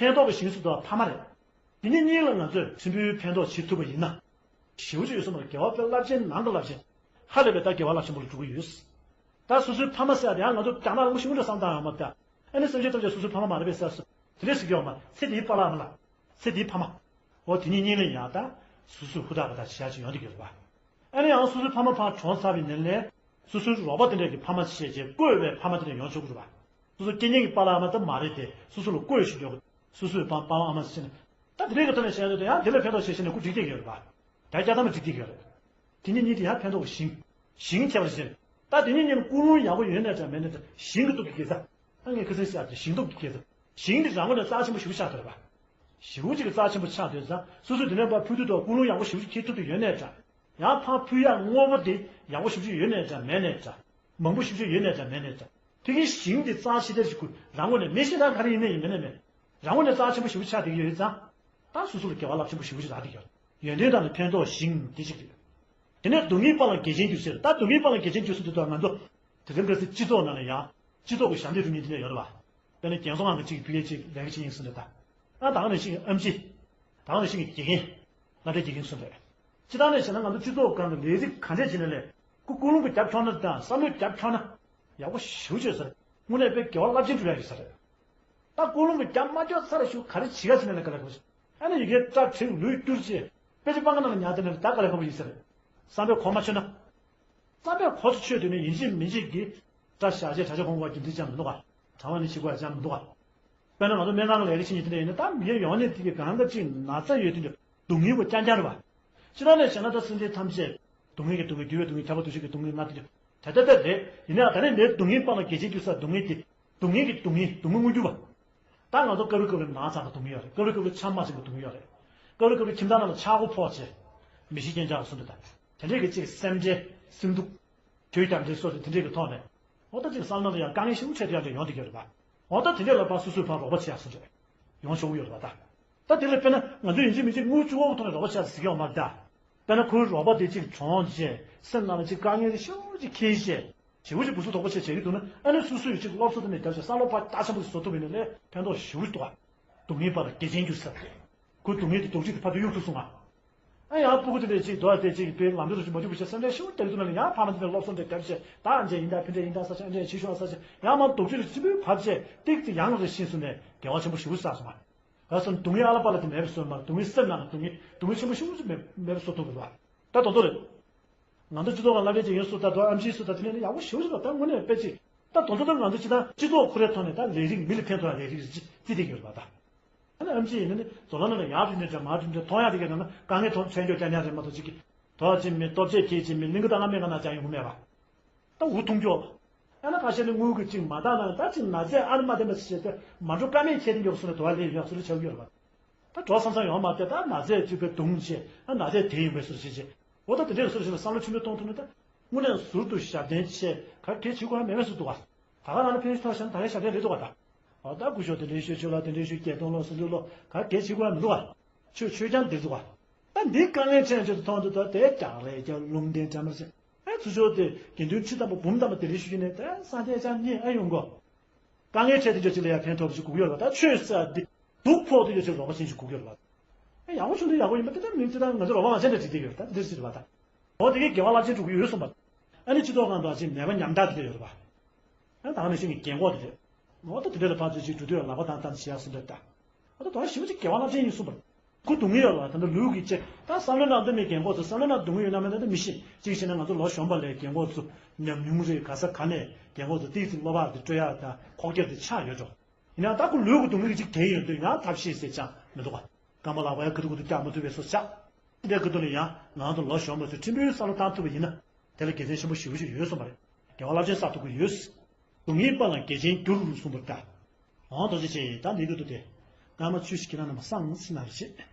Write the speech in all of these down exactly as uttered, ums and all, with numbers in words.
ཕན་ཐོགས་ཀྱི་ཞིང་ཟེར་དུས་ཕ་མ་རེད། དེ་གཉིས་གཉིས་ལ་ང་ཚོས་ཕྲན་བུའི་ཕན་ཐོགས་བྱེད་ཐུབ་པ་ཡིན་ན། ཞེ་པོ་ཅིག་ཡོད་ས་མ་རེད། དགེ་བ་དཔེ་རླབས་ཆེན་ནང་གི་རླབས་ཆེན། ཧ་ལས་པའི་ད་དགེ་བ་རླབས་ཆེན་པོ་ལ་འགྲོ་གི་ཡོད། ད་སོ་སོའི་ཕ་མ་ཟེར་ཡ་དེ་ཡང་ང་ཚོ་རྒྱ་ནག་ལ་མི་ཤི་མི་འགྲོ་བསམ་བཏང་ཡོང་མ་ད། ཨ་ནི་སེམས་ཅན་ཐམས་ཅད་སོ་སོའི་ཕ་མ་མ་རེད་པས་ཟེར་སོ། དེ་འདྲས་ཟེར་གྱི་ཡོད་མ་ཚེ་འདིའི་པཱ་ལགས་མ་ལགས། ཚེ་འདིའི་ཕ་མ། འོ་དེ་གཉིས་གཉིས་ལ་ཡང་ད། སོ་སོས་ཧུར་ཐག་གི་ད་བྱེད་ཡ་ཅིག་ཡོང་གི་ཡོད་རེད་པ། ཨ་ནི་ཡང་སོ་སོའི་ཕ་མ་ཕར་གྲོངས་ཚར་བའི་ཉིན་ལས། སོ་སོའི་རོགས་པ་དེ་འདྲས་ཀྱི་ཕ་མ་བྱས་རྗེས་བསྐོས་པའི་ཕ་མ་དེ་འདྲས་ཡོང་ཆོག་གི་རེད་པ། སོ་སོ་སྐྱེ་མཁན་གྱི་པཱ་ལགས་མ་ད་མ་རེད་དེ་སོ་སོ་ལ་བསྐོས་ཞུ་འདོད་གི། སོ་སོའི་པཱ་པཱ་ཨ་མ་ཟེར་ནས། ད་དེ་འདྲས་ཀྱི་ཐོག་ནས་བཤད་འདོད་དེ་ཡང་དེ་ལས་ཕན་ཐོགས་བྱེད་ཤེས་ནས་ཁོ་འགྲིག་བསྡད་ཀྱི་ཡོད་རེད་པ། ད་བསྐྱར་དམ་པ་འགྲིག་བསྡད་ཀྱི་ཡོད་རེད། དེ་གཉིས་གཉིས་དེ་ཡང་ཕན་ཐོགས་ཀྱི་ཞིང་། ཞིང་ཁྱད་པར་ཅན། ད་དེ་གཉིས་གཉིས་ལ་ཀུན་སློང་ཡག་པོ་ཡོད་ནའི་འདྲ་མེད་ནའི་འདྲ་ཞིང་གི་སྟོབས་ཀྱིས་འགེལ་ས། ད་ངས་ཁ་སང་བཤད་པའི་ཞིང་སྟོབས་ཀྱིས་འགེལ་ས། ཞིང་འདི་རང་ངོས་ནས་རྩ་ཆེན་པོ་ཞེ་པོ་ཆགས་བསྡད་རེད་པ། ཞེ་པོ་ཅིག་གི་རྩ་ཆེན་པོ་ཆགས་བསྡད་ཙང་སོ་སོས་དེ་ནས་ཕར་ཕུལ་དུས་ཐོག་ཀུན་སློང་ཡག་པོ་ཞེ་པོ་ཅིག་འཁྱེར་ཐུབ་ཀྱི་ཡོད་ནའི་འདྲ། ཡང་ཕར་ཕུལ་ཡག་དངོས་པོ་དེ་ཡག་པོ་ཞེ་པོ་ཅིག་ཡོད་ནའི་འདྲ་མེད་ནའི་འདྲ། མང་པོ་ཞེ་པོ་ཅིག་ཡོད་ནའི་འདྲ་མེད་ནའི་འདྲ། ཕ་གིའི་ཞིང་དེ་རྩ་ཆེ་དེར་ཞིག་དགོས་རང་ངོས་ནས་མེད་ཤེས་ད་ག་རེ་ཡིན་ནའི་ཡིན་མིན་ནའི་མེད། རང་ངོས་ནས་རྩ་ཆེན་པོ་ཞེ་པོ་ཆགས་བསྡད་ཀྱི་ཡོད་ཙང་། ད་སོ་སོ་ལ་དགེ་བ་རླབས་ཆེན་པོ་ཞེ་པོ་ཞིག་རག་གི་ཡོད། ཡོན་ཏན་དང་ནི་ཕན་ཐོགས་ཤིང་དེ་གཅིག་རེད། དེ་ནས་སྡུག་བསྔལ་སྤངས་ལ་དགེ་ཆེན་འགྱུར་ཟེར། ད་སྡུག་བསྔལ་སྤངས་ལ་དགེ་ཆེན་འགྱུར་ཟེར་དུས་ད་ང་ཚོ། དེ་རིང་ཁ་སང་སྤྱི་ཚོགས་ནང་ལ་ཡང་སྤྱི་ཚོགས་ཀྱི་ཞབས་འདེགས་སྒྲུབ་མཁན་དེ་འདྲ་ཡོད་རེད་བ། དཔེར་ན་རྒན་གསོ་ཁང་གི་གཅིག་ཕ་གིའི་གཅིག་ལས་ཀ་བྱེད་མཁན་གསུམ་རེད་ད། ཨ་ད་ག་ནང་བཞིན་གྱི་ཨེམ་ཆི། ད་ག་ནང་བཞིན་གྱི་དགེ་རྒན། སློབ་གྲྭའི་དགེ་རྒན་གསུམ་རེད། སྤྱིར་བཏང་ནས་བྱས་ན་ང་ཚོ་སྤྱི་ཚོགས་སྒང་གི་ལས་རིགས་ག་འདྲས་བྱས་ནའི་ལས། ཁོ་ཀུན་སློང་གི་རྒྱབ་འཁྱོག་ན་དང་བསམ་བློའི་རྒྱབ་འཁྱོག་ན། ཡག་པོ་ཞེ་པོ་ཅིག་ཡོད་ས་རེད། དངོས་གནས་དཔེ་དགེ་བ་རླབས་ཆེན་སྒྲུབ་ཡག་ཡོད་ས་རེད། ད་ཀུན་སློང་གི་རྒྱབ་མ་འཁྱོག་ཚར་ཞུ་ག་རེ་བྱེད་ག་ཟེར་ན་ལས་ཀ་ལས་ཁོ། ཨ་ནི་ཡི་གེ་སྐྲ་བྲེགས་ལུས་བསྐྱུར་བྱས། དཔེ་ཆ་སྤང་ཁ་ནང་ལ་ཉར་དེ་ནས་ད་ག་ལས་ཁག་པོ་ཡིན་ས་རེད། བསམ་པས་གོ་མ་ཆོད་ན། བསམ་པས་གོ་ཚོད་ཆོད་དུས་ནས་ཡིན་གཅིག་མིན་གཅིག་གིས་སྐྲ་བཞར་བྱས་དྲ་ཇ་གོང་གོ་བ་རྒྱུ་མཚན་ཅང་མི་འདུག་ག་གྲང་བ་ནི་ཕྱི་གོ་ཡ་ཅང་མི་འདུག་ག་དཔེར་ན་ང་ཚོ་སྨན་ཁང་ལ་ལས་ཀ་བྱེད་མཁན་དེ་འདྲ་ཡིན་ན་ད་མི་ཡོང་ནས་དེ་གི་གང་ག་ཅིག་ན་ཚ་ཡོད་དུས་ཀྱི་སྡུག་བསྔལ་པོ་རྐྱང་རྐྱང་རེད་བ། སྤྱིར་བཏང་ནས་བྱས་ན་ད་སེམས་ཅན་ཐམས་ཅད་སྡུག་བསྔལ་གྱི་སྡུག་བསྔལ་འདུལ་བའི་སྡུག་བསྔལ་ཁྱབ་པ་འདུ་བྱེད་ཀྱི་སྡུག་བསྔལ་ལྔ་དེ་འདྲ་དེ་ལྟ་སྟེ་རེད། ཡིན་ནའང་ད་ནས་ལས་སྡུག་བསྔལ་སྤངས་ལ་དགེ་ཆེན་འགྱུར་ས་སྡུག་བསྔལ་དེ། སྡུག་བསྔལ་གྱི་སྡུག་བསྔལ་སྡུག་བསྔལ་མངོན་གྱུར་བ། ད་ང་ཚོ་སྐབས་རེ་སྐབས་རེ་ན་ཚ་དང་སྡུག་བསྔལ་ཡོད་རེད། སྐབས་རེ་སྐབས་རེ་ཆམ་དམག་ཆེན་པོ་སྡུག་བསྔལ་ཡོད་རེད། སྐབས་རེ་སྐབས་རེ་ཁྱིམ་ཚང་ནང་ལ་ཆག་སྒོ་ཕོག་བྱས། མི་ཤི་རྐྱེན་ཆག་པ་སོགས་འདི་དང་། དེ་འདྲས་ཀྱི་གཅིག་སེམས་ཁྲལ་སེམས་སྡུག་དུས་རྒྱབ་འདྲེ་སོགས་དེ་འདྲས་ཀྱི་ཐོག་ནས། འོ་ད་གཅིག་བསམ་བློ་ལ་ཡང་དཀའ་ངལ་ཞེ་པོ་འཕྲད་དེ་ཡང་འདྲ་ཡོང་བསྡད་ཀྱི་ཡོད་རེད་པ། འོ་ད་དེ་འདྲས་ལ་ཕར་སོ་སོས་ཕར་རོགས་པ་བྱེད་ཡག་སོགས་འདྲ་ཡོང་ཆོག་གི་ཡོད་རེད་པ་ད། ད་དེ་ལ་དཔེར་ན་ང་ཚོ་ཡིན་གཅིག་མིན་གཅིག་དངུལ་བཅུ་གོ་གི་ཐོག་ནས་རོགས་པ་བྱེད་ཡག་ཟེར་གྱི་ཡོད་མ་རེད་ད། དཔེར་ན་ཁོའི་རོགས་པ་དེ་གཅིག་གྲོངས་རྗེས་སེམས་ནང་ལ་གཅིག་དཀའ་ངལ་ཞེ་པོ་ཅིག་འཁྱེར་རྗེས། ཞེ་པོ་ཅིག་སྒུག་སུ་དོག་པོ་བྱས་བྱེད་ཀྱི་འདུག་ན་ཨ་ནི་སོ་སོས་ཅིག་སློབ་གསོ་དེ་ནས་བརྒྱབ་བྱས་བསམ་བློ་ཕར་རྒྱ་ཆེན་པོ་ཞིག་བཟོ་ཐུབ་པ་ཡིན་ན་ལས་ཕན་ཐོགས་ཞེ་པོ་ཅིག་འདུག་ག་སྡུག་བསྔལ་སྤངས་ལ་དགེ་ཆེན་འགྱུར་ཟེར་ཏེ། ཁོའི་སྡུག་བསྔལ་དེ་སྡུག་ཅིག་དེ་ཕར་དུ་གཡུག་ཐུབ་སོང་ང་། ཨ་ཡང་སྤུ་གུ་དེ་འདྲས་ཅིག་རྡོ་ཡ་དེ་ཅིག་དཔེ་ལམ་འགྲོ་རུ་ཅིག་མ་འཇུག་པ་བྱས་བསམ་གྲས་ཞེ་པོ་སྟེར་འདུག་ན་ལ་ཡང་ཕ་མ་དེ་ནས་སློབ་གསོ་འདྲ་བརྒྱབ་བྱས་ད་ཨ་འཇལ་ཡིན་ད་ཕི་འདྲ་ཡིན་ད་ས་ཆ་ཨ་འདྲ་ཕྱི་ཤོག་ས་ཆ་ཡང་མ་སྡུག་ཅིག་ལ་ཆེན་པོའི་བབ་བྱས་ཏིག་ཙི་ཡང་རེ་ཤེས་སོང་ནས་དགེ་བ་ཆེན་པོ་ཞེ་པོ་བསགས་སོང་ང་། ག་སོང་སྡུག་བསྔལ་ཨ་ལ་པ་ལ་དེ་མེད་པ་བཟོས་མ་སྡུག་བསྔལ་སེམས་ནང་ལ་སྡུག་བསྔལ་སྡུག་བསྔལ་ཆེན་པོ་ཞེ་པོ་ཅིག་མེད་མེད་པ་བཟོ་ཐུབ་དགོས་པ། ད་དོན་དུ་རེད། ང་ཚོ་སྤྱི་ཚོགས་ལ་སློབ་གྲྭའི་ཅིག་ཡོད་སུ་ད་དོ་ཨམ་ཆིའི་སུ་ད་དེ་ནས་ཡག་པོ་ཞེ་པོ་ཞིག་ལ་ད་དངོས་གནས་དཔེ་ཅིག་ད་དོན་དུ་ད་ང་ཚོ་སྤྱི་ད་སྤྱི་ཚོགས་ཁོ་རའི་ཐོག་ནས་ད་ལས་རིགས་མི་ལ་ཕན་ཐོགས་ཡ་ལས་རིགས་ཅིག་བརྩི་བསྡད་ཡོད་རེད་པ་ད། ཨ་ནི་ཨམ་ཆི་ཡིན་ན་ནི་ཛོ་ལ་ནང་ལ་ཡར་འགྲིམ་ནས་འདྲ་མར་འགྲིམ་འདྲ་མཐོང་ཡ་དེ་ག་ནང་ན་དཀའ་ངལ་ཐོག་ཆད་འགྱོ་རྐྱང་རྐྱང་རེད་མ་གཏོགས་ཅིག་གི་དོག་ཅིག་མེད་ལྟོ་ཆས་ཁྱེད་ཅིག་མེད་གླིང་ག་ད་ང་མེད་ག་ན་ཅང་ཡོང་གི་མེད་པ། ད་འུ་ཐུང་ཀྱོག་ཨ་ན་ཁ་ཤས་ནི་དངུལ་གྱི་ཅིག་མ་འདང་ན་ད་ཅིག་ན་ཚས་ཨ་ནི་མ་བདེ་མ་ཞིག་བྱས་ཏེ་མ་འགྲོ་ཀ་མེད་ཁྱེད་དེ་མགྱོགས་སུ་ནས་དོ་བ་ལས་ཡོད་སུ་རེ་ཆགས་ཡོད་རེད་པ། ད་གྲོགས་བསམ་བསམ་ཡོང་མ་སྟེ་ད་ན་ཚས་ཅིག་པའི་དུང་བྱས་ཨ་ན་ཚས་དེ་ཡིན་པའི་སུ་རེ་བྱེད་ཅེས་འོ་ད་དེ་འདྲའི་སུ་རེ་བྱེད་ལ་བསམ་བློ་ཆེན་པོས་གཏོང་ཐུབ་ན་ད་དངོས་གནས་ཟུར་དུ་ཞབས་བརྟན་ཆེ་ག་གེ་བྱེད་དགོས་ཡ་མེད་པའི་སུ་འདུག་ག་ད་ག་ནང་ལ་ཕན་ཐོགས་བྱས་ན་ད་རེས་ཞབས་བརྟན་རེད་འདུག་ག་ད་འོ་ད་སྐུ་ཞབས་དེ་འདྲའི་ཤོད་ཆོས་ལ་དེ་འདྲའི་ཤོད་རྒྱལ་གཏོང་ལོ་སུ་འདུག་ལོ་ག་གེ་བྱེད་དགོས་ཡ་མི་འདུག་ག་ཆོས་ཆོས་ཀྱང་འདིར་འདུག་ག་ད་འདི་དཀའ་ངལ་ཕྲན་ཆེད་དུ་མཐོང་དུས་ད་དེ་ཀྱང་རེད་ཀྱང་ལུང་བསྟན་དྲན་པར་བྱེད། ཨེ་ཚུར་ཕྱོགས་དེ་དགེ་འདུན་ཁྲི་དམ་པ་འབུམ་དམ་པ་དེ་རིང་ཞུ་རྒྱུ་ནས་ད་སངས་རྒྱས་ཅང་རྙེད་ཨེ་ཡོང་གོ་དཀའ་ངལ་འཕྲད་དེ་འཇོག་ཅིག་ལ་ཡང་ཕན་ཐོགས་པ་ཞིག་དགོས་ཀྱི་ཡོད་རེད་པ། ད་ཆོས་ཟེར་འདི་སྡུག་ཕོག་དེ་འཇོག་ཅིག་རོགས་པ་ཅན་ཞིག་དགོས་ཀྱི་ཡོད་རེད་པ། ཨེ་ཡག་པོ་བྱུང་དུས་ཡག་པོ་ཡིན་པ་དེ་ལྟར་མིན་ཅི་ད་ང་ཚོ་རོགས་པ་མ་བྱས་ན་འགྲིག་གི་ཡོད་ད་འདིར་ཟེར་བ་ད། འོ་དེ་གའི་དགེ་བ་རླབས་ཆེན་སྒྲུབ་ཀྱི་ཡོད་གསུངས་པ། ཨ་ནི་སྤྱི་ཚོགས་ནང་དུ་ཅིག་ནད་པ་ཉམ་ཐག་དེ་འདྲ་ཡོད་རེད་པ། ཨ་ད་ནི་ཤིང་གི་རྒན་གོག་དེ་རེད། འོ་ད་དེ་འདྲ་ལ་ཕར་ཚུར་ཅིག་འགྲོ་དུས་ལག་པ་བཏང་བཏང་བྱེད་ཡག་སུ་འདྲ་ད། འོ་ད་དོན་ཞིབ་ཅིག་དགེ་བ་རླབས་ཆེན་ཡིན་གསུངས་པ། ཁོ་སྡུག་བསྔལ་ཡོད་ལ་ད་ལྟ་ལུས་ཀྱི་ལྕེ་ད་བསམ་བློ་ནང་དུ་མེད་རྒན་གོག་ཚོ་བསམ་བློ་ནང་སྡུག་བསྔལ་ཡོད་ན་མེད་ན་ད་མི་ཤེས། གཅིག་བྱས་ན་ང་ཚོ་ལོ་གཞོན་པ་ལས་རྒན་གོག་ཚོ་ཉམས་མྱོང་རེད། ག་ས་ག་ནས་རྒན་གོག་ཚོ་ཏིག་ཙམ་བློ་བག་དེ་སྤྲོད་ཡག་དང་ཁོག་རྒྱ་དེ་ཆགས་ཡོད་འགྲོ། ཡིན་ནའང་ད་ཁོ་ལུས་ཀྱི་སྡུག་བསྔལ་གཅིག་དེ་ཡོད་དུས་ཡང་ཐབས་ཤེས་ཟེར་ཅང་མི་འདུག་ག་རྐང་པ་ལག་པ་ཡང་ཁ་ཐུག་ཁ་ཐུག་རྒྱག་མ་ཐུབ་པའི་བཟོ་ཆགས། དེ་འདྲའི་ཁ་ཐུག་ནས་ཡང་ང་ཚོ་ལོ་གཞོན་པ་ཚོས་ཕྲན་བུའི་བསམ་བློ་བཏང་ཐུབ་པ་ཡིན་ན། དེ་ལ་དགེ་མཚན་ཆེན་པོ་ཞེ་པོ་ཞིག་ཡོད་གསུངས་པ་རེད། དགེ་བ་རླབས་ཆེན་བསགས་ཐུབ་ཀྱི་ཡོད། སྡུག་བསྔལ་སྤངས་ལ་དགེ་ཆེན་འགྱུར་གསུངས་པ་རེད་ད། འོང་དོ་ཅི་བྱས་ད་འདི་གི་འདུག་སྟེ། སྔ་མ་ཆོས་ཤིག་ཁྱེད་རང་རྣམས་སང་སྲིད་ན་རེ་བྱེད།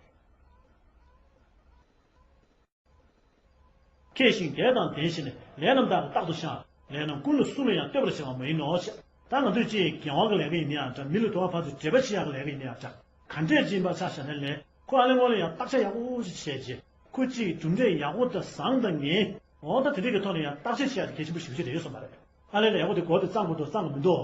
མཁས་ཤིང་དད་དང་ལྡན་ཞིང་ནས་ལས་རྣམས་དག་རྟག་ཏུ་བྱ། ལས་རྣམས་ཀུན་ལ་སྲུང་བས་ཡང་བསྟོད་པར་བྱ་བ་མ་ཡིན་ནོ་ཞེས། ད་ང་ཚོས་ཅིག་རྒྱལ་བ་གི་ལས་ཀ་ཡིན་ན་ཡང་འདྲ། མི་ལ་དུ་བ་ཕར་ཚུར་འབྲེལ་པ་བྱེད་ཡག་གི་ལས་ཀ་ཡིན་ན་ཡང་འདྲ། ག་འདྲས་ཅིག་ཡིན་པ་ཆ་བཞག་ན་ལས་ཁོ་ཨ་ལེ་ངོ་ལེ་ཡང་བརྟག་དཔྱད་ཡག་པོ་ཞིག་བྱས་རྗེས་ཁོ་ཅིག་གྲུབ་འབྲས་ཡག་པོ་དང་བཟང་དང་ངན། འོ་ད་དེ་འདྲས་ཀྱི་ཐོག་ནས་ཡང་བརྟག་དཔྱད་བྱེད་ཡག་དེ་གལ་ཆེན་པོ་ཞེ་པོ་ཅིག་རེད་གསུངས་པ་རེད། ཨ་ལེ་ལས་ཁོ་དེ་འགོ་དེ་བརྩམས་དགོས་འདུག་བརྩམས་དགོས་མི་འདུག་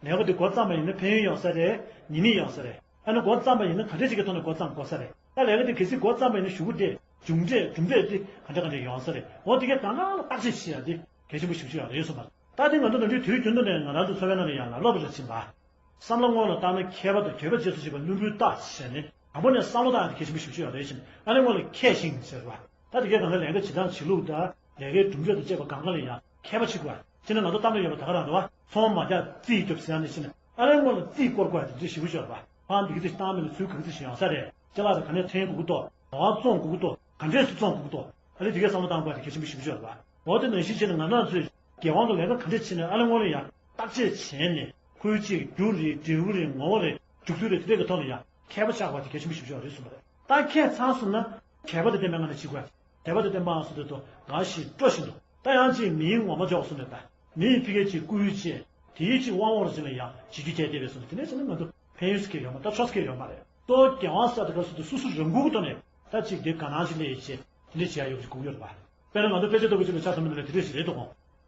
ལས་ཁོ་དེ་འགོ་བརྩམས་པ་ཡིན་ན་ཕན་ཡོན་ཡོང་ས་རེད། ཉེས་དམིགས་ཡོང་ས་རེད། ཨ་ནི་འགོ་བརྩམས་པ་ཡིན་ན་ག་འདྲས་ཅིག་གི་ཐོག་ནས་འགོ་བརྩམས་དགོས་ས་རེད། ད་ལས་ཀ་དེ་གལ་སྲིད་འགོ་བརྩམས་པ་ཡིན་ན་གཞུག་གུ་དེ་མཇུག་འབྲས་གྲུབ་འབྲས་དེ་ག་འདྲ་ག་འདྲས་ཡོང་ས་རེད། འོ་དེ་གའི་གང་གང་ལ་བརྟག་དཔྱད་བྱེད་ཡ་དེ་གལ་ཆེན་པོ་ཞེ་པོ་ཅིག་ཡོད་རེད་གསུངས་པ་རེད། ད་དེ་ང་ཚོ་ནམ་རྒྱུན་དུས་རྒྱུན་དུ་ནས་ང་རང་ཚོ་འཚོ་བའི་ནང་ལ་ཡང་ལབ་ལབ་རེ་བྱེད་པ། བསམ་བློ་སྔོན་ལ་བཏང་ན་མཁས་པ་དང་དད་པ་རྗེས་སུ་བྱེད་པ་བླུན་པོའི་རྟགས་ཞེས་ནས་དང་པོ་ནས་བསམ་བློ་བཏང་ཡ་དེ་གལ་ཆེན་པོ་ཞེ་པོ་ཅིག་ཡོད་རེད་ཟེར་ནས། ཨ་ནི་སྔོན་ལ་མཁས་ཤིང་ཟེར་བ། ད་དེ་གའི་གང་ག་ལས་ཀ་བྱེད་སྟངས་བྱེད་ལུགས་དང་ལས་ཀའི་གྲུབ་འབྲས་དང་བཅས་པ་གང་ག་ལ་ཡང་མཁས་པ་བྱེད་དགོས། ཅི་ནས་ང་ཚོ་གཏམ་དུ་ཡོད་པ་ད་ག་རང་རེད་བ། ཚོང་མ་རྒྱག་རྩིས་རྒྱོབ་ཟེར་ཡ་ནས་ཕྱིན་ནས་ཨ་ནི་སྔོན་ལ་རྩིས་སྐོར་དགོས་ཡ་དེ་འདྲ་ཞེ་པོ་ཅིག་ཡོད་རེད་བ། ཕར་འདི་ག་ཚོད་བཏང་མིན་ལ་ཚུར་ག་ཚོད་ཞིག་ཡོང་ས་རེད། ཅ་ལག་དང་ག་ནས་འཐེན་དགོས་ཀྱི་འདུག་ག་བ་བཙོང་དགོས་ཀྱི་འདུག་ག་འདྲས་སུ་བཙོང་དགོས་ཀྱི་འདུག་ཨ་ནི་དེ་གའི་བསམ་བློ་བཏང་དགོས་ཡ་དེ་གལ་ཆེན་པོ་ཞེ་པོ་ཅིག་ཡོད་རེད་བ། འོ་དེ་ནང་བཞིན་བྱས་ནས་ང་རང་ཚོས་རྒྱལ་དབང་གི་ལས་ཀ་ག་འདྲས་བྱེད་ནས་ཨ་ནི་སྔོན་ལ་ཡང་བརྟག་དཔྱད་བྱས་ནས་ཁོའི་ཅིག་རྒྱུ་རེད། འབྲས་བུ་རེད། ངོ་བོ་རེད། མཇུག་སྡུད་རེད། དེ་འདྲས་ཀྱི་ཐོག་ལ་ཡང་མཁས་པ་ཆགས་པ་དེ་གལ་ཆེན་པོ་ཞེ་པོ་ཅིག་ཡོད་རེད་གསུངས་པ་རེད། ད་མཁས་ཚར་སོང་ན་དད་པ་དང་ལྡན་པའི་ངང་ནས་བྱེད་དགོས་ཡ། དད་པ་དང་ལྡན་པའང་སོ་དེ་ཚོ་ང་ཞིག་སྤྲོ་བཞིན་དུ་ད་ཡང་ཅིག་མིའི་ངོ་མ་འཇོག་སོང་ནས་ད་མིའི་ཕི་གའི་ཅིག་བསྐུལ་བྱས་དེའི་ཅིག་དབང་འོག་ལ་ཅིག་ལ་ཡང་བྱེད་རྒྱུ་བྱས་བསྡད་པའི་སོང་ནས་དེ་འདྲས་བྱས་ན་ང་ཚོ་ཕན་ཡོན་ཟེར་མཁན་ཡོད་མ་ད་ཆོག་ཟེར་མཁན་ཡོད་མ་རེད། གཙོ་བོ་རྒྱལ་དབང་ཟེར་དེ་ག་སོ་དེ་སོ་སོ་རང་འགུལ་གྱི་ཐོག་ནས་ད་ཅིག་དེ་དགའ་སྣང་ཅིག་སླེབས་བྱས་དེ་འདྲས་བྱེད་ཡ་ཡོད་ཅིག་དགོས་ཡོད་རེད་པ། དཔེར་ན་ང་ཚོ་དཔེ་ཆ་ལྟ་བུ་ཅིག་ལ་ཆ་མཚོན་པ་ཡིན་ན་དེ་འདྲས་ཞིག་རེད་འདུག་གོ།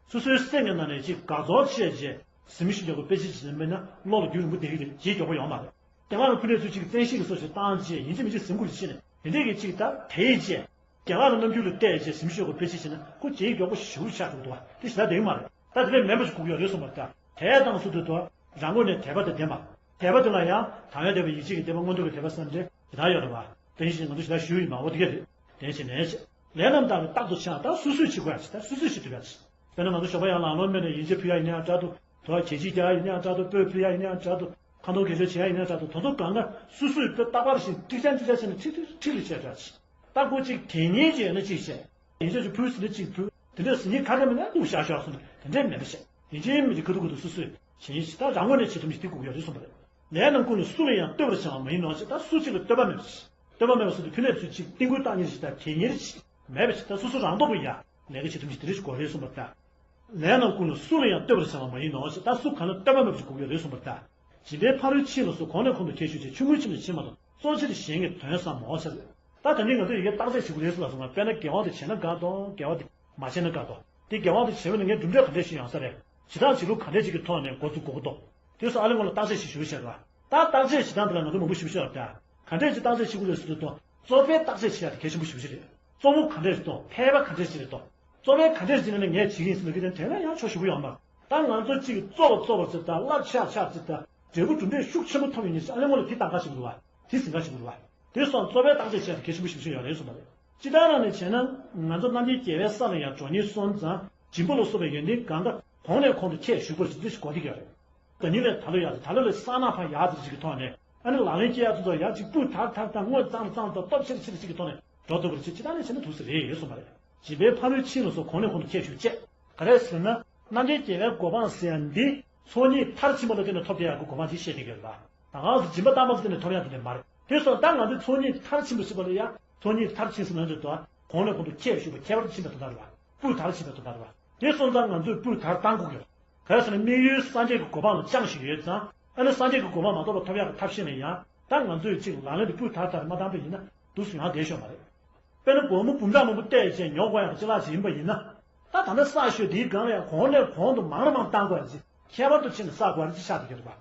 སོ་སོའི་སེམས་ཀྱི་ནང་ནས་ཅིག་དགའ་ཚོར་ཆེ་བྱས་གཟིམ་ཞིག་ཡོད་པའི་དཔེ་ཆ་ཅིག་མིན་ན་བློ་ལ་རྒྱུན་རིང་པོ་བསྡད་ཀྱི་རེད། བརྗེད་མགྱོགས་པོ་ཡོང་མ་རེད། དེ་སྔ་ལ་ཕུ་ནས་ཚུར་ཅིག་བཙན་ཤེད་ཀྱི་སོ་ཞིག་བཏང་བྱས་ཡིན་གཅིག་མིན་གཅིག་གཟིམ་དགོས་ཞེས་ནས་དེ་འདྲས་ཀྱི་ཅིག་ད་དེའི་རྗེས་རྒྱ་གར་རྣམ་འགྱུར་ལ་བལྟས་བྱས་གཟིམ་ཤོག་གི་དཔེ་ཆ་ཞིག་ན་ཁོ་བརྗེད་མགྱོགས་པོ་ཞེ་པོ་ཆགས་འགྲོ་འདུག་བ། དེ་ཞེ་དྲག་བསྡད་ཀྱི་མ་རེད། ད་དེ་འདྲས་མིན་པ་ཞིག་དགོས་ཀྱི་ཡོད་རེད་གསུངས་པ་རེད། ད་དེའི་སྟངས་སུ་དུས་དུ་རང་ངོས་ནས་དད་པ་དང་ལྡན་པ། དད་པ་དེ་ལ་ཡང་དང་བས་དད་པའི་ཡིད་ཆེས་ཀྱི་དད་པ། མངོན་མཐོ་གི་དད་པ་བསམ་འདྲེ་ཞེ་དྲག་ཡོད་རེད་བ། དེ་བཞིན་ང་ཚོ་ཞེ་དྲག་ཞུས་ཡིན་པ་འོ་དེ་ག་རེད། དེ་བཞིན་ནས་ལས་རྣམས་དག་པས་རྟག་ཏུ་བྱ། ད་སོ་སོས་བྱེད་དགོས་ཡ་ཞིག་ད་སོ་སོས་བྱེད་ཐུབ་ཡ་ཞིག་དཔེར་ན་ང་ཚོ་ཞོགས་པ་ཡར་ལངས་ལོང་སྨོན་ནས་ཡིན་ཆད་ཕུལ་ཡ་ཡིན་ན་ཡང་འདྲ་འདུག་དོ་གད་ཕྱིས་རྒྱག་ཡ་ཡིན་ན་ཡང་འདྲ་འདུག་སྤོས་ཕུལ་ཡ་ཡིན་ན་ཡང་འདྲ་འདུག་ཁ་འདོན་གད་ཕྱིས་བྱེད་ཡ་ཡིན་ན་ཡང་འདྲ་འདུག་དེ་ཚོ་གང་ག་སོ་སོས་དཔེ་རྟག་པར་བཞིན་ཀྲིག་ཀྲག་ཀྲིག་ཀྲག་བྱས་ནས་ཁྲིག་ཁྲིག་ཁྲིག་ལ་བྱས་འདྲ་ཞིག་ད་ཁོ་གཅིག་དེ་ཉིད་ཅིག་ཡོད་ན་གཅིག་བྱས། ཡིན་ཆད་ཅིག་ཕུལ་ཟིན་ན་གཅིག་ཕུལ། དེ་འདྲ་ཟིན་ཉིན་ཁ་ཁ་མིན་ན་ལུག་བཞག་ཤོག་གསུངས་ནས་དེ་འདྲའི་མེད་འདྲ་བཤད། ཡིན་གཅིག་མིན་གཅིག་ཁ་ཐུག་ཁ་ཐུག་སོ་སོས་བྱེད་ཡིན་ཞིག་ད་རང་ངོས་ནས་བྱེད་ཐུབ་མི་ཞིག་དེ་དགོས་ཀྱི་ཡོད་རེད་གསུངས་པ་རེད། ལས་རྣམས་ཀུན་ལ་སུ་ལ་ཡང་བསྟོད་པར་བྱ་བ་མ་ཡིན་ནོ་ཞེས་ད་སུ་གཅིག་ལ་བསྟོད་པ་མེད་པ་ཞིག་བསྟོད་པ་མེད་པ་སུ་དེ་ཕུལ་ནས་ཚུལ་གཅིག་རྟིང་སྐུལ་བཏང་ཉེར་ཞིག་ད་གད་ཉེར་ཞིག་མེད་པ་ཞིག་ད་སོ་སོ་རང་སྟོབས་ཀྱིས་ཡ་ལས་ཀ་བྱེད་ཐུབ་མི་ཞིག་དེ་རེ་ཞིག་དགོས་རེད་གསུངས་པ་ད། ལས་རྣམས་ཀུན་ལ་སུ་ལ་ཡང་བསྟོད་པར་བྱ་བ་མ་ཡིན་ནོ་ཞེས་ད་སུ་གང་ལ་བསྟོད་པ་མེད་པ་ཞིག་དགོས་ཀྱི་ཡོད་རེད་གསུངས་པ་ད། སྦྱིན་པའི་ཕ་རོལ་ཕྱིན་ལ་སོགས་གོང་ནས་གོང་དུ་ཁྱེར་ཞུ་བྱས་ཆུང་ངུའི་ཁྱིམ་ནས་ཕྱིན་མ་གཏོགས་གཙོ་ཆེར་གཞན་གྱི་དོན་བསམ་མོ་ཟེར། ད་ད་ནི་ང་ཚོ་ཡི་གེ་བརྟག་དཔྱད་བྱེད་དགོས་རེད་ཟེར་ལ་སོང་ང་དཔེར་ན་དགེ་བ་དེ་བྱས་ན་དགའ་འདུག་དགེ་བ་དེ་མ་བྱས་ན་དགའ་འདུག་དེ་དགེ་བ་དེ་བྱས་པ་ནི་ངས་གྲུབ་འབྲས་ག་འདྲས་ཞིག་ཡོང་ས་རེད། བྱེད་སྟངས་བྱེད་ལུགས་ག་འདྲས་ཅིག་གི་ཐོག་ནས་འགོ་འཛུགས་དགོས་ཀྱི་འདུག་དེ་སོགས་ཨ་ལེ་ངོ་ལ་བརྟག་དཔྱད་ཞིག་ཞུ་བྱས་རེད་བ། ད་བརྟག་དཔྱད་བྱེད་སྟངས་དེ་ལ་ང་ཚོ་མང་པོ་ཞིབ་ཞིབ་བྱས་རེད། ག་འདྲས་ཅིག་བརྟག་དཔྱད་བྱེད་དགོས་རེད་ཟེར་དུས་གཙོ་ཕལ་བརྟག་དཔྱད་བྱེད་ཡ་དེ་གལ་ཆེན་པོ་ཞེ་པོ་ཅིག་རེད། གཙོ་བོ་ག་འདྲས་ཅིག་འདུག་ཕལ་པ་ག་འདྲས་ཅིག་རེད་འདུག་གཙོ་ཕལ་ག་འདྲས་ཅིག་ནས་ངས་བྱེད་ཀྱི་ཡིན་ཟེར་ལབ་ཀྱི་དེ་དེ་ལ་ཡང་ཕྱོགས་ཞུ་གི་ཡོད་མ་རེད། ད་ང་ཚོ་གཅིག་གཙོ་བོ་གཙོ་བོ་ཟེར་དང་རླབས་ཆེ་བ་ཆེ་བ་ཟེར་དང་འབྲས་བུ་གྲུབ་འབྲས་ཤུགས་ཆེན་པོ་ཐོབ་ཡོད་ཉིན་ཞིག་ཨ་ལེ་ངོ་ལ་དེ་ལྟ་ག་ཞིག་རེད་བ། དེ་ཟིན་ག་ཞིག་རེད་བ། དེ་སོང་གཙོ་ཕལ་བརྟག་དཔྱད་བྱས་ཏེ་གལ་ཆེན་པོ་ཞིག་ཞིག་ཡོད་རེད་གསུངས་པ་རེད། སྤྱི་བཏང་རང་ནས་བྱས་ན་ང་ཚོ་རྣམ་མཁྱེན་རྒྱལ་བའི་ས་ལ་ཡང་འགྲོ་ཉེར་སོང་ཙང་སྦྱིན་པ་ལ་སོགས་པའི་ཡོན་ཏན་གང་ག་གོང་ནས་གོང་དུ་ཁྱེད་ཞུགས་པར་ཞིག་འདི་ཞིག་གོ་བསྡད་ཀྱི་ཡོད་རེད། ད་ནི་ལས་ད་ལོ་ཡག་ད་ལོ་ལས་ས་ནག་ཕ་ཡག་ཙི་ཅིག་གི་ཐོག་ནས་ཨ་ནི་ལག་ལེན་སྐྱེལ་ཡག་ཙི་ཚོ་ཡག་ཅིག་སྤུས་དག་དག་དང་དངོས་གཙང་གཙང་དང་སྟོབས་ཆེར་ཆེར་ཅིག་གི་ཐོག་ནས་འགྲོ་ཐུབ་པར་ཅིག་སྤྱི་བཏང་ནས་བྱས་ན་ཐུགས་སུ་རེད་ཡོད་གསུངས་པ་རེད། སྦྱིན་པའི་ཕ་རོལ་ཕྱིན་ལ་སོགས་གོང་ནས་གོང་དུ་ཁྱེད་ཞུགས་བྱས། ག་རེ་ཟེར་ན། རྣམ་མཁྱེན་རྒྱལ་བའི་གོ་འཕང་ཟེར་ཡ་འདི་ཚོགས་གཉིས་མཐར་ཕྱིན་པ་ལ་བརྟེན་ནས་ཐོབ་བསྡད་ཡག་གི་གོ་འཕང་ཅིག་བཤད་བསྡད་ཀྱི་ཡོད་རེད་པ། ད་ག་ཟེ་སྦྱིན་པ་བཏང་བ་ལ་བརྟེན་ནས་ཐོབ་ཡག་དེ་འདྲ་མ་རེད། དེ་སོང་ཙང་ང་ཚོས་ཚོགས་གཉིས་མཐར་ཕྱིན་པ་ཞིག་པ་ལ་ཡ་ཚོགས་གཉིས་མཐར་ཕྱིན་ཟེར་ན་འདི་དོ་གོང་ནས་གོང་དུ་ཁྱེད་ཞུགས་པ་ཁྱད་པར་དུ་ཕྱིན་པའི་དོན་དག་རེད་པ། སྤུས་དག་ཕྱིན་པའི་དོན་དག་རེད་པ། དེ་སོང་ཙང་ང་ཚོས་སྤུས་དག་བཏང་དགོས་ཀྱི་རེད། ག་རེ་ཟེར་ན་དམིགས་ཡུལ་སངས་རྒྱས་ཀྱི་གོ་འཕང་ལ་བཅངས་བཞིན་ཡོད་ཙང་ཨ་ནི་སངས་རྒྱས་ཀྱི་གོ་འཕང་མ་ཐོབ་པར་ཐོབ་ཡག་གི་ཐབས་ཤེས་ལ་ཡང་ད་ང་ཚོས་ཅིག་ལག་ལེན་དུ་སྤུས་དག་ལྟར་མ་བཏང་པ་ཡིན་ན་འདུག་སེ་ཡོང་བསྡད་ཤོག་མ་རེད། དཔེར་ན་སྒོར་མོ་འབུམ་ཕྲག་མང་པོ་བལྟས་བྱས་ཉོ་དགོས་ཡག་ཅི་ལག་ཅིག་ཡིན་པ་ཡིན་ན། ད་ད་ལྟ་བསགས་ཤོས་དེའི་སྒང་ལ་ཡང་གོང་ནས་གོང་དུ་མང་རུ་མང་བཏང་དགོས་ཡག་ཅིག་ཁྱད་པར་དུ་ཕྱིན་ནས་བསགས་དགོས་ཡག་ཅིག་ཆགས་བསྡད་ཀྱི་རེད་པ།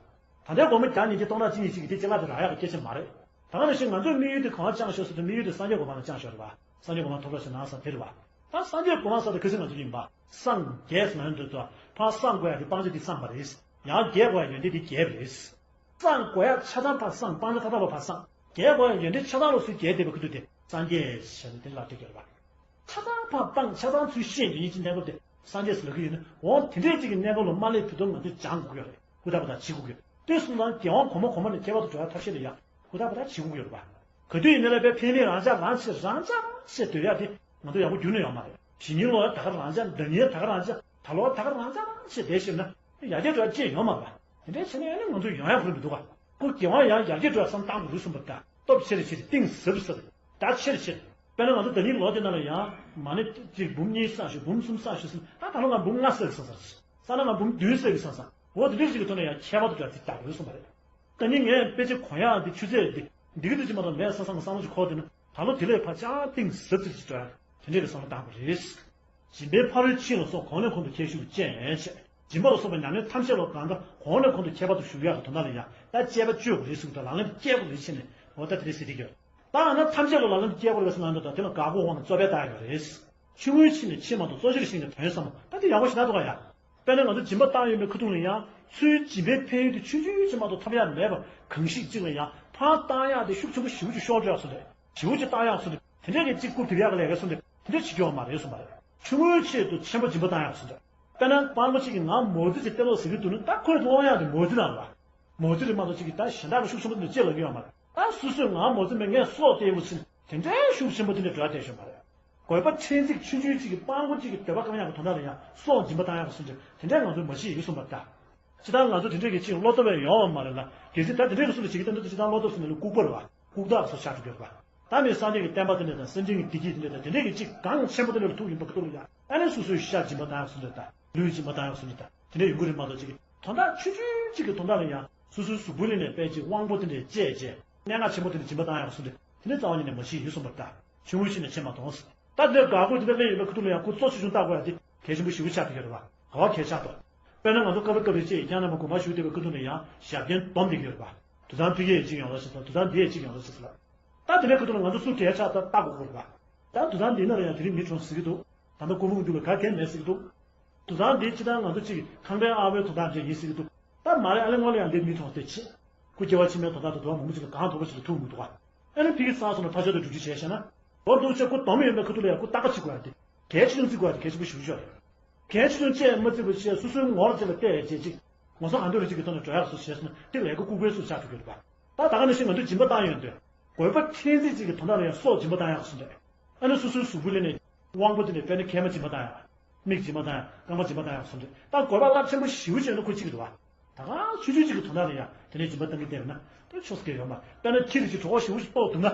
ད་ལྟའི་སྒོར་མོ་བརྒྱ་ཉིས་བརྒྱ་སྟོང་ཕྲག་གཅིག་གཉིས་ཅིག་གིས་དེ་ཅི་ལག་དེ་རག་ཡག་གི་སྐད་ཆ་མ་རེད། ད་ག་ནང་བཞིན་ང་ཚོའི་དམིགས་ཡུལ་དེ་གང་བཅངས་ཤོག་ཟེར་དུས་དམིགས་ཡུལ་དེ་སངས་རྒྱས་གོ་འཕང་ལ་བཅངས་ཤོག་རེད་པ། སངས་རྒྱས་གོ་འཕང་ཐོབ་རོགས་ཞེས་གནང་ས་དེ་རེད་པ། ད་སངས་རྒྱས་གོ་འཕང་ཟེར་དེ་ཁ་སང་ང་ཚོ་ཡིན་པ། སངས་རྒྱས་ཟེར་ན་འདོད་དོ། ཕར་བསམ་དགོས་ཡག་དེ་སྤང་བྱ་དེ་བསམ་པ་རེད། ཡང་རྒྱས་དགོས་ཡག་ཡོན་ཏན་དེ་རྒྱས་པ་རེད། བསམ་དགོས་ཡག་ཆ་ཚང་ཕར་བསམ་སྤང་བྱ་མཐའ་དག་པ་ཕར་བསམ། རྒྱས་དགོས་ཡག་ཡོན་ཏན་ཆ་ཚང་ལོགས་སུ་རྒྱས་བསྡད་པའི་ཁུལ་དུ་དེ་སངས་རྒྱས་ཞེས་ནས་དེ་ལ་བསྡད་ཀྱི་ཡོད་རེད་པ། ཆ་ཚང་ཕར་སྤངས་ཆ་ཚང་ཚུལ་ཤེས་ཀྱི་ཡིན་གཅིག་གནས་སྐབས་དེ་སངས་རྒྱས་ཟེར་ལབ་ཀྱི་ཡོད་ན་འོ་དེ་འདྲས་ཅིག་གི་གནས་སྐབས་ལ་མ་སླེབས་བར་དུ་ང་ཚོས་སྦྱང་དགོས་ཀྱི་ཡོད་རེད། ཧུར་ཐག་པ་ཐག་བྱེད་དགོས་ཀྱི་ཡོད་རེད། དེ་སོང་ཙང་རྒྱལ་དབང་གོང་མ་གོང་མ་ནས་ཁྱད་པར་དུ་འགྲོ་ཡག་ཐབས་ཤེས་ལ་ཡང་ཧུར་ཐག་པ་ཐག་བྱེད་དགོས་ཀྱི་ཡོད་རེད་པ། ག་དུས་ཡིན་ནའི་ལ་དཔེ་ཕན་མིག་རང་ཅག་རང་ཆེ་རང་ཅག་ཅེས་འདོད་ཡག་དེ་ང་ཚོ་ཡག་པོ་རྒྱུན་ནས་ཡོང་མ་རེད། གཞེས་ནིང་ལོ་ཡ་ད་ག་རང་ཅག་ཟླ་ཉིན་ད་ག་རང་ཅག་ད་ལོ་ད་ག་རང་ཅག་ཅེས་བསྡད་ཤེས་ན་ཡར་རྒྱས་འགྲོ་ཡག་ཅི་ཡང་ཡོང་མ་རེད་པ། དེ་འདྲས་བྱས་ན་ཡང་ན་ང་ཚོ་ཡོང་ཡག་ཁོ་རང་མི་འདུག་ག་ཁོ་རྒྱལ་དབང་ཡང་ཡར་རྒྱས་འགྲོ་ཡག་བསམ་བཏང་དགོས་རེད་གསུངས་པ་ལྟར་སྟོབས་ཆེ་རུ་ཆེ་རུ་གཏིང་ཟབ་ཟབ་ད་ཆེ་རུ་ཆེ་རུ། དཔེར་ན་ང་ཚོ་ཟླ་ཉིན་ལོ་དེ་ནང་ལ་ཡང་མ་ཎི་གཅིག་འབུམ་གཉིས་བསགས་ཤོག་འབུམ་གསུམ་བསགས་ཤོག་ཟེར་ད་ད་ལོ་ང་འབུམ་ལྔ་བསགས་ཤོག་བསགས་ས་རེད། ས་ན་ང་འབུམ་བདུན་བསགས་ཤོག་བསགས་ས་འོ་དེ་འདྲ་ཞིག་གི་ཐོག་ནས་ཡང་ཁྱད་པར་དུ་འགྲོ་ཡག་ཅིག་ལྟ་དགོས་གསུངས་པ་རེད། ད་ནི་ངས་དཔེ་ཆ་གོན་ཡག་འདི་ཆུ་ཚད་འདི་འདི་གི་འདི་ཅི་མ་གཏོགས་མེད་བསམ་བསམ་གི་བསམ་བློ་ཅིག་འཁོར་དེ་ན་ད་ལོ་དེ་ལས་ཕར་ཅང་གཏིང་ཟབ་ཙིག་ཅིག་འགྲོ་ཡག་དེ་འདྲས་ཀྱི་བསམ་བློ་བཏང་དགོས་རེད། སྦྱིན་པའི་ཕ་རོལ་ཕྱིན་ལ་སོགས་གོང་ནས་གོང་དུ་ཁྱེར་ཤུགས་ཅན་བྱས། སྦྱིན་པ་ལ་སོགས་པའི་ཉམས་ལེན་ཐམས་ཅད་ལ་གང་ག་གོང་ནས་གོང་དུ་ཁྱད་པར་དུ་ཞུགས་ཡག་གི་དོན་དག་ལ་ཡང་ད་དཔྱད་པ་བཅོས་དགོས་རེད་གསུངས་ཏེ། ལག་ལེན་དུ་བསྐྱལ་དགོས་རེད་ཟེར་ནས་འོ་ད་དེ་རེད་ཟེར་གྱི་ཡོད། ད་ཨ་ན་ཐམས་ཅད་ལ་ལག་ལེན་དུ་བསྐྱལ་དགོས་རེད་ཟེར་ན་འདོད་ད་དེ་ལ་འགག་སྒོ་འོག་ན་རྩོད་པ་བཏང་ཡོད་རེད། ཆུང་ངུའི་ཆེད་ནས་ཆེས་མ་གཏོགས་གཙོ་ཆེར་ཤེས་ཀྱི་དོན་ཟབ་མོ། ད་དེ་ཡག་པོ་ཞེ་དྲག་འདུག་ག་ཡ། དཔེར་ན་ང་ཚོ་སྦྱིན་པ་བཏང་ཡོད་པའི་ཁ་ཐུག་ལ་ཡང་ཚུར་སྦྱིན་པའི་ཕན་ཡོན་དེ་ཆུང་ཆུང་ཅིག་མ་གཏོགས་ཐོབ་ཡག་མེད་པ་གང་ཞིག་ཅིག་ལ་ཡང་ཕར་བཏང་ཡག་དེ་ཤུགས་ཆེན་པོ་ཞེ་པོ་ཅིག་ཤོར་འགྲོ་ཡག་བཟོ་འདྲ། ཞེ་པོ་ཅིག་བཏང་ཡག་བཟོ་འདྲ། དེ་འདྲས་ཀྱི་ཅིག་རྐུབ་རྡེབ་ཡག་གི་ལས་ཀ་བཟོ་འདྲ་དེ་འདྲས་བྱེད་རྒྱུ་ཡོད་མ་རེད་གསུངས་པ་རེད། ཆུང་ངུའི་ཆེད་དུ་ཆེན་པོ་སྦྱིན་པ་བཏང་ཡག་བཟོ་འདྲ། དཔེར་ན་སྤྲང་པོ་གཅིག་གིས་ང་མོ་རྩིས་ཅིག་སྟེར་རོགས་ཟེར་གྱི་འདུག་ན་ད་ཁོས་སློང་ཡག་དེ་མོ་རྩིས་རང་རེད་བ། མོ་རྩིས་རེད་མ་གཏོགས་གཅིག་གིས་ད་གཞན་དག་གི་ཤུགས་ཆེན་པོ་དེ་འདྲ་ཅི་ལབ་ཀྱི་ཡོད་མ་རེད། ད་སོ་སོས་ང་མོ་རྩིས་མེད་ངས་སྲོག་སྟེར་དགོས་ཟེར་དེ་འདྲའི་ཤུགས་ཆེན་པོ་དེ་འདྲ་འགྲོ་ཡག་བསྡད་ཤོད་མ་རེད། དགོས་པ་ཕྲན་ཚེགས་ཆུང་ཆུང་གཅིག་གིས་སྤྲང་པོ་གཅིག་གི་འདོད་པ་བསྐང་ཡག་གི་དོན་དག་ལ་ཡང་སྲོག་སྦྱིན་པ་བཏང་ཡག་གི་བཟོ་འདྲ་དེ་འདྲའི་ང་ཚོས་མ་བྱེད་ཡིན་གསུངས་པ་རེད་ད། སྤྱིར་བཏང་ང་ཚོ་དེ་འདྲས་ཀྱི་ཅིག་བློ་སྟོབས་ཡང་ཡོང་བ་མ་རེད་ལ། གལ་སྲིད་ད་དེ་འདྲས་ཀྱི་སུ་ལ་བྱེད་ཀྱི་ད་འདི་ཚོ་སྤྱིར་བཏང་བློ་སྟོབས་ཟེར་ནས་ལ་ལྐུགས་པ་རེད་བ། ལྐུགས་རྟགས་སུ་ཆགས་འགྲོ་གི་རེད་བ། ད་ནི་སངས་རྒྱས་ཀྱི་བསྟན་པ་དེ་འདྲས་དང་སེམས་ཅན་གྱི་བདེ་སྐྱིད་དེ་འདྲས་དང་དེ་འདྲས་ཀྱི་ཅིག་གང་ཆེན་པོ་དེ་འདྲས་ལ་ཐུག་ཡིན་པ་ཁ་ཐུག་ལ་ཡ། ཨ་ནི་སོ་སོའི་ཤ་སྦྱིན་པ་བཏང་ཡག་བཟོ་འདྲ་དང་ལུས་སྦྱིན་པ་བཏང་ཡག་བཟོ་འདྲ་དང་དེ་འདྲས་ཡོང་གི་རེད་མ་གཏོགས་ཅིག་དོན་དག་ཆུང་ཆུང་ཅིག་གི་དོན་དག་ལ་ཡང་སོ་སོའི་གཟུགས་པོ་ལ་ནས་དཔེ་ཅིག་དབང་པོ་དེ་འདྲས་བཅད་བཅད་གནད་འགག་ཆེན་པོ་དེ་འདྲས་སྦྱིན་པ་བཏང་ཡག་བཟོ་འདྲ་དེ་འདྲས་རྩ་བ་ཉིད་ནས་མ་བྱེད་ཡིན་གསུངས་པ་རེད་ད། ཆུང་ངུའི་ཆེད་ནས་ཆེས་མ་གཏོགས། ད་འདིར་འགག་སྒོ་དེ་འདྲ་སླེབས་ཡོད་པའི་ཁ་ཐུག་ལ་ཡང་ཁོ་གཙོ་ཆེ་ཆུང་བལྟ་དགོས་ཡ་དེ་གལ་ཆེན་པོ་ཞེ་པོ་ཆགས་བསྡད་ཡོད་རེད་བ། ག་བ་གལ་ཆགས་འདུག་དཔེར་ན་ང་ཚོ་སྐབས་རེ་སྐབས་རེ་ཅིག་ཡང་ན་མ་དགོན་པ་བཞུགས་བསྡད་པའི་ཁ་ཐུག་ལ་ཡང་ཞབས་བརྟན་སྡོམ་བསྡད་ཀྱི་ཡོད་རེད་བ། དུས་ཚང་ཕ་གིའི་ཅིག་ཡོང་རོགས་ཞེས་དང་དུས་ཚང་འདིའི་ཅིག་ཡོང་རོགས་ཞེས་ཟེར་ལ། ད་དེ་འདྲའི་ཁ་ཐུག་ལ་ང་ཚོ་སུ་གལ་ཆགས་ད་ལྟ་དགོས་ཀྱི་རེད་བ། ད་དུས་ཚང་འདི་ན་ལ་ཡང་དེ་རིང་མི་གྲོངས་ཟེར་གྱི་འདུག་ད་ལྟ་སྐུ་འབུམ་འདུག་ལ་ག་གེ་མེད་ཟེར་གྱི་འདུག་དུས་ཚང་འདི་སྤྱིར་བཏང་ང་ཚོ་ཅིག་ཁང་པའི་ཨ་བའི་དོ་དག་འདྲ་ཡིན་ཟེར་གྱི་འདུག་ད་མ་རེད། ཨ་ལེ་སྔོན་ལ་ཡང་འདིར་མི་གྲོངས་ཏེ་ཆེ། སྐུ་སྐྱེ་བ་ཕྱི་མའི་དོ་དག་ཏུ་འགྲོ་བ་མང་པོ་ཅིག་ལ་གང་དོག་པ་ཞིག་ལ་ཐུག་མི་འདུག་ག་ཨ་ནི་ཕ་གི་ས་སོང་ན་ཕ་ཤོལ་དུ་སྒྲུབ་རྒྱུ་བྱས་བྱས་ན། འོ་འདུག་ཅེས་ཁོ་སྡོམ་ཡོད་པའི་ཁ་ཐུག་ལ་ཡང་ཁོ་བརྟག་པ་བྱེད་དགོས་ཡ་དེ། གལ་ཆེ་ཆུང་བརྩི་དགོས་ཡ་དེ་གལ་ཆེན་པོ་ཞེ་པོ་ཅིག་རེད། གལ་ཆེ་ཆུང་བཅས་མ་བརྩི་བ་བྱས་སོ་སོའི་ངོར་ཅིག་ལ་བལྟས་བྱས་ཅིག་ངོ་སོ་གང་འདོད་རེ་ཅིག་གི་ཐོག་ནས་འགྲོ་ཡག་སོ་བྱས་སོང་ན་དེ་ལས་ཀ་ལྐུགས་པའི་སུ་ཆགས་འགྲོ་གི་རེད་པ། ད་ད་ག་ནང་བཞིན་ང་ཚོས་སྦྱིན་པ་བཏང་ཡོང་དུས། དགོས་པ་ཕྲན་ཚེགས་ཅིག་གི་དོན་དག་ལ་ཡང་སྲོག་སྦྱིན་པ་བཏང་ཡག་སོ་འདྲ། ཨ་ནི་སོ་སོའི་གཟུགས་པོ་ལ་ནི་དབང་པོ་དེ་ནི་དཔེར་ན་མཁལ་མ་སྦྱིན་པ་བཏང་ཡག་མིག་སྦྱིན་པ་བཏང་ཡག་རྐང་པ་སྦྱིན་པ་བཏང་ཡག་སོ་འདྲ། ད་དགོས་པ་རླབས་ཆེན་པོ་ཞེ་པོ་ཅིག་ཡོད་ན་ཁོ་གཅིག་རེད་པ། ད་ག་ཆུང་ཆུང་ཅིག་གི་དོན་དག་ལ་ཡང་དེ་ནས་སྦྱིན་པ་བཏང་གི་བསྡད་ན་ད་ཆོག་ས་གི་ཡོད་མ་རེད། དཔེར་ན་ཁྱི་རེ་ཅིག་གྲོད་ཁོག་ཞེ་པོ་ཅིག་ལྟོགས་འདུག་ན།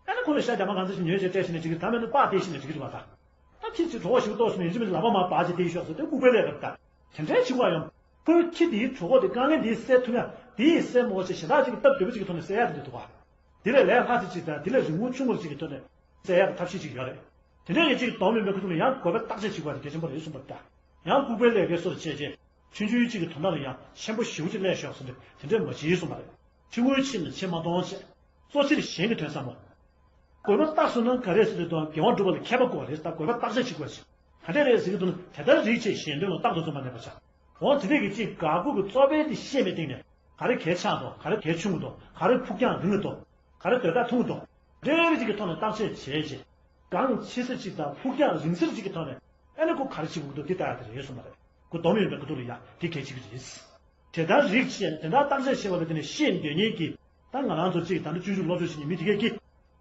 ཨ་ནི་ཁོ་ལ་ཤ་རྒྱ་མ་གང་ཚ་ཞིག་ཉོས་བྱས་སྤྲད་ཤེས་ན་ཅིག་གི་ད་མེད་ན་སྤགས་བསྡད་ཤེས་ན་ཅིག་གི་རེད་པ་ད། ད་ཁྱི་ཅིག་གྲོད་ཁོག་ཞེ་པོ་ལྟོགས་སོང་ན་ཡིན་གཅིག་མིན་གཅིག་ལག་པ་མར་སྦར་བྱས་བསྡད་ཤོག་ཟེར་དེ་ལྐུགས་པའི་ལས་ཀ་རེད་ད། དེ་འདྲའི་བྱེད་དགོས་ཡོང་། ཁོས་ཁྱི་དེའི་གྲོད་ཁོག་དེ་དཀའ་ངལ་དེ་སེལ་ཐུབ་ཡ། དེ་ཡི་སེལ་མ་དགོས་ཆེད་གཞན་དག་ཅིག་གི་སྟབས་བདེ་པོ་ཅིག་གི་ཐོག་ནས་སེལ་ཡ་དེ་འདྲ་འདུག་ག་དེ་ལས་ལས་སླ་ཚིག་ཅིག་དང་དེ་ལས་རིན་གོང་ཆུང་བ་ཅིག་གི་ཐོག་ནས་སེལ་ཡ་གི་ཐབས་ཤེས་ཅིག་ཡོད་རེད། དེ་འདྲའི་ཡིན་གཅིག་སྡོམ་ཡོད་པའི་ཁ་ཐུག་ལ་ཡང་དགོས་པའི་བརྟག་དཔྱད་བྱེད་དགོས་པ་དེ་གལ་ཆེན་པོ་རེད་གསུངས་པ་དང་། ཡང་ལྐུགས་པའི་ལས་ཀའི་སོར་བྱས་རྗེས། ཆུང་ཆུང་གཅིག་གི་དོན་དག་ལ་ཡང་ཆེན་པོ་ཞེ་པོ་ཅིག་སླེབས་ཤོག་ཟེར་ནས་དེ་འདྲའི་མ་བྱེད་གསུངས་པ་རེད། ཆུང་ངུའི་ཆེད་ནས་ཆེས་མ་གཏོང་བྱས། གཙོ་ཆེར་གཞན་གྱི་དོན་བསམ་མོ། དགོས་པ་རྟགས་སུ་ན་ག་རེ་ཟེར་དུས་དང་དགེ་བ་སྒྲུབ་པ་ལ་མཁས་པ་དགོས་པ་རེད། ད་དགོས་པ་བརྟག་དཔྱད་བྱེད་དགོས་ཤིང་། ག་འདྲ་རེད་ཟེར་གྱི་འདུག་ན་དེ་ལྟར་རིགས་ཆེས་གཞན་དོན་ལ་རྟག་ཏུ་བརྩོན་པ་གནས་པར་བྱ། འོ་དེ་འདྲས་ཀྱི་ཅིག་དགག་སྒོ་གི་རྩོད་པའི་དེ་ཤེས་པའི་སྟེང་ནས་ག་རེ་གལ་ཆགས་འདུག་ག་རེ་གལ་ཆུང་གི་འདུག་ག་རེ་ཕུགས་རྒྱང་རིང་གི་འདུག་ག་རེ་དོན་དག་ཐུང་གི་འདུག་འདྲ་རེ་ཅིག་གི་ཐོག་ནས་བརྟག་དཔྱད་བྱས་རྗེས། གང་ཆེ་ས་ཅིག་དང་ཕུགས་རྒྱང་རིང་ས་ཅིག་གི་ཐོག་ནས་ཨ་ནི་ཁོ་ག་རེ་བྱེད་དགོས་འདུག་དེ་ལྟ་ཡ་དེ་རེད་གསུངས་པ་རེད། ཁོ་སྡོམ་ཡོད་པའི་ཁ་ཐུག་ལ་ཡ་དེ་གལ་ཆེ་གི་རེད། དེ་ལྟར་རིགས་ཆེ་དེ་ལྟར་བརྟག་དཔྱད་བྱེད་པ་ལ་བརྟེན་ནས་ཤེས་འདོད་མཁན་གྱི་ད་ང་རང་ཚོ་གཅིག་ད་ནི་སྤྱོད་འཇུག་སློབ་སྦྱོང་བྱེད་མཁན་མི་དེ་གས་ཀྱིས་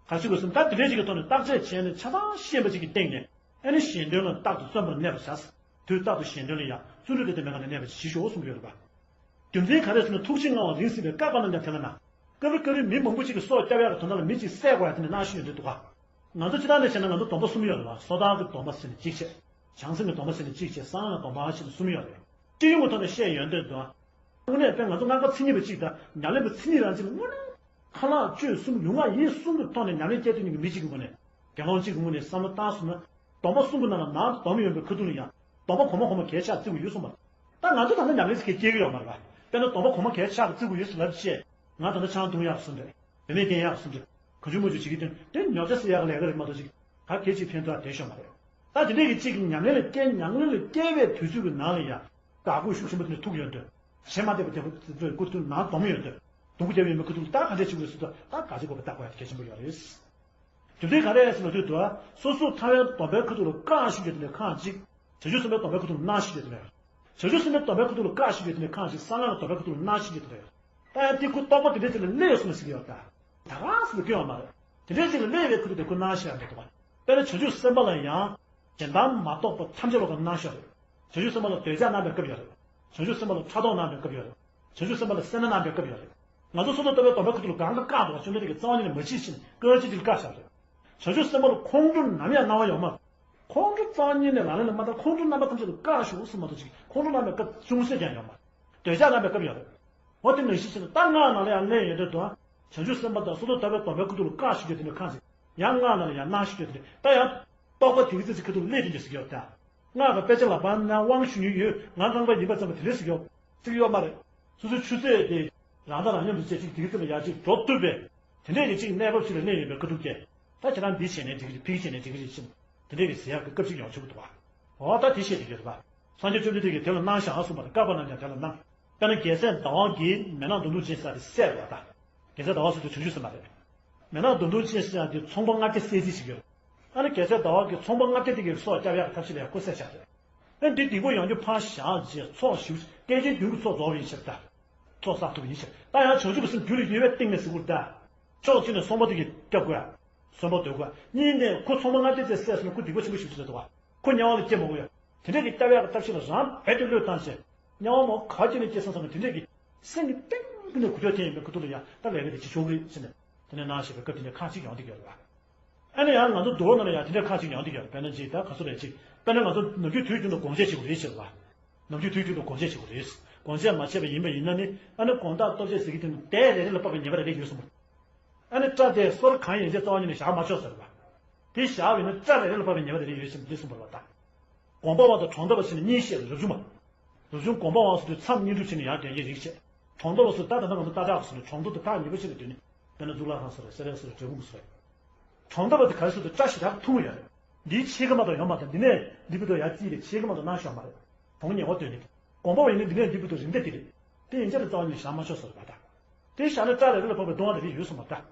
ག་ཚོད་དགོས་སམ། ད་དེ་འདྲའི་ཅིག་གི་ཐོག་ནས་བརྟག་དཔྱད་བྱས་ནས་ཆ་ཚང་ཤེས་པ་ཅིག་གི་སྟེང་ནས་ཨ་ནི་གཞན་དོན་ལ་རྟག་ཏུ་བརྩོན་པར་གནས་པར་བྱ། དུས་རྟག་ཏུ་གཞན་དོན་ལ་ཡང་བརྩོན་འགྲུས་དང་ལྡན་པའི་ངང་ནས་གནས་པར་བྱེད་ཤོག་གསུང་གི་ཡོད་རེད་པ། རྒྱུ་མཚན་ག་རེ་ཟེར་ན་ཐུགས་རྗེ་མངའ་བ་རིང་ཟིན་པས་བསྐལ་པ་རྣམས་ཀྱང་དེ་ལ་སྣང་། སྐབས་རེ་སྐབས་རེ་མི་མང་པོ་ཅིག་གི་སྲོག་སྐྱོབ་ཡག་གི་དོན་དག་ལ་མི་གཅིག་བསད་དགོས་ཡ་དེ་འདྲ་སྣང་ཤེས་ཡོང་དུས་འདུག་ག་ང་ཚོ་སྤྱིར་བཏང་ནས་བྱས་ན་ང་ཚོ་སྡོམ་པ་གསུམ་ཡོད་རེད་བ། སོ་ཐར་གྱི་སྡོམ་པ་ཟེར་ནས་གཅིག་བྱས། བྱང་སེམས་ཀྱི་སྡོམ་པ་ཟེར་ནས་གཅིག་བྱས། གསང་སྔགས་ཀྱི་སྡོམ་པ་ཟེར་ནས་གསུམ་ཡོད་རེད། སྤྱི་ཡོངས་ཀྱི་ཐོག་ནས་བཤད་ཡོང་དུས་འདུག་དངོས་གནས་དཔེ་ང་ཚོ་སྔགས་པ་མཚན་ཉིད་པ་གཅིག་དང་ཉམས་ལེན་པ་མཚན་ཉིད་རང་གཅིག་ལ་དངོས་གནས་ཁ་ལག་གཅོད་གསུམ་ཡུལ་ངག་ཡིད་གསུམ་གྱི་ཐོག་ནས་ཉམས་ལེན་སྐྱེལ་ཐུབ་མཁན་གྱི་མི་གཅིག་གི་ངོས་ནས་དགེ་སློང་གཅིག་གི་ངོས་ནས་བསམ་བློ་བཏང་སོང་ན། སྡོམ་པ་གསུམ་གྱི་ནང་ལ་ནང་དུ་སྡོམ་ཡོད་པའི་ཁ་ཐུག་ལ་ཡང་སྡོམ་པ་གོང་མ་གོང་མ་གལ་ཆེ་བརྩི་དགོས་ཡོད་གསུངས་པ། ད་ང་ཚོ་ད་ལྟ་ཉམས་ལེན་ཟེར་མཁན་སྐྱེལ་གྱི་ཡོད་མ་རེད་པ། དཔེར་ན་སྡོམ་པ་གོང་མ་གལ་ཆེ་བར་བརྩི་དགོས་ཡོད་ཟེར་ལབ་བྱས། ང་ད་ལྟ་ཆང་འཐུང་ཡག་གསུངས་རེད། བུད་མེད་སྐྱེལ་ཡག་གསུངས་རེད། གང་བྱུང་མང་བྱུང་བྱེད་ཀྱི་དོན་དེ་ཉོ་ཆ་ཟེར་ཡག་ལས་ཀ་རེད་མ་གཏོགས་ཅིག་ག་གེ་ཅིག་ཕན་ཐོགས་དེ་ཤོར་མ་རེད། ད་དེ་འདྲས་ཀྱི་གཅིག་གི་ཉམས་ལེན་ལ་སྐྱེལ་ཉམས་ལེན་ལ་སྐྱེལ་བའི་དུས་ཚོད་ཀྱི་ནང་ལ་ཡང་དགག་སྒོ་ཤུགས་ཆེན་པོ་དེ་འདྲ་ཐུག་ཡོང་དུས། བྱེད་མ་བདེ་བ་དེ་ཁོ་ཚོའི་ཁ་ཐུག་ནང་སྡོམ་ཡོང་དུས། སྡོང་པོ་རྒྱབ་ཡོད་མེད་ཁ་ཐུག་ལ་ད་ག་འདྲས་བྱེད་དགོས་ཟེར་དུས་ད་དགག་བྱ་དགོས་པ་བརྟག་དགོས་ཡ་དེ་གལ་ཆེན་པོ་ཡོད་རེད། རྒྱུ་མཚན་ག་རེ་ཟེར་ན་དུས་དུ་སོ་སོ་ཐར་པའི་སྡོམ་པའི་ཁ་ཐུག་ལ་བཀག་ཞུ་རྒྱུ་དེ་འདྲ་ཁག་ཅིག་བྱང་ཆུབ་སེམས་དཔའི་སྡོམ་པའི་ཁ་ཐུག་ལ་གནང་ཞུ་རྒྱུ་དེ་འདྲ་ཡོད། བྱང་ཆུབ་སེམས་དཔའི་སྡོམ་པའི་ཁ་ཐུག་ལ་བཀག་ཞུ་རྒྱུ་དེ་འདྲ་ཁག་ཅིག་གསང་སྔགས་ཀྱི་སྡོམ་པའི་ཁ་ཐུག་ལ་གནང་ཞུ་རྒྱུ་དེ་འདྲ་ཡོད། ད་ཡང་དེ་ཁོ་རྟོགས་པ་དེ་འདྲ་ཅིག་ལ་སླེབས་སོང་ན་ཟེར་གྱི་ཡོད་ད། ད་ག་ཟེར་ན་སྐྱོན་ཡོད་མ་རེད། དེ་འདྲ་ཅིག་ལ་སླེབས་པའི་ཁུལ་དུ་ཁོ་གནང་ཤེས་ཡ་མེད་འདུག་པ། དཔེར་ན་བྱང་ཆུབ་སེམས་དཔའ་ལ་ཡང་གཞན་དོན་མ་གཏོགས་པ་ཐམས་ཅད་ལ་གནང་ཤོག་རེད། བྱང་ཆུབ་སེམས་དཔའ་ལ་འདོད་ཆགས་གནང་པའི་སྐབས་ཡོད་རེད། བྱང་ཆུབ་སེམས་དཔའ་ལ་ཕྲག་དོག་གནང་པའི་སྐབས་ཡོད་རེད། བྱང་ཆུབ་སེམས་དཔའ་ལ་སེར་སྣ་གནང་པའི་སྐབས་ཡོད་རེད། ང་ཚོ་སོ་སོ་ལྟ་བའི་སྡོམ་པའི་ཁ་ཐུག་ལ་གང་ག་བཀག་འདུག་བ། བཅོམ་ལྡན་འདས་ཀྱིས་རྩ་བ་ཉིད་ནས་མ་བྱེད་ཕྱིན་སྐད་ཅིག་ཅིག་ལ་བཀག་བཞག་རེད། བྱང་ཆུབ་སེམས་དཔའ་ལ་ཁོང་ཁྲོ་ནམ་ཡང་གནང་བ་ཡོད་མ་རེད། ཁོང་ཁྲོ་རྩ་བ་ཉིད་ནས་ལག་ལེན་ལ་མ་བསྟར། ཁོང་ཁྲོ་རྣམ་པ་ཐམས་ཅད་ལ་བཀག་ཞུ་གསུངས་མ་གཏོགས་ཅིག་ཁོང་ཁྲོ་གནང་བའི་སྐབས་ཅུང་ཟད་ཀྱང་ཡོད་མ་རེད། འདོད་ཆགས་གནང་བའི་སྐབས་ཡོད་རེད། འོ་དེ་ནང་བཞིན་བྱས་ན་ད་སྔགས་ནང་ལ་ཡང་གནས་ཡོད་དུས་དུ། བྱང་ཆུབ་སེམས་དཔའ་དང་སོ་སོ་ལྟ་བའི་སྡོམ་པའི་ཁ་ཐུག་ལ་བཀག་ཞུ་རྒྱུ་དེ་འདྲ་ཁག་ཅིག་ཡང་སྔགས་ནང་ལ་ཡང་གནང་ཞུ་རྒྱུ་དེ་འདྲ་ད་ཡང་རྟོགས་པ་དེ་གི་ཙི་ཙི་ཁ་ཐུག་ལ་སླེབས་ཀྱི་འདུག་ཟེར་གྱི་ཡོད་ད། སྔགས་དང་དཔེ་ཆ་ལ་དཔག་ན་དབང་ཞུ་མྱོང་ཡོད། ང་རྐང་པ་ཡིན་པ་ཙམ་པ་དེ་འདྲས་ཟེར་ཡོད་ཟེར་གྱི་ཡོད་མ་རེད། སོ་སོའི་ཆུ་ཚོད་དེ་རང་དང་རང་མཉམ་དུ་བཅས་ཅིག་དེ་གི་ཙམ་པ་ཡར་ཅིག་འགྲོ་ཐུབ་པའི་དེ་འདྲས་ཀྱི་ཅིག་གནས་བབ་ཅིག་ལ་གནས་ཡོད་པའི་ཁ་ཐུག་གིས། ད་ཁྱེད་རང་འདི་བྱས་ནས་འགྲིག་གི་རེད། ཕ་གི་བྱས་ནས་འགྲིག་གི་རེད་ཅེས་དེ་འདྲས་ཀྱི་ཟེར་ཡག་གི་སྐབས་ཅིག་ཡོང་ཆོག་གི་འདུག་བ། འོ་ད་དེ་བཤད་ཀྱི་ཡོད་རེད་པ། སངས་རྒྱས་བཅོམ་ལྡན་འདས་ཀྱིས་དེ་ལ་གནང་བཞག་གསུངས་པ་རེད། བཀག་པ་རྣམས་ཀྱང་དེ་ལ་གནང་། དཔེར་ན་རྒྱལ་སྲས་ཟླ་བ་གིས་མེ་ནག་མདུང་ཐུང་ཅན་ཟེར་ཡག་དེ་བསད་པ་དང་། རྒྱལ་སྲས་ཟླ་བ་ཟེར་དུས་བྱང་ཆུབ་སེམས་དཔའ་རེད། མེ་ནག་མདུང་ཐུང་ཅན་ཟེར་ཡག་དེ་ཚོང་པ་ལྔ་བརྒྱ་བསད་རྩིས་བྱེད་ཀྱི་ཡོད། ཨ་ནི་རྒྱལ་སྲས་ཟླ་བ་གིས་ཚོང་པ་ལྔ་བརྒྱ་དེ་གའི་སྲོག་སྐྱོབ་ཡག་གི་ཐབས་ཤེས་ལ་ཡང་ཁོ་བསད་བཞག་རེད། ཨ་ནི་འདི་སྡིག་པ་ཡོངས་ཀྱི་ཕར་བཞག་རྗེས་ཚོགས་ཞིག་སྐལ་ཆེན་བདུན་གྱི་ཚོགས་རྫོགས་པ་ཡིན་ཕྱིར་ད། ཚོགས་བསགས་ཐུབ་པ་ཡིན་ཕྱིར་ད། ཡང་བྱང་ཆུབ་ཀྱི་སེམས་རྒྱུད་ལ་ཡོད་པའི་སྟེང་ནས་ཟེར་དགོས་རེད་ད། ཕྱོགས་གཅིག་ནས་ཚོང་པ་དེ་གིས་སྐྱོབ་དགོས་ཡ། གསོན་པོ་སྡོད་དགོས་ཡ། གཉིས་ནས་ཁོ་ཚོང་པ་ལྔ་བརྒྱ་དེ་བསད་སོང་ན་ཁོ་སྡིག་པ་ཆེན་པོ་ཞིག་བྱེད་ཀྱི་འདུག་བ། ཁོ་དམྱལ་བ་ལ་སྐྱེ་མི་དགོས་ཡ། དེ་འདྲས་ཀྱི་སྐྱོབ་ཡག་གི་ཐབས་ཤེས་ལ་རང་རྦད་དེ་བློས་བཏང་བྱས། དམྱལ་བ་མོ་ག་བ་སྐྱེས་ན་སྐྱེས་སོང་བསམ་ནས་དེ་འདྲས་ཀྱི་སེམས་ཀྱི་གཏིང་ནས་གུས་ཕྱག་འཐེན་ཡིན་པའི་ཁུ་ཐུག་ལ་ཡ། ད་ལས་ཀ་དེ་བྱེད་ཆོག་གི་རེད་ཟེར་ནས་དེ་ནས་གནང་བཞག་པའི་སྐབས་དེ་འདྲའི་ཁག་ཅིག་ཡོང་བསྡད་ཀྱི་ཡོད་རེད་བ། ཨ་ནི་ཡང་ང་ཚོ་འདུལ་བ་ནང་ལ་ཡང་དེ་འདྲའི་ཁག་ཅིག་ཡོང་བསྡད་ཀྱི་ཡོད་རེད། དཔེར་ན་ཅིག་ད་ག་ཚོད་རེད་ཅིག་དཔེར་ན་ང་ཚོ་ནམ་རྒྱུན་དུས་རྒྱུན་དུ་སྒོམ་ཆས་བྱེད་དགོས་རེད་ཟེར་བ། ནམ་རྒྱུན་དུས་རྒྱུན་དུ་སྒོམ་ཆས་བྱེད་དགོས་རེད། སྒོམ་ཆས་མ་བྱས་པ་ཡིན་པ་ཡིན་ན་ནི་ཨ་ནི་དགོང་དག་ལྟོ་ཆས་ཟ་གི་དེ་ནི་དལ་རེ་རེ་ལ་བབས་པའི་ཉེས་པ་རེ་རེ་ཡོད་གསུངས་པ། ཨ་ནི་སྐྲ་དེ་སོར་གང་ཡིན་ཅེས་རྩ་བ་ཉིད་ནས་བཞག་མ་ཆོག་ཟེར་བ། དེ་བཞག་པ་ཡིན་ན་སྐྲ་རེ་རེ་ལ་བབས་པའི་ཉེས་པ་རེ་རེ་ཡོད་ཅེས་འདི་གསུངས་པ་རེད་བ་ད། སྒོམ་པ་བ་དང་གྲོང་འདབ་པ་ཟེར་ནས་གཉིས་བཤད་རེད། རབ་བྱུང་བ། རབ་བྱུང་སྒོམ་པ་བ་ཟེར་དུས་མཚམས་བསྙེན་སྒྲུབ་བྱས་ནས་ཡར་དོན་གྱི་རིགས་བྱས། གྲོང་འདབ་པ་ཟེར་ད་ད་ལྟ་ང་ཚོ་རྟ་བྲག་ཟེར་ནས་གྲོང་འདབ་དང་ཐག་ཉེ་པོ་ཅིག་ལ་སྡོད་ནས། དཔེར་ན་གཙུག་ལག་ཁང་ཟེར་རེད། སེ་ར་ཟེར་རེད། འབྲས་སྤུངས་ཟེར་རེད། གྲོང་འདབ་པ་དེ་ག་རེ་ཟེར་དུས་སྐྲ་ཞེ་དྲག་ཐུང་ཡོད་རེད། འདིའི་ཕྱེད་ཀ་མ་གཏོགས་ཡོད་མ་རེད། འདི་ནས་འདི་བར་དུ་ཡར་རྩིས་རེད། ཕྱེད་ཀ་མ་གཏོགས་ནང་ཤོར་མ་རེད། གྲོང་ཉེ་བོ་སྡོད་ནས། སྒོམ་པ་བ་ཡིན་ན་འདི་ནས་འདི་བར་དུ་རིམ་བསྡད་དེ་རེད། དེ་ཡིན་ཙང་རྩ་བ་ཉིད་ནས་བཞག་མ་ཆོག་ཟེར་བ་ད། དེ་བཞག་ན་སྐྲ་རེ་རེ་ལ་བབས་པའི་ལྟུང་བ་དེ་རེ་ཡོད་གསུངས་པ་ད།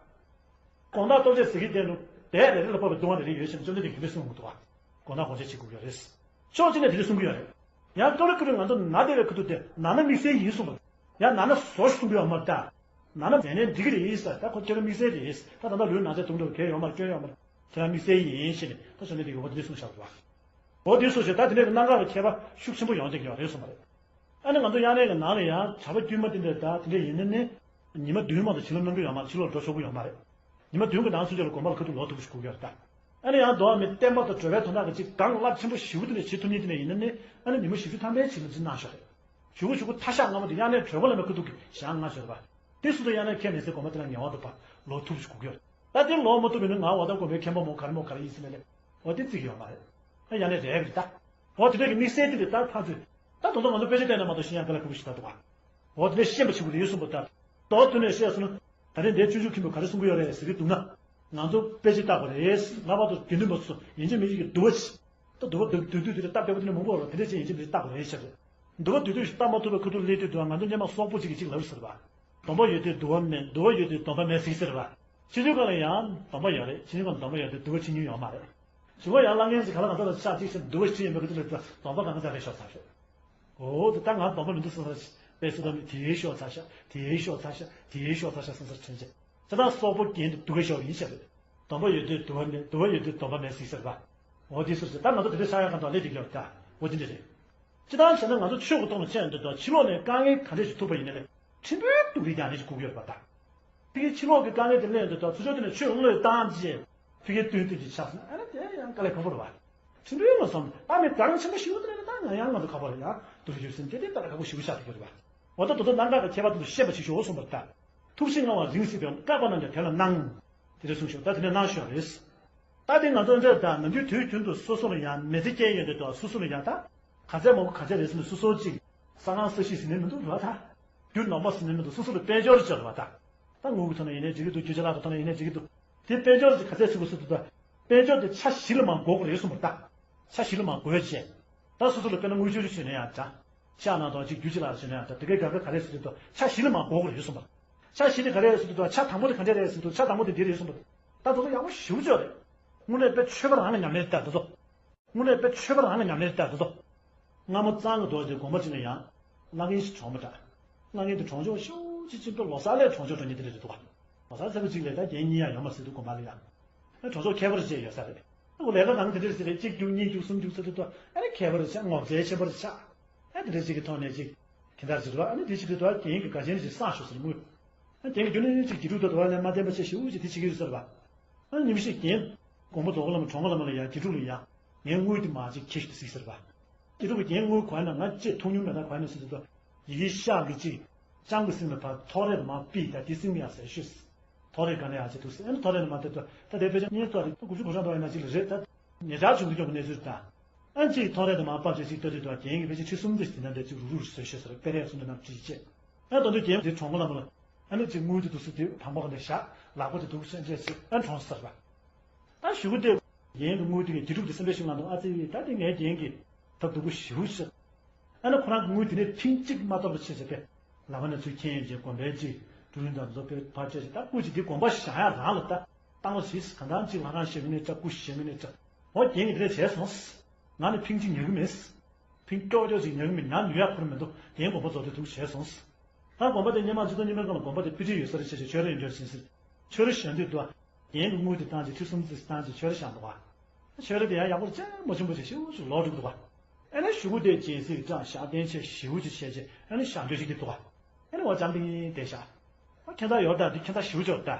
དགོང་དག་ལྟོ་ཆས་ཟ་གི་དེ་ནི་དལ་རེ་རེ་ལ་བབས་པའི་ལྟུང་བ་དེ་རེ་ཡོད་ཟེར་ནས་བཅོམ་ལྡན་འདས་ཀྱིས་འདི་གསུངས་འདུག་བ། དགོང་དག་སྒོམ་ཆས་བྱེད་དགོས་ཀྱི་རེད། ཕྱོགས་གཅིག་ནས་དེ་འདྲ་གསུང་གི་ཡོད་རེད། ཡང་ཀ་ལི་ཀུ་རེ་ང་ཚོ་ན་བསྡད་པའི་ཁ་ཐུག་དེ་ན་ན་དམིགས་བསལ་ཡིན་གསུངས་པ། ཡང་ན་ན་བཟོ་ཞིག་གསུང་གི་ཡོད་མ་རེད་ད། ན་ན་མེད་ནའི་འགྲིག་གི་རེད་ཟེར། ད་ཁོ་ཁྱེད་རང་དམིགས་བསལ་རེད། ད་ད་ལྟ་ལུས་ན་ཚ་དུག་འགྲོ་གལ་ཡོད་མ་རེད། སྐྱོན་ཡོད་མ་རེད། ཁྱེད་རང་དམིགས་བསལ་ཡིན་ཞེས་ནས་ད་བཅོམ་ལྡན་འདས་ཀྱིས་འོ་དེ་འདྲ་གསུངས་བཞག་འདུག་བ། འོ་དེ་སོ་ཞེས་ད་དེ་འདྲའི་གནད་འགག་གི་ཁྱད་པར་ཤུགས་ཆེན་པོ་ཡོང་བསྡད་ཀྱི་ཡོད་རེད་གསུངས་པ་རེད། ཨ་ནི་ང་ཚོ་དབྱར་གནས་ཀྱི་ནང་ལ་ཡང་བྱ་བ་དཀྱུས་མ་དེ་འདྲ་ད་དེ་འདྲ་ཡིན་ན་ནི། ཉི་མ་བདུན་མ་གཏོགས་ཕྱི་ལོགས་གནང་གི་ཡོད་མ་རེད། ཕྱི་ལོགས་འགྲོ་ཆོག་གི་ཡོད་མ་རེད། ཉི་མ་བདུན་གྱི་ནང་སུམ་ཅུ་ལ་དགོན་པ་ལ་ཁ་ཐུག་ལོག་ཐུབ་ཀྱི་ཞིག་དགོས་ཀྱི་ཡོད་རེད་ད། ཨ་ནི་ཡང་མདོ་བ་མི་བསྟན་པ་དང་གྲོལ་བའི་དོན་དག་གི་ཅིག་གང་རླབས་ཆེན་པོ་ཞེ་པོ་དེ་འདྲ་བྱེད་ཐུབ་མཁན་དེ་འདྲ་ཡིན་ན་ནི་ཨ་ནི་ཉི་མ་བཞི་བཅུ་ཐམ་པའི་ཕྱི་ལ་འཛིན་གནང་ཤོག་རེད། གཞུག་གུ་གཞུག་གུ་མཐའ་ཞག་སྔ་མོ་དེ་དབྱར་གནས་གྲོལ་གོ་ལ་མི་ཁ་ཐུག་གི་ཞག་ལྔ་ཤོར་བ། དེ་སུ་དང་དབྱར་གནས་ཁས་ལེན་སའི་དགོན་པ་དེ་ལ་ངེས་པར་དུ་ཕར་ལོག་ཐུབ་ཞིག་དགོས་ཀྱི་ཡོད་རེད། ད་དེ་ལོག་མ་ཐུབ་པ་ཡིན་ན་ང་འོ་ད་དགོན་པའི་མཁན་པོ་མོ་ག་རེ་མོ་ག་རེ་ཡིན་ཟེར་ནས་ལས་འོ་དེ་བརྩི་གི་ཡོད་མ་རེད། ཨ་དབྱར་གནས་རེད་གི་རེད་ད། འོ་དེ་འདྲ་གི་དམིགས་བསལ་དེ་འདྲ་ད་ཕར་ཚུར། ད་དོན་དུ་ང་ཚོ་དཔེ་ཆ་བལྟས་ན་མ་གཏོགས་ཤེས་ཡག་དཀའ་ལས་ཁག་པོ་ཞིག་ད་འདུག་ག་འོ་དེ་འདྲ་ཤེས་པ་བྱེད་དགོས་རེད་གསུངས་པ་ལྟར། མདོ་དོན་ནས་བཤད་སོང་ན། ད་རེས་འདིར་སྤྱོད་འཇུག་མཁན་པོས་ག་རེ་གསུང་གི་ཡོད་རེད་ཟེར་གྱི་འདུག་ན། ང་ཚོ་དཔེ་ཆ་ལྟ་དགོས་རེད། ལྷག་པར་དུ་དགེ་འདུན་པ་ཚོ་ཡིན་གཅིག་མིན་གཅིག་གིས་འདུལ་བ་ཞིག་ད་འདུལ་བ་འདུལ་འདུལ་དུས་དེ་འདྲ་སྟབས་བདེ་པོ་དེ་འདྲ་མང་པོ་ཡོད་རེད། དེ་འདྲ་ཅིག་ཡིན་གཅིག་མིན་གཅིག་ལྟ་དགོས་རེད་ཟེར། འདུལ་བ་འདུལ་དུས་ཤིག་སྟབས་མ་ཐུབ་པའི་ཁ་ཐུག་སླེབས་དུས་འདུལ་བ་ང་ཚོ་སྔོན་མ་སོག་པོ་ཅིག་གིས་ཅིག་ལབ་ཟེར་བ། སྡོམ་པ་ཡོད་དུས་འདུལ་བ་མེད། འདུལ་བ་ཡོད་དུས་སྡོམ་པ་མེད་ཟེར་གྱི་ཟེར་བ། ཕྱི་ཚུལ་སྒང་ལ་ཡང་སྡོམ་པ་ཡོད་རེད། ཕྱི་ཚུལ་སྒང་ལ་སྡོམ་པ་ཡོད་དུས་འདུལ་བ་ཕྱིན་མྱོང་ཡོད་མ་རེད། གཞུག་གུ་ཡང་གླ་རྔན་ཞིག་ག་ལ་གང་འཚམ་ལ་ཆགས་ཅིག་ཟེར་འདུལ་བ་ཞིག་ཡིན་པའི་ཁ་ཐུག་ལ་སྡོམ་པ་གང་ག་ཚ་རེ་ཤོར་ཚར་རེད། འོ་དེ་ད་ང་སྡོམ་པ་མི་འདུག་བསམ་ས་དཔེ་སུ་དང་དེའི་ཤོག་ཚ་ཤ་དེའི་ཤོག་ཚ་ཤ་དེའི་ཤོག་ཚ་ཤ་བསམ་ས་དྲན་ཆེ། ཁྱེད་རང་སོག་པོ་རྒྱན་དུ་འདུག་གི་ཤོག་ཡིན་ཤག་རེད། སྡོམ་པ་ཡོད་དུས་འདུལ་བ་མེད། འདུལ་བ་ཡོད་དུས་སྡོམ་པ་མེད་ཟེར་ཟེར་བ། འོ་དེ་སུ་ཟེར་ད་ང་ཚོ་དེ་འདྲའི་ཤ་ཡག་གང་དུ་ལས་དེ་ཀྱང་ད་འོ་དེ་འདྲ་རེད། སྤྱིར་བཏང་བྱས་ན་ང་ཚོ་ཆོས་ཀྱི་ཐོག་ནས་བཤད་ཡོང་དུས་ད་ཕྱི་ལོགས་ནས་དཀའ་ངལ་ག་འདྲས་ཤིག་ཐུག་པ་ཡིན་ན་ལས་ཕྲན་བུ་སྡུག་རུས་ཀྱང་ལས་ཤིག་ཁུག་ཡོད་པ་ད། ཕ་གིའི་ཕྱི་ལོགས་ཀྱི་དཀའ་ངལ་དེ་གླེང་དུས་ད་ཚུར་ཕྱོགས་དེ་ནས་ཆོས་བློས་བཏང་རྗེས་ཕ་གིའི་སྟོན་སྟོན་གྱི་ཆགས་སོང་ཨ་ནི་དེ་ཡང་དཀའ་ལས་ཁག་པོ་རེད་བ། ཕྲན་བུ་མ་སོང་ད་མི་གལ་ཆེན་པོ་ཞིག་དེ་ནས་ད་ང་ཡང་ང་ཚོ་ཁག་པོ་རེད་ཡ། དུ་རུ་རྒྱུ་སེམས་དེ་དེ་ལྟར་ཁག་པོ་ཞིག་ཆགས་ཐུབ་ཀྱི་རེད་བ། འོ་ད་དོ་དོ་རྣམ་དག་གི་ཁྱད་པར་དུ་ཤེས་པ་ཞིག་ཤོག་གསུངས་པ་ད། ཐུགས་བཞེད་བསྔོ་བ་རིང་སྲིད་པའམ་བཀག་པ་རྣམས་ཀྱང་དེ་ལ་གནང་། དེ་འདྲ་གསུངས་ཤོག་ད་དེ་ནས་གནང་ཤོག་རེད། ད་དེ་ང་ཚོ་འདྲ་ད་ནམ་རྒྱུན་དུས་རྒྱུན་དུ་སོ་སོ་ལ་ཡང་མི་ཚེ་སྐྱེལ་ཡོང་དུས་དུ་སོ་སོ་ལ་ཡང་ད། ག་ཚད་མང་པོ་ག་ཚད་རེད་ཟེར་ནས་སོ་སོ་གཅིག་ས་ཁང་ས་གཞི་ཟིན་ནས་མི་འདུག་ར་ད། རྒྱུ་ནོར་མ་ཟིན་ནས་མི་འདུག་སོ་སོ་ལ་དཔལ་འབྱོར་བྱོས་ར་བ་ད། ད་དངུལ་གྱི་ཐོག་ནས་ཡིན་ནའི་འགྲིག་གི་འདུག་རྒྱུ་ཆ་ལག་གི་ཐོག་ནས་ཡིན་ནའི་འགྲིག་གི་འདུག་དེ་དཔལ་འབྱོར་དེ་ག་ཚད་ཟིན་དགོས་སུ་འདུག་ད། དཔལ་འབྱོར་དེ་ཆ་བཞི་ལ་མར་བགོ་དགོས་རེད་གསུངས་པ་ད། ཆ་བཞི་ལ་མར་བགོས་བྱས། ད་སོ་སོ་ལ་དཔེར་ན་དངུལ་ཆུ་རུ་བྱོས་ན་ཡང་འདྲ། ཤག་ནང་དང་གཅིག་རྒྱུ་ཆ་ལག་བྱོས་ན་ཡང་འདྲ་དེ་གའི་དགའ་དགའ་ག་རེ་ཟེར་དུས་ད་ཆ་བཞི་ལ་མར་བགོ་དགོས་རེད་གསུངས་པ། ཆ་བཞི་དེ་ག་རེ་རེད་ཟེར་དུས་ད་ཆ་དང་པོ་དེ་ག་འདྲས་རེད་ཟེར་དུས་ཆ་དང་པོ་དེ་འདི་རེད་གསུངས་པ། ད་དེ་ཚོ་ཡག་པོ་ཞེ་པོ་ཅིག་རེད། དངོས་གནས་དཔེ་ཆོས་པ་རང་གི་ཉམས་ལེན་ལྟར་དེ་ཚོ། དངོས་གནས་དཔེ་ཆོས་པ་རང་གི་ཉམས་ལེན་ལྟར་དེ་ཚོ། སྔ་མོ་གཙང་གི་རྡོ་རྗེ་དགོན་པ་ཅིག་ན་ཡང་། གླ་རྔན་ཞིག་གྲོངས་པ་འདྲ། གླ་རྔན་དེ་གྲོང་ཆོག་ཤུགས་ཆེ་ཆེན་པོ་ལོ་གསར་ལས་གྲོང་ཆོག་འགྲོ་མཁན་དེ་འདྲ་རེད་འདུག་ག་ལོ་གསར་ཚེས་པ་གཅིག་ལས་ད་རྒྱན་གཉིས་ཡང་ཡོད་མ་སྲིད་འདུག་དགོན་པ་ལ་ཡང་། ཨ་གྲོང་ཆོག་ཁྱད་པར་ཅན་ཡོད་ས་རེད། ཨ་ཁོ་ལས་ཀ་གང་དེ་འདྲ་ཞིག་རེད། གཅིག་རྒྱུགས་གཉིས་རྒྱུགས་གསུམ་རྒྱུགས་ཟེར་དུས་ད་ཨ་ནི་ཁྱད་པར་ཆགས་ངོ་ཚ་ཆེན་པོ་ཆགས། ཨ་དེ་འདྲ་ཞིག་གི་ཐོག་ནས་ཅིག་དེ་འདྲ་ཞིག་རེད་བ། ཨ་ནི་དེ་ཞིག་རེད་དུ་ཨ་རྒྱན་གྱི་དགའ་ཆེན་ཞིག་བསགས་ཤོག་ཟེར་དངུལ། ཨ་རྒྱན་གྱི་རྒྱུ་ནི་ཅིག་རྒྱུ་དྲུག་ད་དུ་བ་ལས་མ་བསྟན་པ་ཆེ་ཞེ་པོ་ཅིག་དེ་བྱེད་ཀྱི་ཡོད་ཟེར་བ། ཨ་ཉིན་ཞིག་རྒྱན། དགོན་པ་རྫོགས་པ་ལ་མ་གྲོང་པ་ལ་མ་ལ་ཡ་དགེ་ཕྲུག་ལ་ཡ། ངས་དངུལ་དེ་མ་ཅིག་ཁྱེར་ཞིག་ཟིག་ཟེར་བ། དགེ་ཕྲུག་གིས་རྒན་དངུལ་གོ་ཡ་ན་ང་ཅིག་མཐོང་མྱོང་མེད་ན་གོ་ཡ་ན་ཟེར་དུས་ཡི་གེ་ཤག་གི་ཅིག་ལྕང་གི་སེང་ལ་ཕར་ཐོ་རེ་མ་པི་ད་དེ་སེང་ཡ་ཟེར་ཤོད། ཐོ་རེ་ག་ནས་ཡ་ཟེར་དུས་ཨ་ནི་ཐོ་རེ་ནི་མ་དེ་དུ་ད་དེ་དཔེ་ཆ་གཉིས་ཐོ་རེ་དགུ་བཅུ་གོ་གྲངས་ཐོ་ཡ་ན་ཅིག་ལ་རེད་ད། ཉེ་ཆར་བྱུང་གི་ཡོད་པའི་གནས་ཚུལ་དང་། ཨ་ནི་གཅིག་ཐོ་རེ་དང་མ་ཕབ་བྱས་གཅིག་ལྟ་དུས་དང་རྒྱན་གྱི་ཕལ་ཆེར་ཁྲི་གསུམ་ཙམ་ཞིག་དེ་འདྲ་འདྲ་གཅིག་རུག་རུག་བཟོས་ཤོད་ཟེར་སྤེ་རས་གསུམ་དེ་རྣམས་བྲིས་བྱས། ཨ་ནི་དོན་དུ་རྒྱན་དེ་གྲོང་པ་ལ་མོ་ལ། ཨ་ནི་གཅིག་དངུལ་དེ་འདུག་སེ་དེ་དང་པོ་ག་ནས་བཞག་ལག་པ་དེ་འདུག་སེ་བྱས་བྱས་ཨ་ནི་གྲོངས་ཟེར་བ། ད་གཞུག་གུ་དེ་རྒྱན་གྱི་དངུལ་དེ་གི་དགེ་ཕྲུག་དེ་སེམས་པའི་ཤུགས་ལངས་འདུག་ཨ་ཙི་ད་དེ་ངའི་རྒྱན་གྱི་ད་སྡུག་པོ་ཞེ་པོ་ཅིག་ཨ་ནི་ཁོ་རང་གི་དངུལ་དེ་ནས་ཕིང་གཅིག་མ་གཏོར་བ་བྱས་བྱས་པས་ལག་པ་ནས་ཚུར་ཁྱེར་ཡོང་བྱས་དགོན་པའི་གཅིག་ཀྲུའུ་རིན་དང་མཛོ་པའི་ཕར་བཅད་བྱས་ད་སྐུ་གཅིག་དེ་དགོན་པ་ཞིག་བཞེངས་ཡག་རང་ལ་ད་བཏང་བ་ཞིག་གང་ལྟར་གཅིག་ལྷ་ཁང་བཞེངས་གི་ནས་ཅག་སྐུ་ཞིག་བཞེངས་གི་ནས་ཅག་འོ་རྒྱན་གྱི་དེ་ལས་བྱས་སོང་། ང་ནི་ཕིང་གཅིག་ཉོ་གི་མེད། ཕིང་ཀྱོག་ཀྱོག་ཅིག་ཉོ་གི་མེད། ང་ཉོ་ཡག་ཁུར་མི་འདུག་རྒྱན་དགོན་པ་རྫོགས་དུས་དུས་བྱས་སོང་། ད་དགོན་པ་དེ་སྔོན་མ་ཆུ་ཚོད་གཉིས་པའི་སྒང་ལ་དགོན་པ་དེ་དཔེ་ཁྲིད་ཡོད་ས་རེད་བྱས་བྱས་ཆོས་ར་ཡོད་འདྲ་ཟིན་ཟིན། ཆོས་ར་བཞེངས་དུས་དུ་རྒྱན་གྱི་དངུལ་དེ་བཏང་བྱས་ཁྲི་གསུམ་ཙམ་བཏང་བྱས་ཆོས་ར་བཞེངས་འདུག་ག་ཆོས་ར་དེ་ཡང་ཡག་པོ་ཅང་མ་བྱུང་བ་ཅིག་ཞེ་པོ་ཅིག་ལོག་འགྲོ་གི་འདུག་ག་ཨ་ནི་གཞུག་གུ་དེ་སྦྱིན་སྲེག་གྲངས་ཞག་བདུན་ཆད་ཞེ་པོ་ཅིག་བྱས་བྱས་ཨ་ནི་ཞག་བདུན་ཞིག་དེ་འདུག་ག་ཨ་ནི་འོ་ཅང་ཏིང་དེ་བཞག་ཨ་ཁྱད་མཚར་ཡོད་ད་དེ་ཁྱད་མཚར་ཞེ་པོ་ཅིག་ཡོད་ད།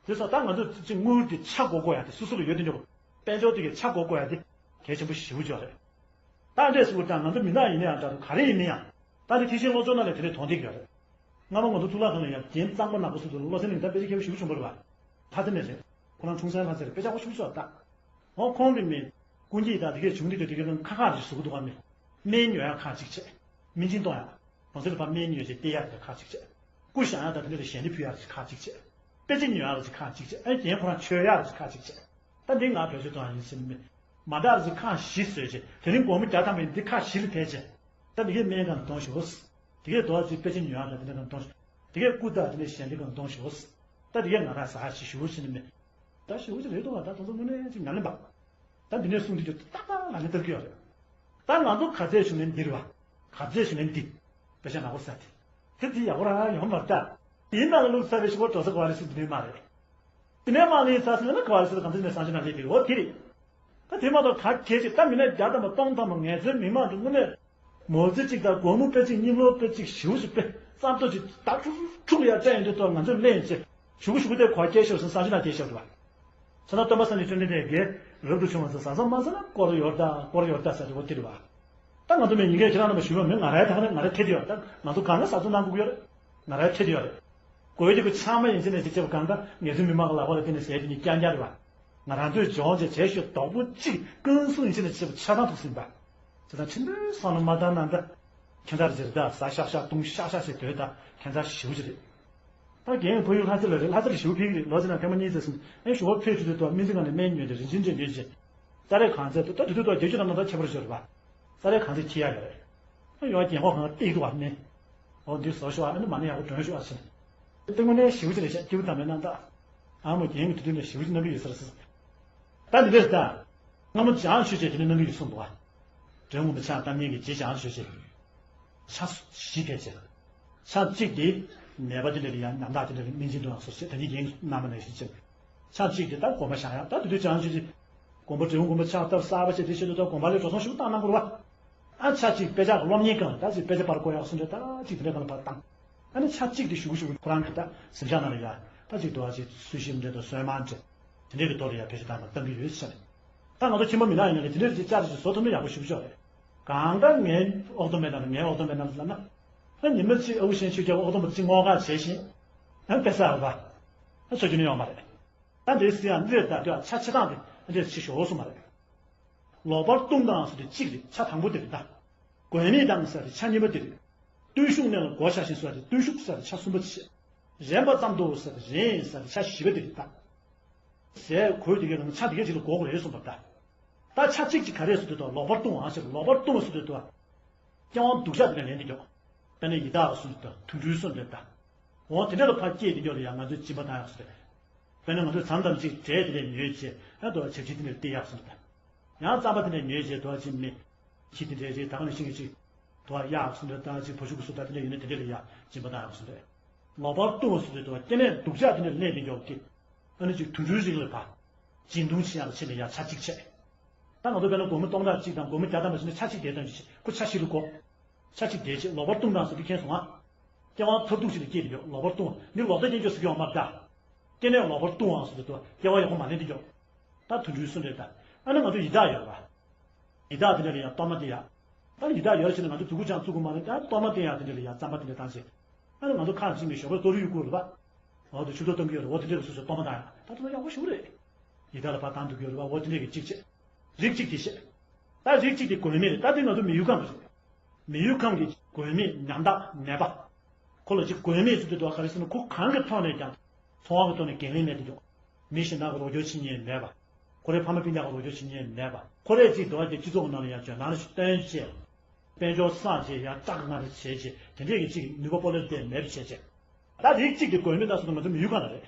དེ་སོགས་ད་ང་ཚོ་ཅིག་དངུལ་དེ་ཆ་བགོ་དགོས་ཡ་དེ་སོ་སོ་ལ་ཡོད་དེ་འཇོག་དཔལ་འབྱོར་དེ་གའི་ཆ་བགོ་དགོས་ཡ་དེ་གལ་ཆེན་པོ་ཞེ་པོ་ཅིག་རེད། ད་འདྲས་སུ་ད་ང་ཚོ་མི་ནག་ཡིན་ན་ཡང་འདྲ་རུ་ག་རེ་ཡིན་ན་ཡང་ད་དེ་ཐེག་ཆེན་བློ་སྦྱོང་ནང་ལ་དེ་འདྲས་དོན་འདི་ཡོད་རེད། སྔ་མ་ང་ཚོ་གཙུག་ལག་ཁང་ལ་ཡང་རྒྱན་གཙང་པོ་ནག་པོ་སུ་དུ་བློ་སེང་ནས་ད་དཔེ་ཆ་མཁས་པོ་ཞེ་པོ་བྱུང་བ་རེད་བ། ལྷ་རྩེ་ནས་རེད། ཁོ་རང་འཁྲུངས་སའི་ལྷ་རྩེ་རེད། དཔེ་ཆ་ཁོ་ཞེ་པོ་བྱུང་བ་ད། འོ་ཁོང་གི་མི་སྐུ་འགྱེད་དང་དེ་གས་བྱུང་དུས་དེ་གས་ཁང་ཁག་རེ་བཟོ་གི་འདུག་ག་མི་སྨན་ཉོ་ཡག་ཁག་གཅིག་བྱས། སྨན་སྦྱིན་གཏོང་ཡག་གྲོང་གསེབ་ལ་ཕར་སྨན་ཉོས་བྱས་སྟེར་ཡག་དེ་ཁག་གཅིག་བྱས། སྐུ་བཞེངས་ཡག་དང་དེ་འདྲ་ལ་ཞལ་འདེབས་ཕུལ་ཡག་ཁག་གཅིག་བྱས། དཔེ་ཆ་ཉོ་ཡག་ལ་ཅིག་ཁག་གཅིག་བྱས། ཨ་རྒན་ཁོ་རང་མཆོད་ཡག་ལ་ཅིག་ཁག་གཅིག་བྱས། ད་འདི་ང་བེད་སྤྱོད་གཏོང་ཡག་ཡིན་ཟེར་ནས་མི། མ་འདྲ་ཅིག་ཁག་བཞི་བཟོས་བྱས་དེ་རིང་སྒོར་མོ་བརྒྱ་ཐམ་པའི་འདི་ཁག་བཞི་ལ་ཕལ་བྱས། ད་འདི་གས་སྨན་སྒང་གཏོང་ཤོག་དེ་གས་རྡོ་ཅིག་དཔེ་ཆ་ཉོ་ཡག་དང་དེ་འདྲ་སྒང་གཏོང་ཤོག་དེ་གས་སྐུ་དང་དེ་འདྲ་ཞལ་འདེབས་སྒང་གཏོང་ཤོག་ད་འདི་གས་ང་རང་ཟ་ཡག་ཅིག་ཞུ་ཟེར་ནས་མི། ད་ཞུ་ཅིག་རེད་འདུག་བ། ད་དེ་ཚོ་དངོས་གནས་ཅིག་ཉམས་ལེན་པ། ད་འདི་ནས་གསུང་འདི་རྒྱུ་ཏག་ཏག་ང་ནས་ལྟ་གི་ཡོད་རེད། ད་ང་ཚོ་ག་ཚད་ཞུ་ནས་འདིར་བ། ག་ཚད་ཞུ་ནས་འདི། དཔེ་ཆ་ནག་པོ་ཟ་དེ། དེ་དེ་ཡག་པོ་རང་ཡོང་མ་རེད་ད། དེའི་ནང་ལ་བླུགས་ཚར་བའི་ཤོག་གྲོ་ས་ག་བ་རེད་ཟེར་འདི་ནས་མ་རེད། དེ་ནས་མ་ལེན་ཚར་ཟེར་ན་ག་བ་རེད་ཟེར་གང་ཚེ་ནས་སང་ཕྱི་ན་ལས་དེ་འོ་དེ་རེད། ད་དེ་མ་གཏོགས་ད་གལ་ཆེ་ད་མི་ནས་བརྒྱ་ཐམ་པ་སྟོང་ཐམ་པ་ངལ་རྩོལ་མི་མང་དུ་དངོས་གནས། མོ་ཙི་གཅིག་དང་སྒོར་མོ་དཔེ་གཅིག་རྙིང་ལོ་དཔེ་གཅིག་ཞེ་པོ་ཞིག་དཔེ་རྩ་མདོ་ཅིག་ད་ཁྲུག་ཁྲུག་ལ་ཡར་སྤྲད་ཡོང་དུས་ཐོག་ང་ཚོས་ལེན་བྱས་གཞུག་གུ་གཞུག་གུ་དེ་གོ་སྐྱེལ་ཤོར་སོང་སང་ཕྱི་ན་དེ་ཤོར་འདུག་བ། ས་ན་སྟོན་པ་སངས་རྒྱས་བཅོམ་ལྡན་འདས་ཀྱིས་རབ་ཏུ་བྱུང་བ་ཚོ་ཟ་ས་མ་ཟ་ན་དཀོར་ཡོད་ད་དཀོར་ཡོད་ད་ཟེར་ཏེ་འོ་དེ་རེད་བ། ད་ང་ཚོ་མི་ཉིན་གས་ཁྱེད་རང་རྣམ་པ་ཞུས་པ་མིན་ང་རའི་ད་ག་ནས་ང་རའི་ཐད་དུ་ཡོད་ད་ང་ཚོ་གང་ག་ཟ་ཚོད་གནང་དགོས་ཀྱི་ཡོད་རེད། ང་རའི་ཐད་དུ་ཡོད་རེད། དགོས་ཡོད་དེ་ཁོ་ཆག་མ་ཡིན་ཕྱིན་ནས་ཅིག་བྱེད་པ་གང་ག་ངལ་རྩོལ་མི་མང་གི་ལག་པ་ལ་བརྟེན་ནས་ཟས་དེ་ཉིད་རྐྱང་རྐྱང་རེད་བ། ང་རང་ཚོས་སྦྱོང་བྱས་བྱས་ཤོད་དོག་པོ་གཅིག་ཀུན་སློང་ཡིན་ཕྱིན་ནས་བྱེད་པ་ཆགས་སྡང་ཐུག་ཟིན་པ། བྱས་ཙང་ཕྲན་བུའི་བསམ་བློ་མ་བཏང་ན་འདྲ། ཁྱད་མཚར་ཅིག་རེད་ད་ཟ་ཤག་ཤག་བཏུང་ཤག་ཤག་ཟེར་འདོད་ད་ཁྱད་མཚར་ཞེ་པོ་ཅིག་རེད། ད་རྒན་ཡང་ཕ་ཡུལ་ལྷ་རྩེ་ལ་རེད། ལྷ་རྩེ་ལ་ཞེ་པོ་ཕེབས་ཀྱི་རེད། ལོ་གཅིག་ནང་ཐེངས་མ་གཉིས་ཙམ་སོང་། ཨེ་ཞོགས་པ་ཕེབས་དུས་དུ་སྨན་རྩིས་ཁང་ནས་སྨན་ཉོས་ཏེ་རིན་ཆེན་འདྲེན་ཉོས་རྗེས། ས་རའི་གང་ཚད་དུ་ད་དུས་དུ་དུ་བརྒྱད་ཅུ་ནང་ད་ཁྱད་པར་ཞོར་བ། ས་རའི་གང་ཚད་ཁྱི་ཡག་ཡོད་རེད། ཨ་ཡོང་རྒན་ཁོག་གང་ལ་བཏེག་འདུག་བ་སྨན། འོ་འདི་བཟོ་ཤོག་ཨ་ནི་མ་ཎི་ཡག་པོ་སྒྲོན་ཤོག་ཨ་ཟེར། དེ་དངོས་གནས་ཞེ་པོ་ཅིག་རེད་ཤག་སྐྱེས་བུ་དམ་པའི་རྣམ་དག་ཨ་མ་རྒན་གྱི་དུས་དུས་ནས་ཞེ་པོ་ཅིག་གནང་གི་ཡོད་ས་རེད་ཟེར། ད་འདི་འདྲ་རེད་ད། སྔ་མོ་བྱང་ཆུབ་ཅེས་དེ་ནས་གནང་གི་ཡོད་གསུངས་འདུག་བ། འབྲས་བུ་མི་ཆགས་གཏམ་ངན་གྱི་རྗེས་བྱང་ཆུབ་ཅེས། ཆ་བཞི་ཕལ་ཆེར། ཆ་གཅིག་དེ། ནད་པ་དེ་འདྲ་ལ་ཡང་ཉམ་ཐག་དེ་འདྲ་ལ་སྨན་སྦྱིན་དུའང་སོགས་བྱེད་ད་ནི་རྒན་གནང་མ་ནས་ཤིག་ཅེས། ཆ་གཅིག་དེ་ད་དགོན་པ་བཞེངས་ཡག་ད་དེ་དུས་བྱང་ཆུབ་ཅེས། དགོན་པ་འབྲས་སྤུངས་དགོན་པ་ཕྱག་བཏབ་གསར་པ་བྱས་དེ་བྱེད་དུས་ད་དགོན་པ་ལ་འགྲོ་སོང་ཞིག་བཏང་གནང་དགོས་རེད་བ། ཨ་ཆ་གཅིག་དཔེ་ཆ་གི་སློབ་གཉེར་སྒང་ལ་ད་ཅིག་དཔེ་ཆ་པར་བརྐོ་ཡག་སོང་འདྲ་ད་ཅིག་དེ་འདྲ་སྒང་ལ་ཕར་བཏང་། ཨ་ནི་ཆ་གཅིག་དེ་ཞུ་གི་ཞུ་གི་ཁོ་རང་གི་ད་གཟིམ་ཤག་ནང་ལ་ཡ་ད་ཅིག་དུ་བ་ཅིག་སུ་ཞིམ་འདྲ་དང་སོན་མ་འདྲ་དེ་འདྲ་གི་ཐོག་ལ་ཡ་བེད་སྤྱོད་བཏང་བ་བཏང་གི་ཡོད་ཟེར། ད་ང་ཚོ་ཁྱིམ་པ་མི་ནག་ཡིན་ན་ལས་དེ་འདྲ་ཅིག་ཅར་ཅིག་བཟོ་ཐུབ་ན་ཡག་པོ་ཞེ་པོ་ཅིག་རེད། གང་ལྟར་ངའི་ཨོག་དོ་མེད་ན་ངའི་ཨོག་དོ་མེད་ན་ལབ་ན། ཨ་ཉི་མ་གཅིག་ཨ་ཁུ་ཤེས་ཆོས་རྒྱལ་ཨོག་དོ་མ་གཅིག་སྔོག་ག་བྱས་ཤིང་། ཨ་དཔེ་ས་ཨ་བ། ཨ་ཆོ་རྒྱུ་ནི་ཡོང་མ་རེད། ད་འདྲའི་སྲིད་ཡང་འདིར་ད་དུས་ཆ་ཆེ་ཐང་དེ་འདྲའི་ཆེ་ཞོ་སུ་མ་རེད། ལོག་པར་ལྟུང་དང་ཟེར་དེ་གཅིག་རེད་ཆ་དང་པོ་དེ་རེད་ད། མགོན་མེད་དང་ཟེར་དེ་ཆ་གཉིས་པ་དེ་རེད། བརྟུལ་ཞུགས་གནས་ལ་བགོ་བཤའ་ཞིང་ཟེར་དེ་བརྟུལ་ཞུགས་ཟེར་དེ་ཆ་གསུམ་པ་བྱེད། རན་པ་ཙམ་དུ་ཟེར་དེ་རན་ཟེར་དེ་ཆ་བཞི་པ་དེ་རེད་ད། ཟས་གོས་དེ་གའི་ནང་ཆ་དེ་གའི་ཅིག་ལ་བགོ་དགོས་རེད་གསུངས་པ་ད། ད་ཆ་གཅིག་ཅིག་ག་རེ་ཟེར་དུས་ད་ལོག་པར་ལྟུང་བ་ཟེར་ལོག་པར་ལྟུང་བ་ཟེར་དུས་ད། སྐྱེ་བ་སྡུག་ཅག་དེ་ནས་ལེན་དེ་མགྱོགས། དཔེར་ན་ཡི་དྭགས་སུ་དང་དུད་འགྲོའི་སུ་འདྲ་ད། འོ་དེ་འདྲ་ལ་ཕར་སྐྱེས་དེ་མགྱོགས་ལ་ཡང་ང་ཚོས་སྦྱིན་པ་བཏང་ཡག་སུ་རེད། དཔེར་ན་ང་ཚོས་ཟམ་དང་གཅིག་འབྲས་དེ་འདྲ་ཉོས་བྱས་ཨ་དོ་བ་བྱབ་ཁྱི་དེ་འདྲ་སྟེར་ཡག་སུ་འདྲ་ད། ཡང་རྩམ་པ་དེ་འདྲ་ཉོས་བྱས་དོ་བ་ཅིག་མི། ཁྱི་དེ་འདྲ་རེད་ད་ག་ནང་བཞིན་གྱི་ཅིག་དོ་བ་གཡག་སུ་འདྲ་ད་ཅིག་བ་ཕྱུགས་ཀྱི་སུ་ད་དེ་འདྲ་ཡོད་ན་དེ་འདྲ་ལ་ཡང་སྦྱིན་པ་བཏང་ཡག་སུ་རེད། ལོག་པར་ལྟུང་བ་སུ་རེད་དོ་བ་སྐྱེ་གནས་སྡུག་ཅག་དེ་འདྲ་ལེན་དེ་མགྱོགས་ཀྱི། ཨ་ནི་ཅིག་དུད་འགྲོའི་རིགས་ལ་ཕར། སྦྱིན་བཏུང་བྱེད་ཡག་ལ་ཕྱིན་ནས་ཡང་ཆ་གཅིག་བྱས། ད་ང་ཚོ་དཔེར་ན་སྒོར་མོ་སྟོང་ཕྲག་གཅིག་དང་སྒོར་མོ་བརྒྱ་ཐམ་པ་ཞིག་ནི་ཆ་གཅིག་དེ་ཐམ་ཞིག་ཁོ་ཆ་བཞི་རུ་གོ། ཆ་གཅིག་དེ་བྱས་ལོག་པར་ལྟུང་དང་ཟེར་དུས་མཁྱེན་སོང་ང་། སྐྱེ་བ་མཐར་ཐུག་ཞིག་ལ་སྐྱེས་ཏེ་ཡོད་ལོག་པར་ལྟུང་བ་འདི་ལོག་ལྟ་སྐྱེ་འགྱོ་ཟེར་གྱི་ཡོད་མ་རེད་ད། སྐྱེ་གནས་ལོག་པར་ལྟུང་བའང་ཟེར་དུས་སྐྱེ་བ་ཡག་པོ་མ་ལེན་དེ་ཡོད། ད་དུད་འགྲོའི་སུ་འདྲ་ད། ཨ་ནི་ང་ཚོ་ཡི་དྭགས་ཡོད་རེད་བ། ཡི་དྭགས་དེ་འདྲ་ལ་ཡང་གཏོར་མ་སྟེར་ཡག་ད་ཡི་དྭགས་ཡོད་ཕྱིན་ན་ང་ཚོ་དུ་ཀུ་ཅང་བཙུགས་དགོས་མ་རེད་ད་གཏོར་མ་སྟེར་ཡག་དེ་འདྲ་ལ་ཡང་རྩམ་པ་དེ་འདྲ་བཏང་བྱས། ཨ་ནི་ང་ཚོ་ཁ་ཅིག་མི་ཞོགས་པ་གཏོར་ཡུལ་བསྐུར་རེད་བ། འོ་དེ་ཆུ་ཚོད་གཏོང་གི་ཡོད་རེད་འོ་དེ་འདྲ་ལ་སོ་སོས་གཏོར་མ་བཏང་ཡག་ད་དུ་ཡག་པོ་ཞེ་པོ་རེད། ཡི་དྭགས་ལ་ཕར་བཏང་འདུག་གི་ཡོད་རེད་བ་འོ་དེ་འདྲ་གི་གཅིག་བྱས། རིགས་གཅིག་དེ་བཤད། ད་རིགས་གཅིག་དེ་མགོན་མེད་རེད། ད་དེ་ང་ཚོ་མི་ཡུལ་ཁམས་རེད། མི་ཡུལ་ཁམས་ཀྱི་མགོན་མེད་ཉམ་ཐག་ནད་པ། ཁོ་ལ་ཅིག་མགོན་མེད་ཟེར་དུས་དུ་ག་རེ་ཟེར་ན། ཁོ་གང་གི་ཐོག་ནས་ཀྱང་འཚོ་བ་གི་ཐོག་ནས་འགན་ལེན་མེད་དུ་འཇོག་མི་གཞན་དག་གི་རོགས་སྐྱོར་བྱེད་མཁན་མེད་པ། ཁོ་རའི་ཕ་མ་སྤུན་ཀྱག་གི་རོགས་སྐྱོར་བྱེད་མཁན་མེད་པ། ཁོ་རས་ཅིག་འདུག་བ་དེ་སྤྱི་ཚོགས་ནང་ལ་ཡང་ཇོ་ནང་ཞིག་སྟོན་བྱས། དཔལ་འབྱོར་བསགས་བྱས་ཡང་སྐྲག་སྔངས་རེ་བྱས་བྱས་དེ་འདྲས་ཀྱི་ཅིག་ནུས་པ་སྤོ་ལོ་དེ་མེད་པ་བྱས་བྱས། ད་རིགས་གཅིག་གི་མགོན་མེད་ད་སོང་ན་ང་ཚོ་མི་ཡུལ་གང་ལ་རེད།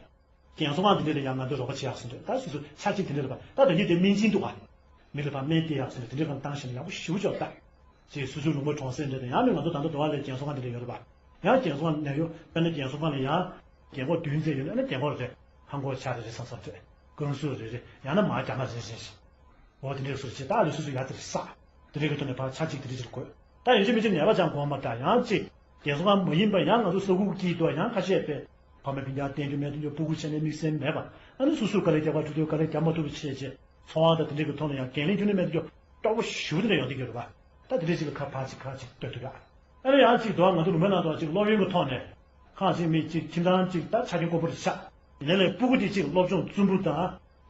རྒན་གསོ་ཁང་དེ་འདྲས་ལ་ཡང་ང་ཚོས་རོགས་པ་བྱེད་ཡག་སོང་དུས་ད་སོ་སོ་ཆ་གཅིག་དེ་འདྲས་རེད་པ། ད་དོན་གྱིས་དེ་སྨན་སྦྱིན་འདུག་ག་མི་ལ་ཕར་སྨན་སྟེར་ཡག་སོང་དུས་དེ་འདྲས་ཁ་བཏང་ཞིག་ན་ཡག་པོ་ཞེ་པོ་ཅིག་ད། ཅིག་སོ་སོའི་ལུང་པ་གྲོང་གསེབ་འདྲ་དང་ཡང་མིན་ང་ཚོ་ད་ལྟ་འདི་བ་ལས་རྒན་གསོ་ཁང་འདི་འདྲ་ཡོད་རེད་པ། ཡང་རྒན་གསོ་ཁང་ནས་ཡོད་ཨ་ནི་རྒན་གསོ་ཁང་ལ་ཡང་རྒན་གོག་བདུན་ཙམ་ཡོད་ཨ་ནི་རྒན་གོག་རེ་ཧང་གོ་ཆ་རེ་རེ་ཚང་ཚང་སྤྲད་ཀུན་སུ་རེ་རེ་ཡང་ན་མ་རྒྱ་མ་རེ་རེ་ཞིག་འོ་དེ་འདྲས་སུ་བྱེད་ད་ལུས་སུ་སུ་ཡ་དེར་ས། དེ་འདྲས་ཀྱི་ཐོག་ནས་ཕར་ཆ་གཅིག་དེ་འདྲས་ཅིག་དགོས། ད་ཡིན་གཅིག་མིན་གཅིག་ནད་པ་ཅང་གོ་མ་ད་ཡང་གཅིག་རྒན་གསོ་ཁང་མ་ཡིན་པ་ཡང་ང་ཚོ་ས་ཁུག་དཀྱིལ་དུ་ཡང་ཁ་ཤས་པས་ཕ་མ་སྤུན་ཀྱག་བསྟན་རྒྱུ་མེད་དུ་འགྱོ་སྤུ་གུ་བྱས་ནས་དམིགས་བསལ་མེད་པ། ཨ་ནི་སུ་སུ་དཀའ་ལས་རྒྱག་པ་འགྲོ་དུས་དཀའ་ལས་རྒྱག་མ་ཐུབ་པ་བྱས་རྗེས་འཚོ་བ་དང་དེ་འདྲས་ཀྱི་ཐོག་ནས་ཡང་འགན་ལེན་རྒྱུན་ལས་མེད་དུ་འགྱོ་སྐྱོ་པོ་ཞེ་པོ་དེ་འདྲས་ཡོང་དུས་ཡོད་རེད་པ། ད་དེ་འདྲས་ཅིག་ལ་ཁ་ཕར་ཅིག་ཁ་ཅིག་ལྟོས་ཐུབ་ཡ། ཨ་ནི་ཡང་ཅིག་འདུག་ང་ཚོ་ལུང་པའི་ནང་དུ་ཅིག་སློབ་ཡོན་གྱི་ཐོག་ནས་ཁག་ཅིག་མི་ཅིག་ཁྱིམ་ཚང་ཅིག་ད་ཆ་རྐྱེན་དཀོན་པོ་རེད་ཤག་ཡིན་ནའི་ལས་སྤུ་གུ་དེ་ཅིག་སློབ་སྦྱོང་བཙུན་པོ་དང་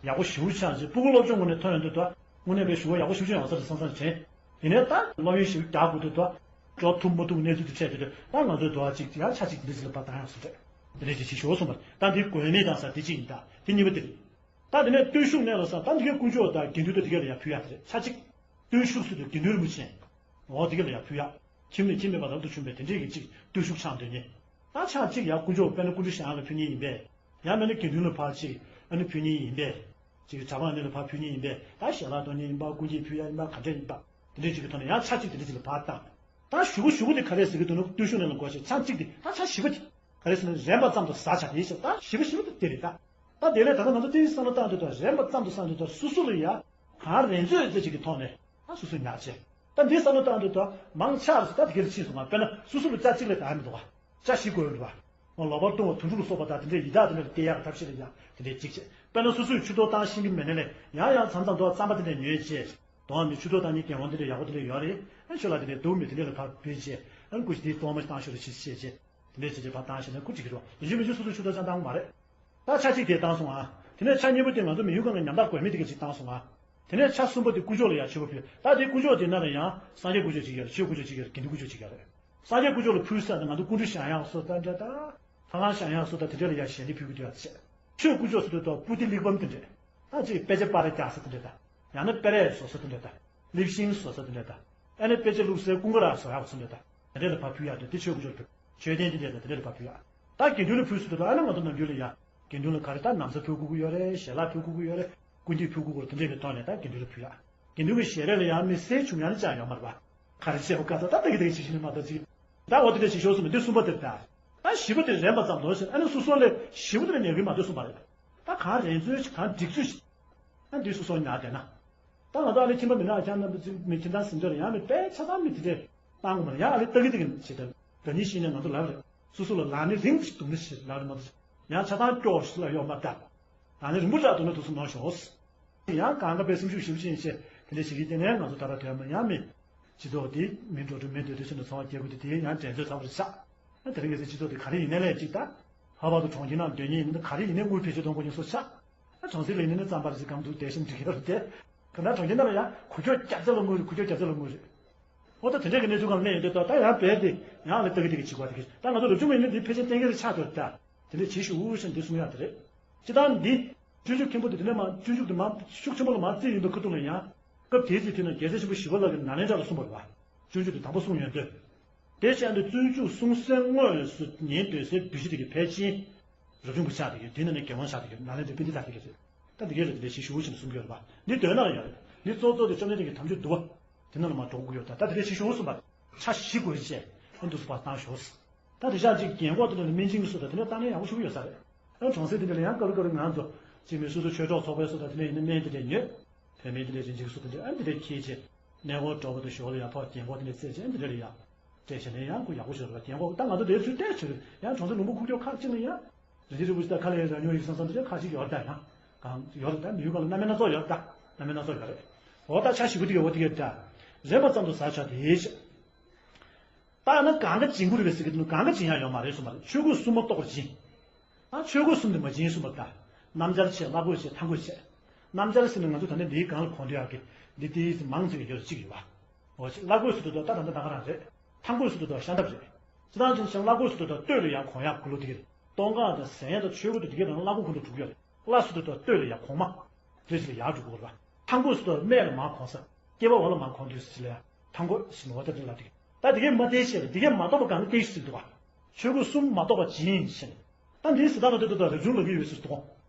ཡག་པོ་ཞེ་པོ་ཆགས་ཅིག་སྤུ་གུ་སློབ་སྦྱོང་ངོས་ནས་ཐོན་ཡོང་དུས་ད་དངོས་གནས་པའི་ཞུ་བ་ཡག་པོ་ཞེ་པོ་ཅིག་ཡོང་ས་རེད་བསམ་བསམ་དྲན། ཡིན་ནའི་ད་སློབ་ཡོན་ཞེ་པོ་རྒྱག་དགོས་དུས་ད་འགྲོ་ཐུབ་མ་ཐུབ་གནས་ཚུལ་དེ་འཕྲད་དུས་ད་ང་ཚོས་འདུག་ཅིག་ཡང་ཆ་གཅིག་དེ་འདྲ་ཅིག་ལ་ཕར་བཏང་ཡག་སུ་རེད། དེ་འདྲ་ཅིག་བྱེད་ཤོག་གསུངས་པ་ད་འདི་དགོས་མེད་དང་ས་དེ་གཅིག་ཡིན། ད་དེ་གཉིས་པ་དེ་རེད། ད་དེ་ནས་བརྟུལ་ཞུགས་གནས་ལ་ས་ད་འདི་གའི་དཀོན་མཆོག་དང་དགེ་འདུན་དང་དེ་ག་ལ་ཡང་ཕུལ་ཡག་དེ་རེད། ཆ་གཅིག་བརྟུལ་ཞུགས་སུ་དུ་དགེ་འདུན་རིན་པོ་ཆེ། འོ་དེ་ག་ལ་ཡང་ཕུལ་ཡག་ཁྱིམ་ནས་ཁྱིམ་མེད་པ་རབ་ཏུ་བྱུང་བས་དེ་འདྲས་ཀྱི་གཅིག་བརྟུལ་ཞུགས་ཆགས་འདོད་ཉེ། ད་ཆ་གཅིག་ཡང་དཀོན་མཆོག་དཔེར་ན་སྐུ་མདུན་ཞལ་ལ་ཕུལ་ཉེ་ཡིན་པས། ཡང་མིན་ན་དགེ་འདུན་ལ་ཕར་གཅིག་ཨ་ནི་ཕུལ་ཉེ་ཡིན་པས། གཅིག་གྲྭ་པ་གནས་ལ་ཕར་ཕུལ་ཉེ་ཡིན་པས་ད་ཞལ་ལག་གཏོང་ཉེ་ཡིན་པ་སྐུ་འགྱེད་ཕུལ་ཡག་ཡིན་པ་ག་འདྲས་ཡིན་པ་དེ་འདྲས་གཅིག་གི་ཐོག་ནས་ཡང་ཆ་གཅིག་དེ་འདྲས་གཅིག་ལ་ཕར་བཏང་། ད་ཞུ་བ་ཞུ་བ་དེ་ག་རེ་ཟེར་གི་འདུག་ན་བརྟུལ་ཞུགས་གནས་ལ་འགོ་ཞེས་ཆ་གཅིག་དེ་ད་ཆ་བཞི་པ་དེ། ག་རེ་ཟེར་ན་རན་པ་ཙམ་དུ་ཟ་བྱ་དེ་ཞེས་ད་བཞི་པ་བཞི་པ་དེ་དེ་རེད་ད། ད་དེ་ལས་ད་ལྟ་ང་ཚོ་ཏིང་བསམ་བློ་བཏང་དུས་ད་རན་པ་ཙམ་དུ་བསམ་དུས་ད་སོ་སོ་ལ་ཡ་གང་རན་ཚོད་ཙེ་ཅིག་གི་ཐོག་ནས་ད་སོ་སོ་ཉག་བྱས། ད་འདི་བསམ་བློ་བཏང་དུས་ད་མང་ཆགས་སུ་ད་དེ་ག་ལ་ཕྱིན་སོང་ང་། དཔེར་ན་སོ་སོ་ལ་ལྕགས་གཅིག་ལས་ད་མི་འདུག་བ། ལྕགས་བཞི་དགོས་རེད་བ། ལོག་པར་ལྟུང་བ་དུད་འགྲོ་ལ་སོགས་པ་ད་དེ་འདྲའི་ཡི་དྭགས་དེ་འདྲ་ལ་སྟེར་ཡག་གི་ཐབས་ཤེས་ལ་ཡ་དེ་འདྲའི་གཅིག་བྱས། དཔེར་ན་སོ་སོས་ཆུ་གཏོར་བཏང་ཤེས་ཀྱི་མེད་ན་ལས་ཡང་ཡང་མཚམས་མཚམས་དུ་རྩམ་པ་དེ་འདྲ་ཉོས་བྱས། དོ་མི་ཆུ་གཏོར་བཏང་ནི་རྒྱལ་དབང་དེ་འདྲ་ཡག་པོ་དེ་འདྲ་ཡོད་རེད། ཨ་ཆོས་ལ་དེ་འདྲའི་འདུག་མི་དེ་འདྲ་ལ་ཕར་བུད་བྱས། ཨ་ནི་སྐུ་ཞིག་དེའི་གཏོར་མ་བཏང་ཤོག་རེ་ཞིག་བྱས་བྱས། དེ་འདྲས་བྱས་བྱས་ཕར་བཏང་ཤེས་ན་སྐུ་འགྲིག་གི་རེད། ཡིན་གཅིག་མིན་གཅིག་སོ་སོ་ཆུ་གཏོར་ཆང་བཏང་གི་མ་རེད། ད་ཆ་གཅིག་དེ་བཏང་སོང་ཨ། དེ་ནས་ཆ་གཉིས་པ་དེ་ང་ཚོ་མི་ཡུལ་སྒང་གི་ཉམ་ཐག་དགོས་མེད་དེ་ག་ཅིག་བཏང་སོང་ཨ། དེ་ནས་ཆ་གསུམ་པ་དེ་དཀོན་མཆོག་ལ་ཡང་མཆོད་པ་ཕུལ། ད་དེ་དཀོན་མཆོག་དེ་ནང་ལ་ཡང་སངས་རྒྱས་དཀོན་མཆོག་ཅིག་ཡོད་རེད། ཆོས་དཀོན་མཆོག་ཅིག་ཡོད་རེད། དགེ་འདུན་དཀོན་མཆོག་ཅིག་ཡོད་རེད། སངས་རྒྱས་དཀོན་མཆོག་ལ་ཕུལ་ས་དེ་ང་ཚོ་སྐུ་མདུན་བཞེངས་ཡག་སོགས་ད་འདྲ་ད། ལྷ་ཁང་བཞེངས་ཡག་སོགས་ད་དེ་འདྲ་ལ་ཡང་ཞལ་འདེབས་ཕུལ་གི་འདུག་ཡ་ཟེར། ཆོས་དཀོན་མཆོག་ཟེར་དུས་ད་པུ་ཏི་གླེགས་བམ་དེ་འདྲས། ད་ཅིག་དཔེ་ཆ་པར་རྒྱག་ས་དེ་འདྲས་ད། ཡང་ན་དཔེ་རས་བཟོ་ས་དེ་འདྲས་ད། ལེབ་ཤིང་བཟོ་ས་དེ་འདྲས་ད། ཨ་ནི་དཔེ་ཆ་བླུགས་སའི་ཀུན་དགའ་ར་བཟོ་ཡག་ཚོ་འདྲས་ད། དེ་འདྲས་ལ་ཕར་ཕུལ་ཡག་འདུག་དེ་ཆོས་དཀོན་མཆོག་ལ་ཕུལ། མཆོད་རྟེན་དེ་འདྲས་ད་དེ་འདྲས་ལ་ཕར་ཕུལ་ཡག་ད་དགེ་འདུན་ལ་ཕུལ་ཟེར་དུས་ད་ཨ་ནི་ང་ཚོ་ནམ་རྒྱུན་ལ་ཡ། དགེ་འདུན་ལ་ག་རེ་ད་ན་བཟའ་ཕུལ་དགོས་ཀྱི་ཡོད་རེད། ཞལ་ལག་ཕུལ་དགོས་ཀྱི་ཡོད་རེད། སྐུ་འགྱེད་ཕུལ་དགོས་ཀྱི་ཡོད་རེད། དེ་འདྲས་ཀྱི་ཐོག་ནས་ད་དགེ་འདུན་ལ་ཕུལ་ཡག་དགེ་འདུན་གྱི་ཞལ་རས་ལ་ཡང་མི་སེར་བྱུང་ཡག་ནི་ཅང་ཡོད་མ་རེད་པ། ག་རེ་བྱས་པ་ག་ཚོད་ད་ལྟ་གི་དེ་གི་བྱེད་ཤེས་ནི་མ་གཏོགས་ཅིག་ད་འོ་དེ་འདྲ་བྱེད་ཤོག་གསུངས་པ་འདི་གསུམ་པ་དེ་ད། ད་བཞི་པ་དེ་རན་པ་ཙམ་དུ་ཟེར། ཨ་ནི་སོ་སོ་ལས་བཞི་པ་དེ་ལས་ཉན་གི་མ་འདུག་གསུངས་པ་རེད། ད་གང་རན་ཚོད་ཅིག་གང་འགྲིག་ཚོད་ཅིག་ཨ་འདི་སོ་སོ་ཉར་བསྡད་ན། ད་ང་ཚོ་ཨ་ནི་ཁྱིམ་པ་མི་ནག་ཁྱང་རྣམ་པ་ཚོ་མི་ཁྱིམ་ཚང་ཟིན་འདྲ་ཡང་མི་དཔེ་ཆ་ཚང་མི་དེ་འདྲས་བཏང་དགོས་མ་རེད། ཡང་ཨ་ནི་ལྟ་གི་དེ་གི་བྱེད་ཐབས་རང་ཉིད་ཤེས་ནས་ང་ཚོ་ལབ་རེད། སོ་སོ་ལ་ལག་ནི་རིང་ཞིག་འདུག་ན་ཞིག་ལབ་རེད་མ་གཏོགས་ཡང་ཆ་ཚང་སྐྱོ་ཞིག་ལ་ཡོད་མ་རེད། ལག་ནི་རིང་པོ་དྲག་འདུག་ན་འདུག་སེ་གནང་ཤོག་ཡང་གང་ག་དཔེ་སེམས་ཤུགས་ཞེ་པོ་ཅིག་བྱས་དེ་འདྲ་བྱེད་ཀྱི་དེ་ནས་ང་ཚོ་ད་ལྟ་དོན་མ་ཡང་མི་སྤྱི་ཚོགས་འདི་མི་འགྲོ་འགྲོ་མི་སྡོད་སྡོད་ཕྱིན་ནས་འཚོ་བ་སྐྱེལ་དགོས་དུས་དེ་ཡང་འགྲན་རྩོད་ཚ་པོ་རེད་ཤག་ཨ་དེ་རིང་ངས་ཟེར་སྤྱི་ཚོགས་འདི་ག་རེ་ཡིན་ནའི་ལས་ཅིག་ད་ལྷག་པར་དུ་གྲོང་ཁྱེར་ནང་སྡོད་མཁན་ཡིན་ན་ག་རེ་ཡིན་ནའི་དངུལ་བེད་སྤྱོད་གཏོང་དགོས་མཁན་སོགས་ཤག་ཨ་གྲོང་གསེབ་ལ་ཡིན་ནའི་རྩམ་པ་རེ་ཞིག་སྒམ་འདུག་དེ་བཞིན་འགྲིག་གི་རེད་དེ། ག་ན་གྲོང་ཁྱེར་ནང་ལ་ཡང་ཁུག་ཀྱོག་བརྒྱ་ཆ་ལ་དངུལ་རེད། ཁུག་ཀྱོག་བརྒྱ་ཆ་ལ་དངུལ་རེད། འོ་ད་དེ་འདྲས་ཀྱི་གནས་ཚུལ་སྒང་ལ་གནས་ཡོང་དུས་ད་ད་ཡང་རྦད་དེ་ཡང་ལ་ལྟ་གི་དེ་གི་བྱེད་དགོས་དེ་གི་ད་ང་ཚོ་རབ་བྱུང་བ་ཡིན་ན་འདི་ཕལ་ཆེར་གཏན་འཁེལ་རེ་ཆགས་འགྲོ་ད། དེ་འདྲས་བྱེད་ཤོག་ཟེར་འདི་གསུང་ཡག་དེ་རེད། སྤྱིར་བཏང་འདི། སྤྱོད་འཇུག་མཁན་པོ་དེ་དེ་ནས་མ་སྤྱོད་འཇུག་དེ་མ་ཤུགས་ཆེན་པོ་ལ་མ་བརྩིས་ཡིན་པའི་ཁ་ཐུག་ལ་ཡང་། སྐབས་དེའི་ཚེ་དུས་ན་རྒྱལ་སྲས་ཆེན་པོ་ཞི་བ་ལྷ་གིས་ནཱ་ལེནྡྲ་ལ་གསུངས་པ་རེད་པ། སྤྱོད་འཇུག་དེ་དང་པོ་གསུངས་ཡོང་དུས། དེ་བྱས་ན་སྤྱོད་འཇུག་གསུང་སའི་དངོས་སུ་ཉན་སྡོད་སའི་བདུད་བཞི་དེ་གི་ཕལ་ཆེར། རབ་བྱུང་པ་ཆགས་དེ་གི་དེ་ནང་ནས་རྒྱལ་དབང་ཆགས་དེ་གི་ནཱ་ལེནྡྲའི་པཎྜི་ཏ་དེ་གི་རེད། ད་འདི་གས་ལ་དེ་འདྲའི་ཞིག་ཞུ་བཞིན་གསུང་གི་ཡོད་རེད་པ། འདི་དོན་དག་ཡོད་རེད། འདི་གཙོ་གཙོ་དེ་བཅོམ་ལྡན་འདས་ཀྱི་དམ་ཆོས་འདུལ་བ། དེ་ནང་ལ་མ་འགྲོ་དགོས་ཡོད་ད། ད་དེ་འདྲའི་ཞིག་ཞུ་གསུངས་པ། ཆ་བཞི་དགོས་ཅེས། ཨ་འདུག་སེ་ཕར་བཏང་ཤོག་ད་དེ་ཤག་ཅིག་རྒན་གོག་དེ་འདྲ་ལ་སྨན་སྦྱིན་གྱི་སོ་ད་དེ་འདྲ་བཏང་ན་ཡག་པོ་ཞེ་པོ་ཡོད་ས་རེད། ཨ་གྲོང་གསེབ་དེ་འདྲ་ལ་ཡང་སྐབས་རེ་སྐབས་རེ་ང་ཚོ་ཅིག་མི་སོ་སོ་ཆོས་གྲོགས་ཚོགས་པའི་སོ་ད་དེ་འདྲ་ཡིན་ན་སྨན་དེ་འདྲ་ཉོས། བོད་སྨན་དེ་འདྲ་རིན་ཆེན་གྱི་སོ་དེ་འདྲ་ཨ་འདི་འདྲ་ཁྱེར་བྱས། གནས་སྐོར་འགྲོ་བ་དང་ཞོར་ལ་ཡང་ཕར་རྒན་གོག་དེ་འདྲ་བཙལ་བྱས་ཨ་འདི་འདྲ་ལ་ཡང་སྤྲད་བྱས་ན་ཡང་ཁོ་ཡག་པོ་ཞིག་རེད་པ། རྒན་གོག་ད་ང་ཚོ་དེར་ཚུར་བལྟས་བྱས་ཡང་གྲོང་གསེབ་ལུང་པ་ཁུག་ཀྱོག་ཁག་ཅིག་ལ་ཡང་རིན་ཆེན་རིན་པོ་ཆེ་ད་ཁ་ལས་ར་ཉོ་ཡིག་བསམ་བསམ་དེ་འདྲ་ཁག་ཅིག་ཡོད་རེད་ད། ཡང་གང་ཡོད་རེད་ད། མི་ཡུལ་སྒང་ལ་རྣམ་པ་སྣ་ཚོགས་ཡོད་རེད་ད། རྣམ་པ་སྣ་ཚོགས་ཡོད་རེད། འོ་ད་ཆ་ཞིབ་པོ་དེ་ག་འོ་དེ་ག་ད། རན་པ་ཙམ་དུ་ཟ་བྱ་དེ་ཞེས། ད་ན་གང་ག་སྦྱིན་དགོས་རེད་པས་ཟེར་གི་འདུག་གང་ག་སྦྱིན་ཡག་ཡོད་མ་རེད་གསུངས་པ་རེད། ཆོས་གོས་གསུམ་མ་གཏོགས་པར་སྦྱིན། ཨ་ཆོས་གོས་གསུམ་དེ་མ་སྦྱིན་གསུངས་པ་ད། སྣམ་སྦྱར་བྱས། ལྷ་གོས་བྱས། ཐང་གོས་བྱས། སྣམ་སྦྱར་ཟེར་ནས་ང་ཚོ་ད་ནི་འདིའི་སྒང་ལ་གོན་འདོད་ཡག་གི་འདི་ཏིས་མང་ཆེ་གི་ཡོད་ཅིག་ཡོད་པ། འོ་ཅིག་བླ་གོས་ཟེར་དུས་ད་ད་ད་ད་ག་རང་རེད། ཐང་གོས་ཟེར་དུས་ད་ཤ་འདབ་རེད། སྤྱིར་བཏང་ཅན་ཞང་བླ་གོས་ཟེར་དུས་ད་སྟོད་ལ་ཡང་གོན་ཡག་གུ་ལུ་དེ་གི་རེད། སྟོད་འགག་དང་ཟན་ཡག་དང་ཆོས་གོས་དང་དེ་གའི་ནང་བླ་གོས་གུ་ལུ་འགྲོ་གི་ཡོད་རེད། བླ་ཟེར་དུས་ད་སྟོད་ལ་ཡང་གོང་མ། དེ་ཅིག་ལ་ཡག་འགྲོ་གི་ཡོད་རེད་པ། ཐང་གོས་ཟེར་དུས་སྨད་ལ་མར་གོན་ས། སྐེད་པ་འོག་ལ་མར་གོན་དུས་ཟེར་ལ་ཡང་ཐང་གོས་ཟེར་ནས་འོ་ད་དེ་ལ་དེ་གི་ད་དེ་གའི་མ་བསྟན་ཤེས་ལ་དེ་གའི་མ་གཏོགས་པ་གང་ལ་བསྟན་ཤེས་ཟེར་འདུག་པ། ཆོས་གོས་གསུམ་མ་གཏོགས་པ་སྦྱིན་ཞེས། ད་འདིའི་ཟེར་སྟངས་ལ་ལྟོས་དུས་ད་རབ་བྱུང་ལབ་ཀྱི་ཡོད་ཟེར་འདུག་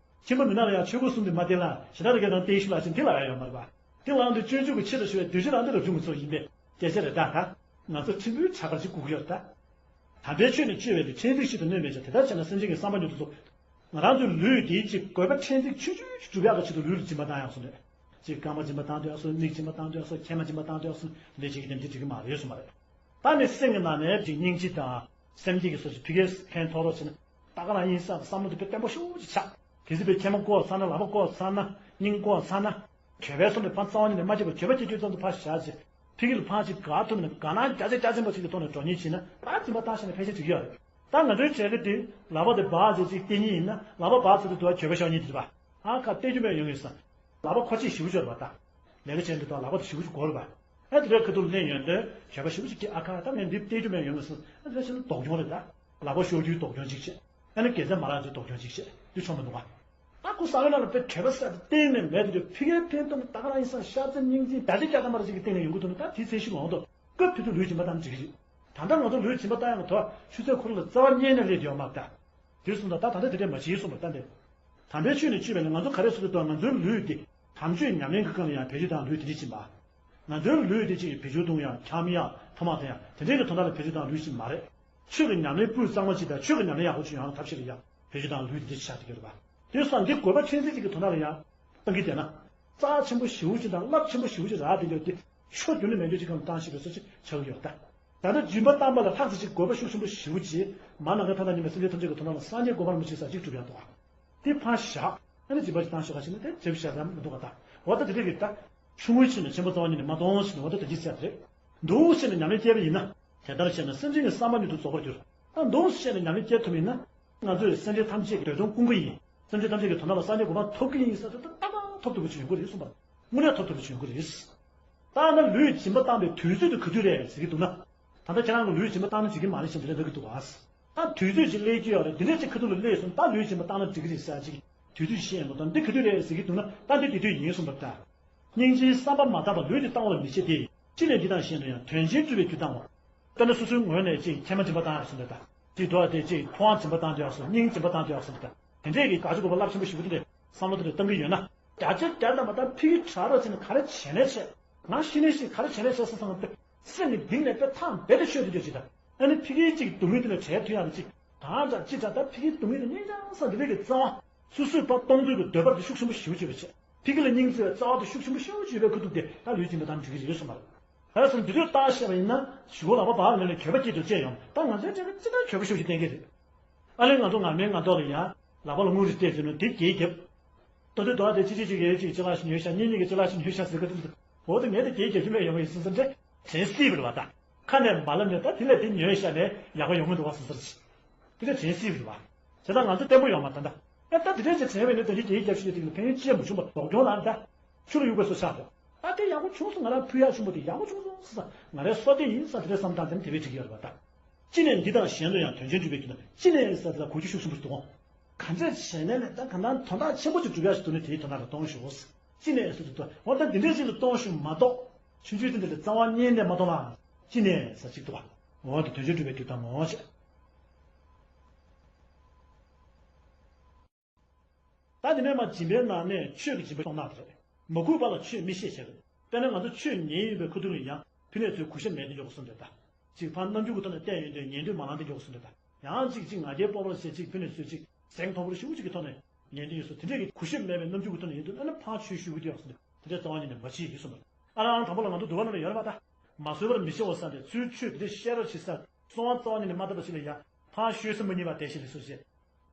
ཁྱིམ་པ་མི་ནག་ལ་ཡང་ཆོས་གོས་གསུམ་དེ་མ་བསྟན་ལ་ཞེ་དྲག་རེ་གའི་ནང་བསྟན་ཤུགས་ལ་ཞིག་འདི་ལ་ཡང་ཡོད་མ་རེད་པ། དེ་ལའང་དུ་སྤྱོད་འཇུག་གི་ཆེད་དུ་ཞུ་བའི་གདུལ་བྱ་ལའང་འདི་རབ་བྱུང་གི་ཚོགས་ཡིན་པས་སྐད་ཆ་རེད་ད། ད་ང་ཚོ་ཕྲན་བུའི་བྱ་དགར་ཅིག་སྒུག་གི་ཡོད་ད། དམ་པའི་ཆོས་ནི་སྤྱོད་པའི་ལས། ཕྲན་ཚེགས་ཤིག་ཏུ་གནོད་མེད་ཅིང་། དེ་ལྟར་བྱས་ན་སེམས་ཅན་གྱི་བསམ་པ་མྱུར་དུ་རྫོགས། ང་རང་ཚོའི་ལུས་འདིའི་ཅིག་དགོས་པ་ཕྲན་ཚེགས་ཆུང་ཆུང་ཞིག་སྒྲུབ་ཡག་གི་ཆེད་དུ་ལུས་ལ་སྦྱིན་པ་བཏང་ཡག་སོང་རེད། ཅིག་རྐང་པ་སྦྱིན་པ་བཏང་འདོད་སོང་། མིག་སྦྱིན་པ་བཏང་འདོད་སོང་། མཁལ་མ་སྦྱིན་པ་བཏང་འདོད་སོང་། འདི་བྱེད་ཀྱི་དེ་འདི་འགྲིག་གི་མ་རེད་གསུངས་པ་རེད། ད་ནི་སེམས་ཀྱི་ནང་ནས་ཅིག་སྙིང་རྗེ་དང་སེམས་བསྐྱེད་ཀྱི་སོ་སོ་ཕ་གིར་ཕན་ཐོགས་རོགས་བྱས་ན་ད་ག་རང་ཡིན་བསམ་བསམ་བློ་དེ་དཔེ་བརྟན་པོ་ཤུགས་ཅིག་ཆགས། གལ་སྲིད་པའི་མཁལ་མ་བཀོག་ཚར་ན། ལག་པ་བཀོག་ཚར་ན། སྙིང་བཀོག་ཚར་ན། གྱོད་པའི་སོ་ནས་ཕར་རྩ་བ་ཉིད་ནས་མ་བྱེད་པར་གྱོད་པ་སྐྱེ་དུས་ཙམ་དུ་ཕར་བཞག་ཅིག་ཕ་གི་ལ་ཕར་ཅིག་དགའ་ཐུབ་ན་དགའ་སྣང་རྒྱ་ཆེ་རྒྱ་ཆེན་པོ་ཅིག་གི་ཐོག་ནས་འགྲོ་ཉེན་བྱེད་ན་ད་སྦྱིན་པ་བཏང་བཞག་ན་ཕལ་ཆེར་འགྲིག་གི་ཡོད་རེད། ད་ང་ཚོའི་བྱེད་ཀྱི་དེ་ལག་པ་དེ་འབག་ཅིག་ཅིག་སྟེར་ཉེན་ཡིན་ན་ལག་པ་འབག་ཚར་དུས་དུ་བ་གྱོད་པ་ཤོར་ཉེན་དེ་རེད་པ། ཨ་ཁ་སྟེར་རྒྱུ་མེད་ཡོང་ངེས་སམ། ལག་པ་མཁོ་ཆེ་ཞེ་པོ་ཅིག་ཡོད་རེད་པ་ད། ལས་ཀ་བྱེད་དུས་དུ་ལག་པ་དེ་ཞེ་པོ་ཅིག་དགོས་རེད་པ། ཨ་དེ་འདྲའི་ཁ་ཐུག་ལེན་ཡོང་དུས་གྱོད་པ་ཞེ་པོ་ཅིག་སྐྱེ། ཨ་ཁ་ད་ངས་འདི་སྟེར་རྒྱུ་མེད་ཡོང་ངེས་སམ། ཨ་དེ་འདྲ་བྱས་ན་སྡུག་གྱོང་རེད་ད། ལག་པ་ཤོར་རྒྱུའི་སྡུག་གྱོང་ཅིག་བྱས། ཨ་ནི་དགེ་རྩ་མ་རག་རྒྱུའི་སྡུག་གྱོང་ཅིག་བྱས། དེ་ཆོག་མི་འདུག་ག་ད་ཁོ་ས་བོན་ནང་ལ་དཔེ་གྱོད་པ་ས་དེ་གཏན་ནས་མེད་དུ་འགྱུར། ཕ་གིའི་ཕན་ཐོགས་ནི་ད་ག་རང་ཡིན་སང་ཤ་ཚ་སྙིང་རྗེ་ད་ཅི་རྒྱ་ཐ་མ་ར་ཅིག་གི་སྟེང་ནས་ཡོང་གི་འདུག་ན། ད་དེ་ཚེ་ཤི་ལོང་དུ་སྐབས་དེ་དུས་ལུས་སྦྱིན་པ་བཏང་འགྲིག་གི་རེད། ད་ལྟ་ང་ཚོ་ལུས་སྦྱིན་པ་བཏང་ཡང་དོ་ཆུ་ཚོད་ཁོ་ར་ལ་རྩ་བ་རྙེད་ནས་སླེབས་ཡོད་མ་རེད་ད། དེ་གསུངས་ད་ད་ད་ལྟ་དེ་འདྲས་མ་བྱེད་གསུངས་པ་ད་འདི། དམ་པའི་ཆོས་ནི་སྤྱོད་པའི་ལས། ང་ཚོ་ག་རེ་ཟེར་དུས་ང་ཚོའི་ལུས་འདི་དམ་ཆོས་ཉམས་ལེན་གྱི་སྐབས་ལ་ཡང་བེད་སྤྱོད་དང་ལུས་དེ་འདྲས་ཕྱིན་པ། ང་ཚོའི་ལུས་དེ་ཅིག་བེད་སྤྱོད་གཏོང་ཡང་འཁྱམ་ཡང་ཐོག་མ་དང་ཡང་དེ་འདྲས་ཀྱི་དོན་དག་ལ་བེད་སྤྱོད་དང་ལུས་ཕྱིན་མ་རེད། ཆོས་ཀྱི་ཉམས་ལེན་སྤུས་གཙང་མ་ཅིག་དང་ཆོས་ཀྱི་ཉམས་ལེན་ཡག་པོ་ཅིག་ཡོང་ཡག་ཐབས་ཤེས་ལ་ཡང་བེད་སྤྱོད་དང་ལུས་དེ་འདྲས་ཆགས་ཀྱི་ཡོད་རེད་པ། དེ་སོང་འདི་དགོས་པ་ཕྲན་ཚེགས་ཅིག་གི་དོན་དག་ལ་ཡང་གཏང་གི་བསྡད་ན། རྩ་ཆེན་པོ་ཞེ་པོ་ཅིག་དང་རླབས་ཆེན་པོ་ཞེ་པོ་ཅིག་རག་བསྡད་ཡོད་དེ། ཆོ་རྒྱུན་ནས་མེད་འདོད་ཅིག་གམ་བཏང་ཤེས་པའི་སོ་ཅིག་ཆགས་ཀྱི་ཡོད་ད། ད་ལྟ་སྦྱིན་པ་བཏང་པ་ལ་ལྷག་ཙམ་ཅིག་དགོས་པ་ཤུགས་ཆེན་པོ་ཞེ་པོ་ཅིག་མ་ནམ་མཁའི་མཐའ་དང་མཉམ་པའི་སེམས་ཅན་ཐམས་ཅད་ཀྱི་དོན་དག་ལ་སངས་རྒྱས་གོ་འཕང་རིན་པོ་ཆེ་ས་ཅིག་སྒྲུབ་ཡག་འདུག་ག་དེ་ཕར་བཞག་ཨ་ནི་སྦྱིན་པ་ཞིག་བཏང་ཤོག་ག་ཞེས་ན་དེ་འགྲེལ་བཤད་ཙམ་མི་འདུག་ག་ད་འོ་ད་དེ་འདྲ་གི་ད། ཆུང་ངུའི་ཆེད་ནས་ཆེན་པོ་རྩ་བ་ཉིད་ནས་མ་གཏོང་ཞེས་ནས་འོ་ད་དེ་འདྲ་ཟེར་རེད། འདུག་ཟེར་ནས་ཉམས་ལེན་བསྐྱལ་བ་ཡིན་ན། དེ་ལྟར་བྱས་ན་སེམས་ཅན་གྱི་བསམ་པ་མྱུར་དུ་རྫོགས་པར་འགྱུར། ད་འདུག་ཟེར་ནས་ཉམས་ལེན་བསྐྱལ་ཐུབ་ཡིན་ན། ང་ཚོས་སེམས་ཅན་ཐམས་ཅད་ཀྱི་འདོད་དོན་སྐོང་གི་ཡིན། སེམས་ཅན་ཐམས་ཅད་ཀྱི་དོན་དག་ལ་སངས་རྒྱས་གོ་འཕང་ཐོབ་ཀྱི་ཡིན་ཟེར་ཏེ་ཏག་ཏག་ཐོབ་ཐུབ་པ་ཅིག་ཡོང་གི་རེད་གསུངས་པ། དངོས་གནས་ཐོབ་ཐུབ་པ་ཅིག་ཡོང་གི་རེད། ད་ནི་ལུས་སྦྱིན་པ་བཏང་པའི་དུས་ཚོད་དེ་ག་དུས་རེད་ཟེར་གྱི་འདུག་ན། ད་ལྟ་ཁྱེད་རང་གི་ལུས་སྦྱིན་པ་བཏང་ན་འགྲིག་གི་མ་རེད་ཟེར་འདི་འདྲ་ལབ་ཀྱི་འདུག་ག་ད་དུས་ཚོད་ཅིག་སླེབས་ཀྱི་ཡོད་རེད། འདི་འདྲ་ཅིག་ཁ་ཐུག་ལ་སླེབས་སོང་། ད་ལུས་སྦྱིན་པ་བཏང་ན་འགྲིག་གི་རེད་ཟེར་ཅིག་དུས་ཚོད་བཤད་ཡོང་དུས་ད་འདི་ག་དུས་རེད་ཟེར་གྱི་འདུག་ན། ད་འདི་དེ་དུས་ཡིན་གསུངས་པ་ད། སྙིང་རྗེའི་བསམ་པ་མ་དག་པར་ལུས་འདི་བཏང་བ་ལ་མི་བྱེད་དེ། ཅི་ནས་འདི་དང་གཞན་དུ་ཡང་དོན་ཆེན་སྒྲུབ་པའི་རྒྱུ་བཏང་བ། དཔེར་ན་སོ་སོའི་ངོས་ནས་ཅིག་མཁལ་མ་སྦྱིན་པ་བཏང་ཡག་སོང་དེ་དང་། ཅིག་འགྲོ་བ་དེ་ཅིག་ཕོ་བ་སྦྱིན་པ་བཏང་འདོད་ཡག་སོང་། སྙིང་སྦྱིན་པ་བཏང་འདོད་ཡག་སོང་དེ་དང་། དེ་འདྲས་ཀྱི་དགག་བྱ་དགོས་པ་རླབས་ཆེན་པོ་ཞེ་པོ་དེ་འདྲས་བསམ་བློ་དེ་འདྲས་བཏང་གི་ཡོད་ན། བརྒྱ་ཆ་བརྒྱ་དང་མ་བཏང་ཕ་གི་དྲག་རོགས་བྱས་ནས་ག་རེ་བྱས་ནས་བྱས། ང་ཤི་ནས་ཤི་ག་རེ་བྱས་ནས་བྱས་ཟེར་སོང་སྟེ། སེམས་ཀྱི་གཏིང་ནས་དཔེ་ཐག་རྦད་དེ་ཆོད་དེ་འདྲས་ཅིག་དང་། ཨ་ནི་ཕ་གིའི་ཅིག་སྡུག་བསྔལ་དེ་ལས་བྲལ་ཐུབ་ཡག་གི་ཅིག་གང་ཅག་ཅི་ཅག་ད་ཕ་གིའི་སྡུག་བསྔལ་དེ་སྙིང་རྗེ་ས་འདི་འདྲས་ཀྱི་རྩ་བ། སོ་སོས་ཕར་གཏོང་འདོད་ཀྱི་འདོད་པ་དེ་ཤུགས་ཆེན་པོ་ཞེ་པོ་ཅིག་ཡོད་པའི་ཕྱིར། ཕ་གི་ལ་སྙིང་བརྩེ་བའི་རྩ་བ་དེ་ཤུགས་ཆེན་པོ་ཞེ་པོ་ཅིག་ཡོད་པའི་ཁུ་ཐུག་དེ་ད་ལུས་སྦྱིན་པ་བཏང་འགྲིག་གི་རེད་གསུངས་པ་རེད། ག་རེ་ཟེར་ན་འདི་དུས་བཏང་ཤེས་པ་ཡིན་ན་གཞུག་གུ་ལག་པ་བག་མེད་ལ་གྱོད་པ་སྐྱེ་དུས་བཅད་ཡོང་། ད་ང་ཚོའི་གྲས་ཀ་ཅི་ལྟར་གྱོད་པ་ཤུགས་ཆེ་བསྟན་གྱི་རེད། ཨ་ལས་ང་ཚོ་ངར་མའི་ངར་ཐོག་ལ་ཡ་ལག་པ་ལ་དངུལ་རེ་སྤྲད་ཟེར་ནས་དེ་རྒྱས་རྒྱབ། ལྟོ་ཐོས་དོ་བ་དེ་ཅི་ཅི་ཅི་གའི་ཅིག་ཅི་ལག་ཞིག་ཉོས་ཤག་གཉིས་གཉིས་ཀྱི་ཅི་ལག་ཞིག་ཉོས་ཤག་ཟེར་གི་འདུག་འོ་དེ་ངས་དེ་རྒྱས་རྒྱབ་ཀྱི་མེད་ཡོང་གི་ཡིན་སོང་ཙང་དྲན་སྲིད་པ་རེད་བ། ད་ཁ་ནས་མ་ལབ་ནས་ད་དེ་ལས་དེ་ཉོས་ཤག་ནས་ཡག་པོ་ཡོང་གི་འདུག་བ་སོང་ཙང་། དེ་ལས་དྲན་སྲིད་པ་རེད་བ། བྱས་ཙང་ང་ཚོ་བརྟན་པོ་ཡོང་མ་ད་ད། ཨེ་ད་དེ་འདྲས་ཅིག་དྲན་པས་ནི་དེ་འདྲས་རྒྱས་རྒྱབ་ཤིག་དེ་ལ་ཕན་ཡོན་ཅི་ཡང་མི་བྱུང་བ་ལྡོག་གྱོང་ལ་ད། ཆུ་ལ་གཡུག་པའི་བཟོ་ཆགས་འདུག་ད་དེ་ཡག་པོ་བྱུང་སོང་། ང་རང་ཕུལ་ཡག་ཆུང་པོ་དེ་ཡག་པོ་བྱུང་སོང་ཟེར། ང་རའི་བསོད་བདེ་ཡིན་ས་དེ་འདྲའི་བསམ་སྟངས་དེ་ནི་དེ་བས་འགྲིག་གི་ཡོད་རེད་བ་ད། ཅི་ནས་འདི་དང་གཞན་དུ་ཡང་དོན་ཆེན་སྒྲུབ་པའི་རྒྱུ་ན་ཅི་ནས་ཟེར་ད་གོ་རྒྱུ་ཤུགས་ཆེན་པོ་ཞིག་འདུག་ག་འདྲས་བྱས་ནས་ནས་ད་གང་ལྟར་དོན་དག་ཆེན་པོ་ཅིག་སྒྲུབ་ཡག་ཞིག་འདུག་ནས་དེའི་དོན་དག་ལ་གཏོང་ཞུ། ཅི་ནས་ཟེར་དུས་འོ་ད་འདི་འདྲས་ཞིག་ལ་གཏོང་ཞུ་མ་གཏོགས་ཆུང་ཆུང་དེ་འདྲ་ལ་རྩ་བ་ཉིད་ནས་མ་གཏོང་ལ། ཅི་ནས་ཟེར་ཅིག་འདུག་བ། འོ་ད་དོན་ཆེན་སྒྲུབ་པའི་རྒྱུ་དང་ངོ་ཤེས། ད་དེ་ནས་མར་སྦྱིན་པའི་ནང་ནས་ཆོས་ཀྱི་སྦྱིན་པ་གཏོང་སྟངས་དེ་རེད། མ་གུས་པ་ལ་ཆོས་མི་བཤད་ཟེར། དཔེར་ན་ང་ཚོ་ཆོས་ཉན་ཡོད་པའི་ཁ་ཐུག་ལ་ཡང་ཕི་ནས་ཚོའི་གུས་ཞབས་མེད་དེ་འཇོག་གསུངས་འདུག་ད། གཅིག་ཕར་རྣམ་འགྱུར་གྱི་ཐོག་ནས་བལྟས་ཡོང་དུས་ཉན་དུས་མ་ལངས་དེ་འཇོག་གསུངས་འདུག་ད། ཡང་གཅིག་གཅིག་ང་རྒྱལ་སྤོབས་པ་ལ་ཟེར་གཅིག་ཕི་ནས་ཚོས་གཅིག་གཟེངས་མཐོ་པོ་ཞེ་པོ་ཅིག་གི་ཐོག་ནས་ཉན་དུ་ཡོད་སོ། དེ་འདྲས་ཀྱི་གུས་ཞབས་མེད་པའི་རྣམ་འགྱུར་གྱི་ཐོག་ནས་ཡིན་དུས་ཨ་ནི་ཕར་ཆོས་ཞུ་གི་འདུག་གསུངས་འདུག་དེ་འདྲས་རྩ་བ་ཉིད་ནས་མ་བྱེད་ཡིན་གསུངས་པ་རེད། ཨ་རང་དང་པོ་ལ་ང་ཚོ་འདུལ་བ་ནང་ལ་ཡོད་རེད་པ་ད། མ་བཟོད་པར་མི་བྱ་བ་ཟེར་ཏེ་ཚུལ་ཆོས་དེ་འདྲ་བཤད་རོགས་བྱེད་ས། གསོལ་བ་རྩ་བ་ཉིད་ནས་མ་བཏབ་པ་ཞིག་ལ་ཡང་ཕར་ཤོད་ས་མ་རྙེད་པ་དེ་ཞིག་ལ་སུ་བྱེད།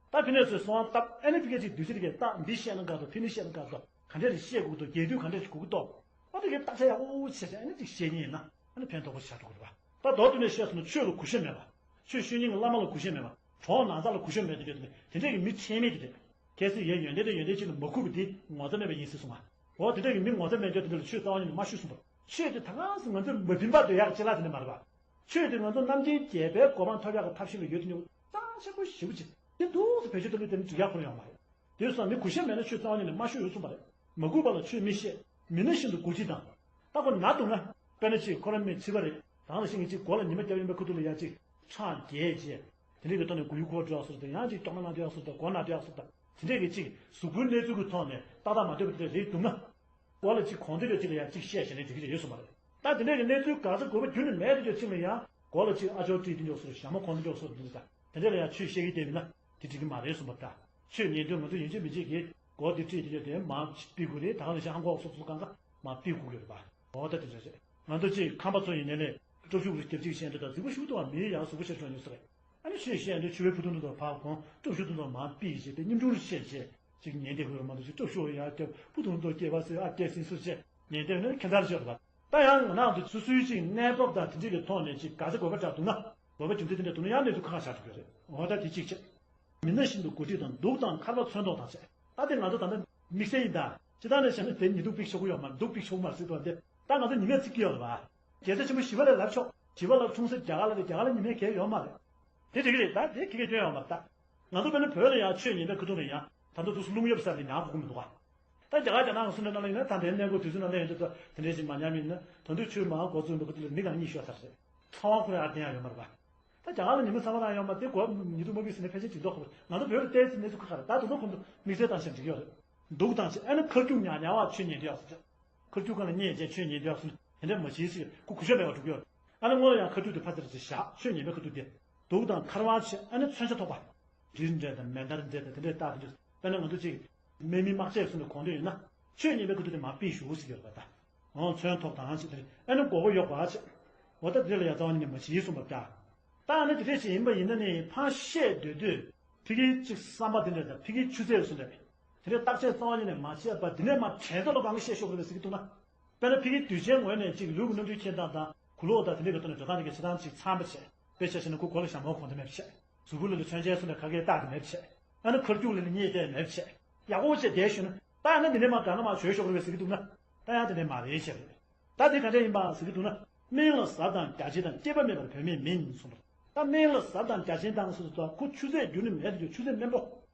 ད་ཕི་ནས་ཚོས་གསོལ་བ་བཏབ་ཨ་ནི་ཕི་གེ་ཅིག་བདུད་རྩི་རིགས་ཀྱི་རྟགས་འདི་བཤད་ན་དགའ་འདུག་ཕི་ནི་བཤད་ན་དགའ་འདུག་ག་འདྲས་རེ་བཤད་དགོས་འདུག་རྒྱས་བསྡུས་ག་འདྲས་རེ་དགོས་ཀྱི་འདུག་ཨ་ནི་གི་བརྟག་དཔྱད་ཡག་པོ་བྱས་ཏེ་ཨ་ནི་ཅིག་བཤད་མཁན་ཡིན་ན་ཨ་ནི་ཕན་ཐོགས་པོ་ཆགས་འགྲོ་གི་རེད་པ། ད་མདོར་བསྡུས་ནས་བཤད་སོང་ན་ཆོས་ལ་གུས་ཞབས་མེད་པ། ཆོས་ཞུ་མཁན་གྱི་བླ་མ་ལ་གུས་ཞབས་མེད་པ། གྲོགས་ན་ཚ་ལ་གུས་ཞབས་མེད་དེ་འདྲས་དེ་འདྲས་ཀྱི་མི་ཚད་མེད་དེ་འདྲས། གལ་སྲིད་ཡོན་ཏན་དང་ཡོན་ཏན་གཅིག་ལ་མ་གུས་པ་དེ་ངོ་ཚ་མེད་པ་ཡིན་ཟེར་གསུངས་པ། འོ་དེ་འདྲ་གི་མི་ངོ་ཚ་མེད་མཁན་དེ་འདྲ་ལ་ཆོས་རྩ་བ་ཉིད་ནས་མ་ཞུ་གསུངས་པ། ཆོས་དེ་ད་གང་ཟེར་ང་ཚོས་མ་བིན་པ་འདོད་ཡག་གི་ཅི་ལ་དེ་འདྲ་མ་རེད་པ། ཆོས་དེ་ང་ཚོ་རྣམ་མཁྱེན་རྒྱལ་པོའི་གོ་འཕང་ཐོབ་ཡག་གི་ཐབས་ཤེས་ལ་ཡོད་དུ་ཉོ་གཙང་ཆེན་པོ་ཞེ་པོ་ཅིག་དེ་འདུག་སེ་བེད་སྤྱོད་གཏོང་གི་དེ་ནི་འགྲིག་ཡག་ཁོ་ན་ཡོང་མ་རེད། དེ་སོང་མི་གུས་ཞབས་མེད་ན་ཆོས་རྩ་བ་ཉིད་ནས་མ་ཞུ་ཡོད་གསུངས་པ་རེད། མ་གུས་པ་ལ་ཆོས་མི་བཤད། མི་སྣ་བཞིན་དུ་གུས་ཕྱིར་དང་། ད་ཁོ་ན་འདུག་ན། དཔེར་ན་ཅིག་ཁོ་རང་མི་ཚིག་པ་རེད། དང་ལ་ཤིང་གི་ཅིག་མགོ་ལ་ཉི་མ་བརྒྱབ་ཡིན་པའི་ཁུ་ཐུག་ལ་ཡང་ཅིག་ཁྲག་རྒྱས་བྱས། དེ་འདྲའི་གི་ཐོག་ནས་མགོ་ཡུ་འཁོར་འགྲོ་ཡག་སོར་དང་ཡང་ཅིག་སྐྱོ་མ་ན་འགྲོ་ཡག་སོར་དང་མགོ་ན་འགྲོ་ཡག་སོར་དང་དེ་འདྲའི་གི་ཅིག་གཟུགས་པོའི་གནས་ཚུལ་གི་ཐོག་ནས་ཏག་ཏག་མ་འདོད་པ་དེ་འདྲ་རེད་འདུག་ན། མགོ་ལ་ཅིག་གོང་དེ་འདྲ་ཅིག་ལ་ཡང་ཅིག་བཤད་བྱས་ནས་འགྲིག་གི་ཡོད་སོང་བ་རེད། ད་དེ་འདྲའི་གི་གནས་ཚུལ་ག་ཚོད་དགོས་པ་རྒྱུན་ནས་མེད་དུ་ཅིག་ལ་ཡང་མགོ་ལ་ཅིག་ཨ་ཅོག་དཀྲིས་དེ་འདྲ་སོར་ཞྭ་མོ་གོང་དེ་འདྲ་སོར་འདུག་ད་དེ་འདྲ་ལ་ཡང་ཆོས་བཤད་ཀྱི་བསྡད་མིན་ན་དེ་འགྲིག་གི་མ་རེད་གསུངས་པ་ད། ཆོས་ཉན་དུས་ང་ཚོ་ཡིན་གཅིག་མིན་གཅིག་གིས་མགོ་དེ་དཀྲིས་དེ་འདྲ་དེ་མར་ཕུད་དགོས་རེད། ད་ག་ནང་བཞིན་ཨ་མགོ་སོགས་སུ་གང་ག་མར་ཕུད་དགོས་ཀྱི་རེད་པ། འོ་ད་དེ་འདྲ་རེད། ང་ཚོ་ཅིག་ཁམས་པ་ཚོ་ཡིན་ནའི་ལས་སྐྲ་ཤུགས་རེ་རྒྱབ་ཅིག་བཤད་འདུག་ད་གཟིགས་པོ་ཞུ་དུ་བ་མི་ཡང་གཟུགས་པོ་ཆེར་བྱུང་ཡོད་ས་རེད། ཨ་ནི་ཆོས་བཤད་འདི་ཆུ་བའི་ཕུ་ཐུང་དུ་དུ་ཕར་གོང་སྐྲ་ཤུགས་དུ་དུ་མར་ཕུད་བྱས་ཏེ་སྙིང་ཕྲུག་བཤད་བྱས་ཅིག་ཉན་བསྡད་དགོས་མ་གཏོགས་ཅིག་སྐྲ་ཤུགས་ཡར་རྒྱབ་ཕུ་ཐུང་དུ་སྐྱེས་པ་ཟེར་ཨ་སྐྱེས་ཟིན་སུ་བྱས་ཉན་བསྡད་ན་ཁྱད་མཚར་ཤོར་བ། ད་ཡང་ང་རང་ཚོ་སོ་སོའི་ཅིག་གནས་བབ་དང་དེ་འདྲ་གི་ཐོག་ནས་ཅིག་ག་ཚོད་དགོས་པ་འདྲ་འདུག་ན་དགོས་པ་རྒྱུ་མཚན་དེ་འདྲ་འདུག་ན་ཡང་གནས་ཚུལ་ཁ་ཁ་བཞག་ཐུབ་ཀྱི་རེད། འོ་ད་དེ་གཅིག་བྱས། མི་སྣ་བཞིན་དུ་གོ་སྒྲིག་དང་གདུགས་དང་འཁར་བ་མཚོན་ཐོགས་དང་བྱས། ད་དེ་ང་ཚོ་ད་ལྟ་དམིགས་བསལ་ཡིན་ད། སྤྱི་བཏང་ནས་བཤད་ན་དེ་ཉི་གདུགས་པིག་ཆོག་གི་ཡོད་མ་རེད། གདུགས་པིག་ཆོག་མ་རེད་ཟེར་དུས་དེ་ད་ང་ཚོ་ཉི་མས་བརྩི་གི་ཡོད་རེད་བ། རྒྱལ་སྲས་ཆེན་པོ་ཞི་བ་ལྷས་ལབ་ཆོག་ཞི་བ་ལྷ་འཁྲུངས་ས་རྒྱ་གར་ལ་རེད། རྒྱ་གར་ལ་ཉི་མས་གལ་ཡོད་མ་རེད། དེ་འགྲིག་གི་རེད། ད་དེ་ཁེ་གེ་སྐྱོན་ཡོད་མ་རེད་ད། ང་ཚོ་དཔེར་ན་བོད་ལ་ཡང་ཆོས་ཉན་པའི་ཁ་ཐུག་ལ་ཡང་ད་དུང་དུས་སུ་རླུང་གཡབ་ས་ལ་ཉར་དགོས་ཀྱི་མི་འདུག་ག་ད་རྒྱ་གར་རྒྱ་ནག་སུ་འདྲ་ནང་ལ་ཡིན་ན་ད་ལྟའི་གནས་སྐབས་དུས་ཚོད་ནང་ལ་ཡིན་དུས་དེ་འདྲའི་ཞིག་མ་ཉར་མིན་ན་ད་དུང་ཆོས་མང་པོ་འགོ་བཙུགས་པའི་ཁ་ཐུག་ལ་མི་གང་ཉིད་ཤོར་ཚར་རེད། ཚང་མ་ཁོ་རང་ཨར་བསྟན་ཡག་ཡོད་མ་རེད་པ། ད་རྒྱ་གར་ལ་ཉི་མ་ཚང་མ་རང་ཡོང་མ་དེ་གོ་ཉི་གདུགས་མ་བིག་ཟེར་ནས་ཕལ་ཆེར་ཇི་ལྟར་ཁོ་ང་ཚོ་བོད་ལ་བལྟས་ཚེ་གནས་ཚུལ་ཁ་ཁ་རེད། ད་དུང་ཁོ་ཚོ་དམིགས་བསལ་བཏང་ཤེས་འགྲིག་ཡོད་རེད། སྡུག་དང་ཆེ་ཨ་ནི་ཁ་རྒྱུག་ཉག་ཉག་བ་ཆོས་ཉན་དུས་ཡག་ཟེར། ཁ་རྒྱུག་གང་ལ་བརྙས་བྱས་ཆོས་ཉན་དུས་ཡག་ཟེར་དེ་འདྲ་མ་བྱེད་ཟེར་ཁོ་གུས་ཞབས་མེད་པ་འགྲོ་གི་ཡོད་རེད། ཨ་ནི་སྔོན་ལ་ཡང་ཁ་རྒྱུག་དེ་ཕ་ཚེ་རེ་ཚེ་བཞག་ཆོས་ཉན་པའི་ཁ་རྒྱུག་དེ་སྡུག་དང་འཁར་བ་ཆེ་ཨ་ནི་མཚོན་ཆ་ཐོགས་པ། རི་འདྲ་དང་མེ་མདའ་འདྲ་དང་དེ་འདྲའི་རྟགས་དེ་འདྲ་དཔེར་ན་ང་ཚོ་ཅིག་དམག་མི་དམག་ཆས་གསུམ་ལ་གོ་འདོད་ཡོད་ན། ཆོས་ཉན་པའི་ཁ་ཐུག་དེ་མར་ཕུད་ཞུ་ཟེར་གྱི་ཡོད་རེད་པ་ད། འོང་མཚོན་ཐོགས་དང་ཅི་དེ་ཨ་ནི་མགོ་བོ་གཡོག་པ་ཅི། འོ་ད་དེ་ལ་ཡ་རྩ་བ་ཉིད་ནས་མ་བྱེད་གསུངས་པ་འདྲ། ད་ཨ་ནི་དེ་འདྲས་ཞིག་ཡིན་པ་ཡིན་ན་ནི་ཕར་བཤད་སྡོད་དུས་ཕ་གིའི་ཅིག་བསམ་པ་དེ་འདྲ་དང་ཕ་གིའི་ཆུ་ཚད་སུ་འདྲ་བས། དེ་འདྲའི་བརྟག་དཔྱད་རྩ་བ་ཉིད་ནས་མ་བྱས་པ་འདི་ནས་མར་དྲན་ཚ་ལོ་གང་གི་བཤད་ཤོག་རེད་པས་ཟེར་གྱི་འདུག་ན། དཔེར་ན་ཕ་གིའི་གདུལ་བྱའི་ངོས་ནས་ཅིག་ལུས་ཀྱི་རྣམ་འགྱུར་མཁྱེན་སྟངས་དང་གོས་ལོག་དང་དེ་འདྲའི་གི་ཐོག་ནས་འགྲོ་སྟངས་དེ་གའི་བྱེད་སྟངས་ཅིག་འཚམ་པ་བྱས། དཔེ་ཆ་བཞག་ན་ཁོ་མགོ་ལ་ཞྭ་མོ་གོན་ཏེ་མེད་པ་བྱས། གཟུགས་པོ་ལ་ལ་མཚོན་ཆའི་སོ་ནས་ག་གེ་བཏགས་ཏེ་མེད་པ་བྱས། ཨ་ནི་ཁ་རྒྱུག་ལ་ལ་བརྙས་ཏེ་མེད་པ་བྱས། ཡག་པོ་བྱས་བསྡད་ཞུས་ན་ད་ཡང་ན་འདི་ནས་མར་དགྲ་ནག་མར་བྱོལ་ཤོག་རེད་པས་ཟེར་གྱི་འདུག་ན། ད་ཡང་དེ་འདྲ་མ་རེད་ཟེར་རེད། ད་དེ་ག་འདྲ་ཡིན་པ་ཟེར་གྱི་འདུག་ན། སྨན་ལ་ཟབ་དང་རྒྱ་ཆེ་དང་སྐྱེས་པ་མེད་པར་བུད་མེད་མིན་གསུངས་པ། ད་སྨན་ལ་ཟབ་དང་རྒྱ་ཆེ་དང་ཟེར་དུས་ད་ཁོ་ཆུ་ཚད་རྒྱུན་ནས་མེད་དུ་ཆུ་ཚད་དམན་པོ།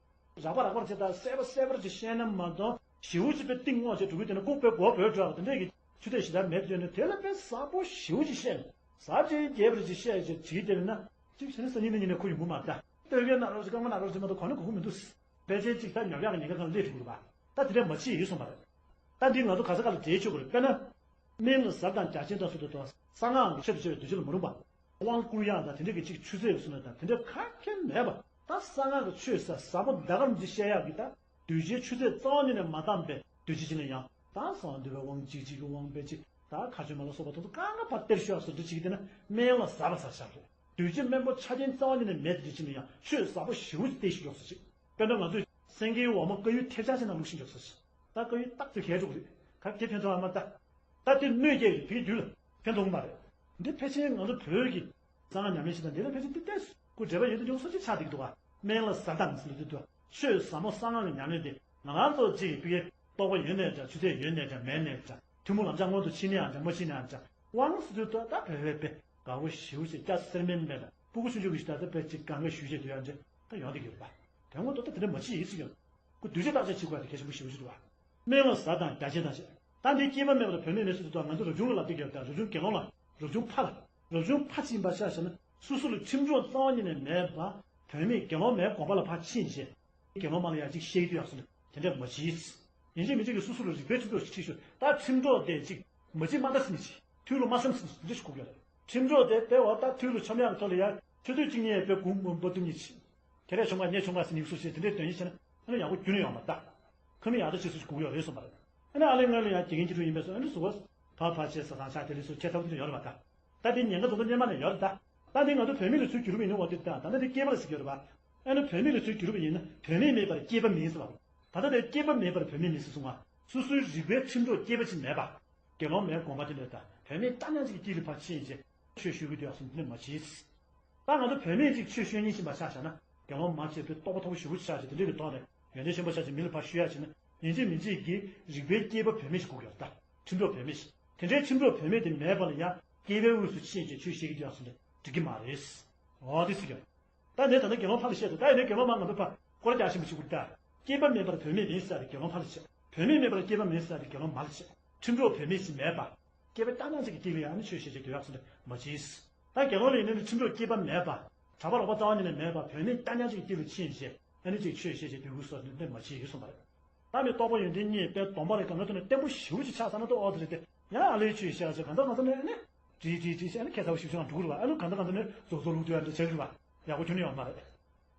རགས་པ་རགས་པར་བྱེད་ད་གསལ་པོ་གསལ་པོར་ཅིག་བཤད་ན་མ་གཏོགས་ཞེ་པོ་ཅིག་པའི་གཏིང་སྔོག་བྱས་འགྲོ་གི་དེ་ནི་ལྐུགས་པའི་མགོ་བོས་འགྲོ་བ་དེ་འདྲས་ཀྱི་ཆུ་ཚད་ཞེ་དྲག་མེད་དུ་ཡོད་ན་དེ་ལ་དཔེ་ཟབ་པོ་ཞེ་པོ་ཅིག་བཤད་ནས་ཟབ་ཅིག་རྒྱས་པར་ཅིག་བཤད་ཅིག་བྱེད་དེ་ན་ཅིག་བྱས་ན་སང་ཉིན་གནངས་ཉིན་ནས་ཁོ་ཡོང་གི་མ་རེད་ད། སྟོད་གཡས་ན་རོགས་ཅིག་རྐང་པ་ན་རོགས་ཅིག་མ་གཏོགས་གོ་ན་གོ་གི་མི་འདུག་ཕལ་ཆེར་ཅིག་ད་ཉོབ་ཡག་གི་ཉེན་ཁ་ཁ་ལ་སླེབས་འགྲོ་གི་རེད་པ། ད་དེ་འདྲས་མ་བྱེད་ཡིན་གསུངས་པ་རེད། ད་འདི་ང་ཚོ་ག་ས་ག་ལ་འབྲེལ་ཆོག་གི་རེད། དཔེར་ན། སྨན་ལ་ཟབ་དང་རྒྱ་ཆེན་དང་སོགས་དུ་དོ། གསང་སྔགས་ཀྱི་ཆེད་དུ་སྤྱོད་པའི་འདུ་བྱེད་ལ་མ་རུངས་པ། དབང་བསྐུར་ཡག་དང་དེ་འདྲ་གི་ཅིག་ཆུ་ཚད་ཀྱི་སོ་ན་དང་དེ་འདྲ་ག་གེ་མེད་པ། ད་གསང་སྔགས་ཀྱི་ཆོས་ཟབ་ཟབ་པོ་ད་ག་རང་ཅིག་བཤད་ཡག་གི་ད། གདུལ་བྱའི་ཆུ་ཚད་རྩ་བ་ཉིད་ནས་མ་འདང་པའི་གདུལ་བྱ་ཅིག་ལ་ཡང་ད་གསང་བ་འདུས་པའི་དབང་གཅིག་གཅིག་གི་དབང་པས་ཅིག་ད་མཁའ་སྤྱོད་མ་ལ་སོགས་པ་དང་དུ་གང་ག་བར་གཏེར་ཤོག་སོ་འདི་ཅིག་དེ་ན་སྨན་ལ་ཟབ་པ་ཟབ་ཤག་རེད། གདུལ་བྱ་དམན་པོ་ཆ་རྐྱེན་རྩ་བ་ཉིད་ནས་མེད་དེ་ཅིག་ལ་ཡང་ཆོས་ཟབ་པོ་ཞེ་པོ་ཅིག་སྟེ་ཞིག་ཡོག་སོ་ཅིག་དཔེར་ན་ང་ཚོས་སེང་གེའི་འོ་མ་དཀར་ཡོལ་ཐེབས་ཆག་ཅན་ནང་བླུགས་ཤིང་འཇོག་ས་ཞིག་ད་དཀར་ཡོལ་རྟགས་ཚོད་གས་འགྲོ་གི་རེད། ག་དེ་ཕན་ཐོགས་ཨ་མ་ད། ད་དེ་གནོད་སྐྱེལ་གི་བོད་རྒྱུད་ལ་ཕན་ཐོགས་མ་རེད། འདི་ཕལ་ཆེར་ང་ཚོ་བོད་ཀྱི་གསང་སྔགས་ཉམས་ལེན་བྱེད་སྟངས་འདི་ལ་ཕལ་ཆེར་འདི་ཏོག་ཙམ་ཁོ་འབྲེལ་བ་ཡོད་དུ་འཇོག་ས་ཅིག་ཆགས་བསྡད་ཀྱི་འདུག་ག་སྨན་བླ་ཟབ་དང་ཟེར་ལ་འདི་འདུག་ཆོས་ཟབ་མོ་གསང་སྔགས་ཀྱི་ཉམས་ལེན་དེ་ང་རང་ཚོ་ཅིག་ཕ་གིའི་རྟོགས་པ་ཡོད་ནའི་འདྲ། ཆུ་ཚད་ཡོད་ནའི་འདྲ། མེད་ནའི་འདྲ། ཐུན་མོང་ལམ་ཆ་སྔོན་དུ་ཕྱིན་ནའང་འདྲ། མ་ཕྱིན་ནའང་འདྲ། དབང་ཟེར་དུས་ད་ད་བོད་བོད་པས་དགའ་བོ་ཞེ་པོ་ཞིག་སྐྱ་སེར་མིན་མེད་ལ་སྤུ་གུ་ཆུང་ཆུང་གི་ཞིག་ད་ལྟ་བོད་ཅིག་གང་ག་ཞུས་བྱས་དུ་ཡང་འདྲ་ད་ཡོང་བསྡད་ཀྱི་ཡོད་པ། དོན་ངོ་ཐོག་ད་དེ་འདྲ་མ་བྱེད་ཡིན་ཟེར་གྱི་ཡོད། ཁོ་གདུལ་བྱ་བརྟག་དཔྱད་བྱེད་དགོས་ཡ་དེ་གལ་ཆེན་པོ་ཞེ་པོ་ཞིག་རེད་བ། སྨན་བླ་ཟབ་དང་རྒྱ་ཆེན་དང་བཅས། ད་འདི་སྐྱེས་པ་མེད་པར་བུད་མེད་མིན་ཟེར་དུས་ང་ཚོ་རབ་བྱུང་ལ་ལབ་བསྡད་ཀྱི་ཡོད་ད། རབ་བྱུང་དགེ་སློང་ལ། རབ་བྱུང་ཕ་ལ། རབ་བྱུང་ཕ་ཅིག་ཡིན་པ་ཆ་བཞག་ན་སོ་སོ་ལ་ཁྲིམས་གྲོགས་རྩ་བ་ཉིད་ནས་མེད་པ། བུད་མེད་དགེ་སློང་མའི་དགོངས་པ་ལ་ཕར་ཕྱིན་བྱས། དགེ་སློང་མ་ལ་ཡང་ཅིག་བཤད་ཀྱི་འདུག་ཡག་སོ་ན་དེ་འདྲ་མ་བྱེད། ཡིན་གཅིག་མིན་གཅིག་གིས་སོ་སོ་ལ་རིག་པའི་ཁྲིམས་གྲོགས་ཤིག་ཁྲིད་ཤོག་ད་ཁྲིམས་གྲོགས་དེ་ཅིག་མ་བྱེད་མ་ལྟ་ཟེར་ནི་ཅིག་ཐུགས་ལ་མ་བསམ་ཟེར་ནི་ཅིག་འདི་འདྲ་ཞིག་དགོས་ཀྱི་རེད། ཁྲིམས་གྲོགས་དེ་དཔེ་བ་ད་ཐུགས་ལ་འཆམ་ཡག་གི་ཐོག་ལ་ཡང་ཆུ་ཚོད་གཅིག་གཉིས་དཔེ་གུང་མ་འབབ་ཐུབ་ནི་ཅིག་ཁྱེད་རས་ཆུང་མ་ངས་ཆུང་མ་ཟེར་ནི་སུ་ཞིག་དེ་འདྲའི་དོན་ཡིན་བྱས་ན་ཨ་ནི་ཡག་པོ་རྒྱུན་ནས་ཡོང་མ་ད། ཁ་མི་ཡག་ད་ཅིག་སུ་ཞིག་དགོས་ཀྱི་ཡོད་རེད་གསུངས་པ་རེད། ཨ་ནི་ཨ་ལས་སྔོན་ལ་ཡང་དགེ་རྒན་གྱི་ཁྲུ་ཡིན་པས་སོ་ཨ་ནི་སུ་བ་ཕ་ཕ་ཆེ་ས་དང་ཤ་དེ་ལས་སུ་ཁྱེད་ཐབས་དེ་ཡོད་རེད་པ་ད། ད་དེ་ཉེན་ཁ་དོན་དུ་སྔོན་མ་ནས་ཡོད་རེད་ད། ད་དེ་ང་ཚོ་བུད་མེད་ལ་ཚུར་བསྒྱུར་བ་ཡིན་ན་འོ་དེ་ད་ད་ནི་དེ་སྐྱེས་པ་ལ་ཟེར་གྱི་ཡོད་རེད་པ། ཨ་ནི་བུད་མེད་ལ་ཚུར་བསྒྱུར་བ་ཡིན་ན་བུད་མེད་མེད་པར་སྐྱེས་པ་མིན་ཟེར་བ། ད་ལྟ་དེ་སྐྱེས་པ་མེད་པར་བུད་མེད་མིན་ཟེར་གསུང་བ། སོ་སོའི་རིག་པའི་ཁྲིམས་གྲོགས་སྐྱེས་པ་ཅིག་མེད་པ། དགེ་སློང་མའི་དགོངས་པ་དེ་འདྲ་ད་བུད་མེད་རྐྱང་རྐྱང་ཅིག་གི་དཀྱིལ་ལ་ཕར་ཕྱིན་བྱས་ཆོས་ཞུ་གི་འདུག་ཡག་སོ་འདི་འདྲ་མ་བྱེད། ད་ང་ཚོ་བུད་མེད་ཅིག་ཆོས་ཞུ་མཁན་ཞིག་མ་ཆགས་བཞག་ན་དགེ་སློང་མ་བྱས་པའི་རྟོགས་པ་མཐོ་པོ་ཞེ་པོ་ཆགས་བྱས་དེ་འདྲའི་གི་ཐོག་ནས་ ཡོན་ཏན་ཆེན་པོ་ཆགས་ཅིག་མི་ལ་ཕར་ཤོད་ཡ་བྱས་ན་ཡིན་གཅིག་མིན་གཅིག་གིས་རིག་པའི་སྐྱེས་པ་བུད་མེད་ཞིག་དགོས་ཀྱི་ཡོད་ད། ཁྲིམས་གྲོགས་བུད་མེད་ཞིག་དེ་འདྲའི་ཁྲིམས་གྲོགས་བུད་མེད་དེ་མེད་པ་ལ་ཡང་སྐྱེས་པའི་དབུས་སུ་ཕྱིན་ཅིག་ཆོས་བཤད་ཀྱི་འདུག་ཡག་སོང་ན་འགྲིག་གི་མ་རེད། འོ་དེ་ཟེར་གྱི་ཡོད། ད་ནས་ད་ལྟ་དགེ་སློང་ཕར་ལ་བཤད་དོ། ད་ཡིན་ནའི་དགེ་སློང་མ་ང་ཚོ་ཕར་སྐོར་རྒྱག་ཤེས་པ་ཞིག་དགོས་ད། སྐྱེས་པ་མེད་པར་བུད་མེད་མིན་ཟེར་ཏེ་དགེ་སློང་ཕར་ལ་བཤད། བུད་མེད་མེད་པར་སྐྱེས་པ་མིན་ཟེར་ཏེ་དགེ་སློང་མར་ལ་བཤད། ཁྲིམས་གྲོགས་བུད་མེད་ཞིག་མེད་པ། སྐྱེས་པ་རྐྱང་རྐྱང་ཅིག་གི་དཀྱིལ་ལ་ཡང་ནི་ཆོས་བཤད་བྱེད་འདོད་ཡག་སོང་ན་མ་བྱེད། ད་དགེ་སློང་ལ་ཡིན་ན་ནི་ཁྲིམས་གྲོགས་སྐྱེས་པ་མེད་པ། གྲྭ་པ་ལོག་པ་རྩ་བ་ཉིད་ནས་མེད་པ། བུད་མེད་རྐྱང་རྐྱང་ཅིག་གི་དཀྱིལ་ལ་ཕྱིན་བྱས་ཨ་ནི་ཅིག་ཆོས་བཤད་བྱེད་འདོད་དགོས་སོགས་ནི་མ་བྱེད་ཡོད་གསུངས་པ་རེད། ད་ནི་རྟོགས་པ་ཡོན་ཏན་གཉིས་དཔེ་སྡོམ་པ་ལས་གང་ག་ཐོག་ནས་བརྟན་པོ་ཞེ་པོ་ཅིག་ཆགས་ས་ན་ཏོ་ཨོ་ཙི་རེད་དེ། ཡང་ཨ་ལེའི་ཆོས་བཤད་ཟེར་གང་ལྟར་གང་ལྟར་ནས་ཨ་ནི། དྲིས་དྲིས་དྲིས་ཞེས་ཨ་ནི་ཁ་ཚ་བོ་ཞིབ་ཆ་འགྲོ་གི་རེད་བ། ཨ་ནི་གང་ལྟར་གང་ལྟར་ནས་རྫོགས་རྫོགས་ལུགས་དུ་ཡང་འདྲ་བྱེད་ཀྱི་རེད་བ། ཡག་པོ་ཁྱོན་ནས་ཡོད་མ་རེད།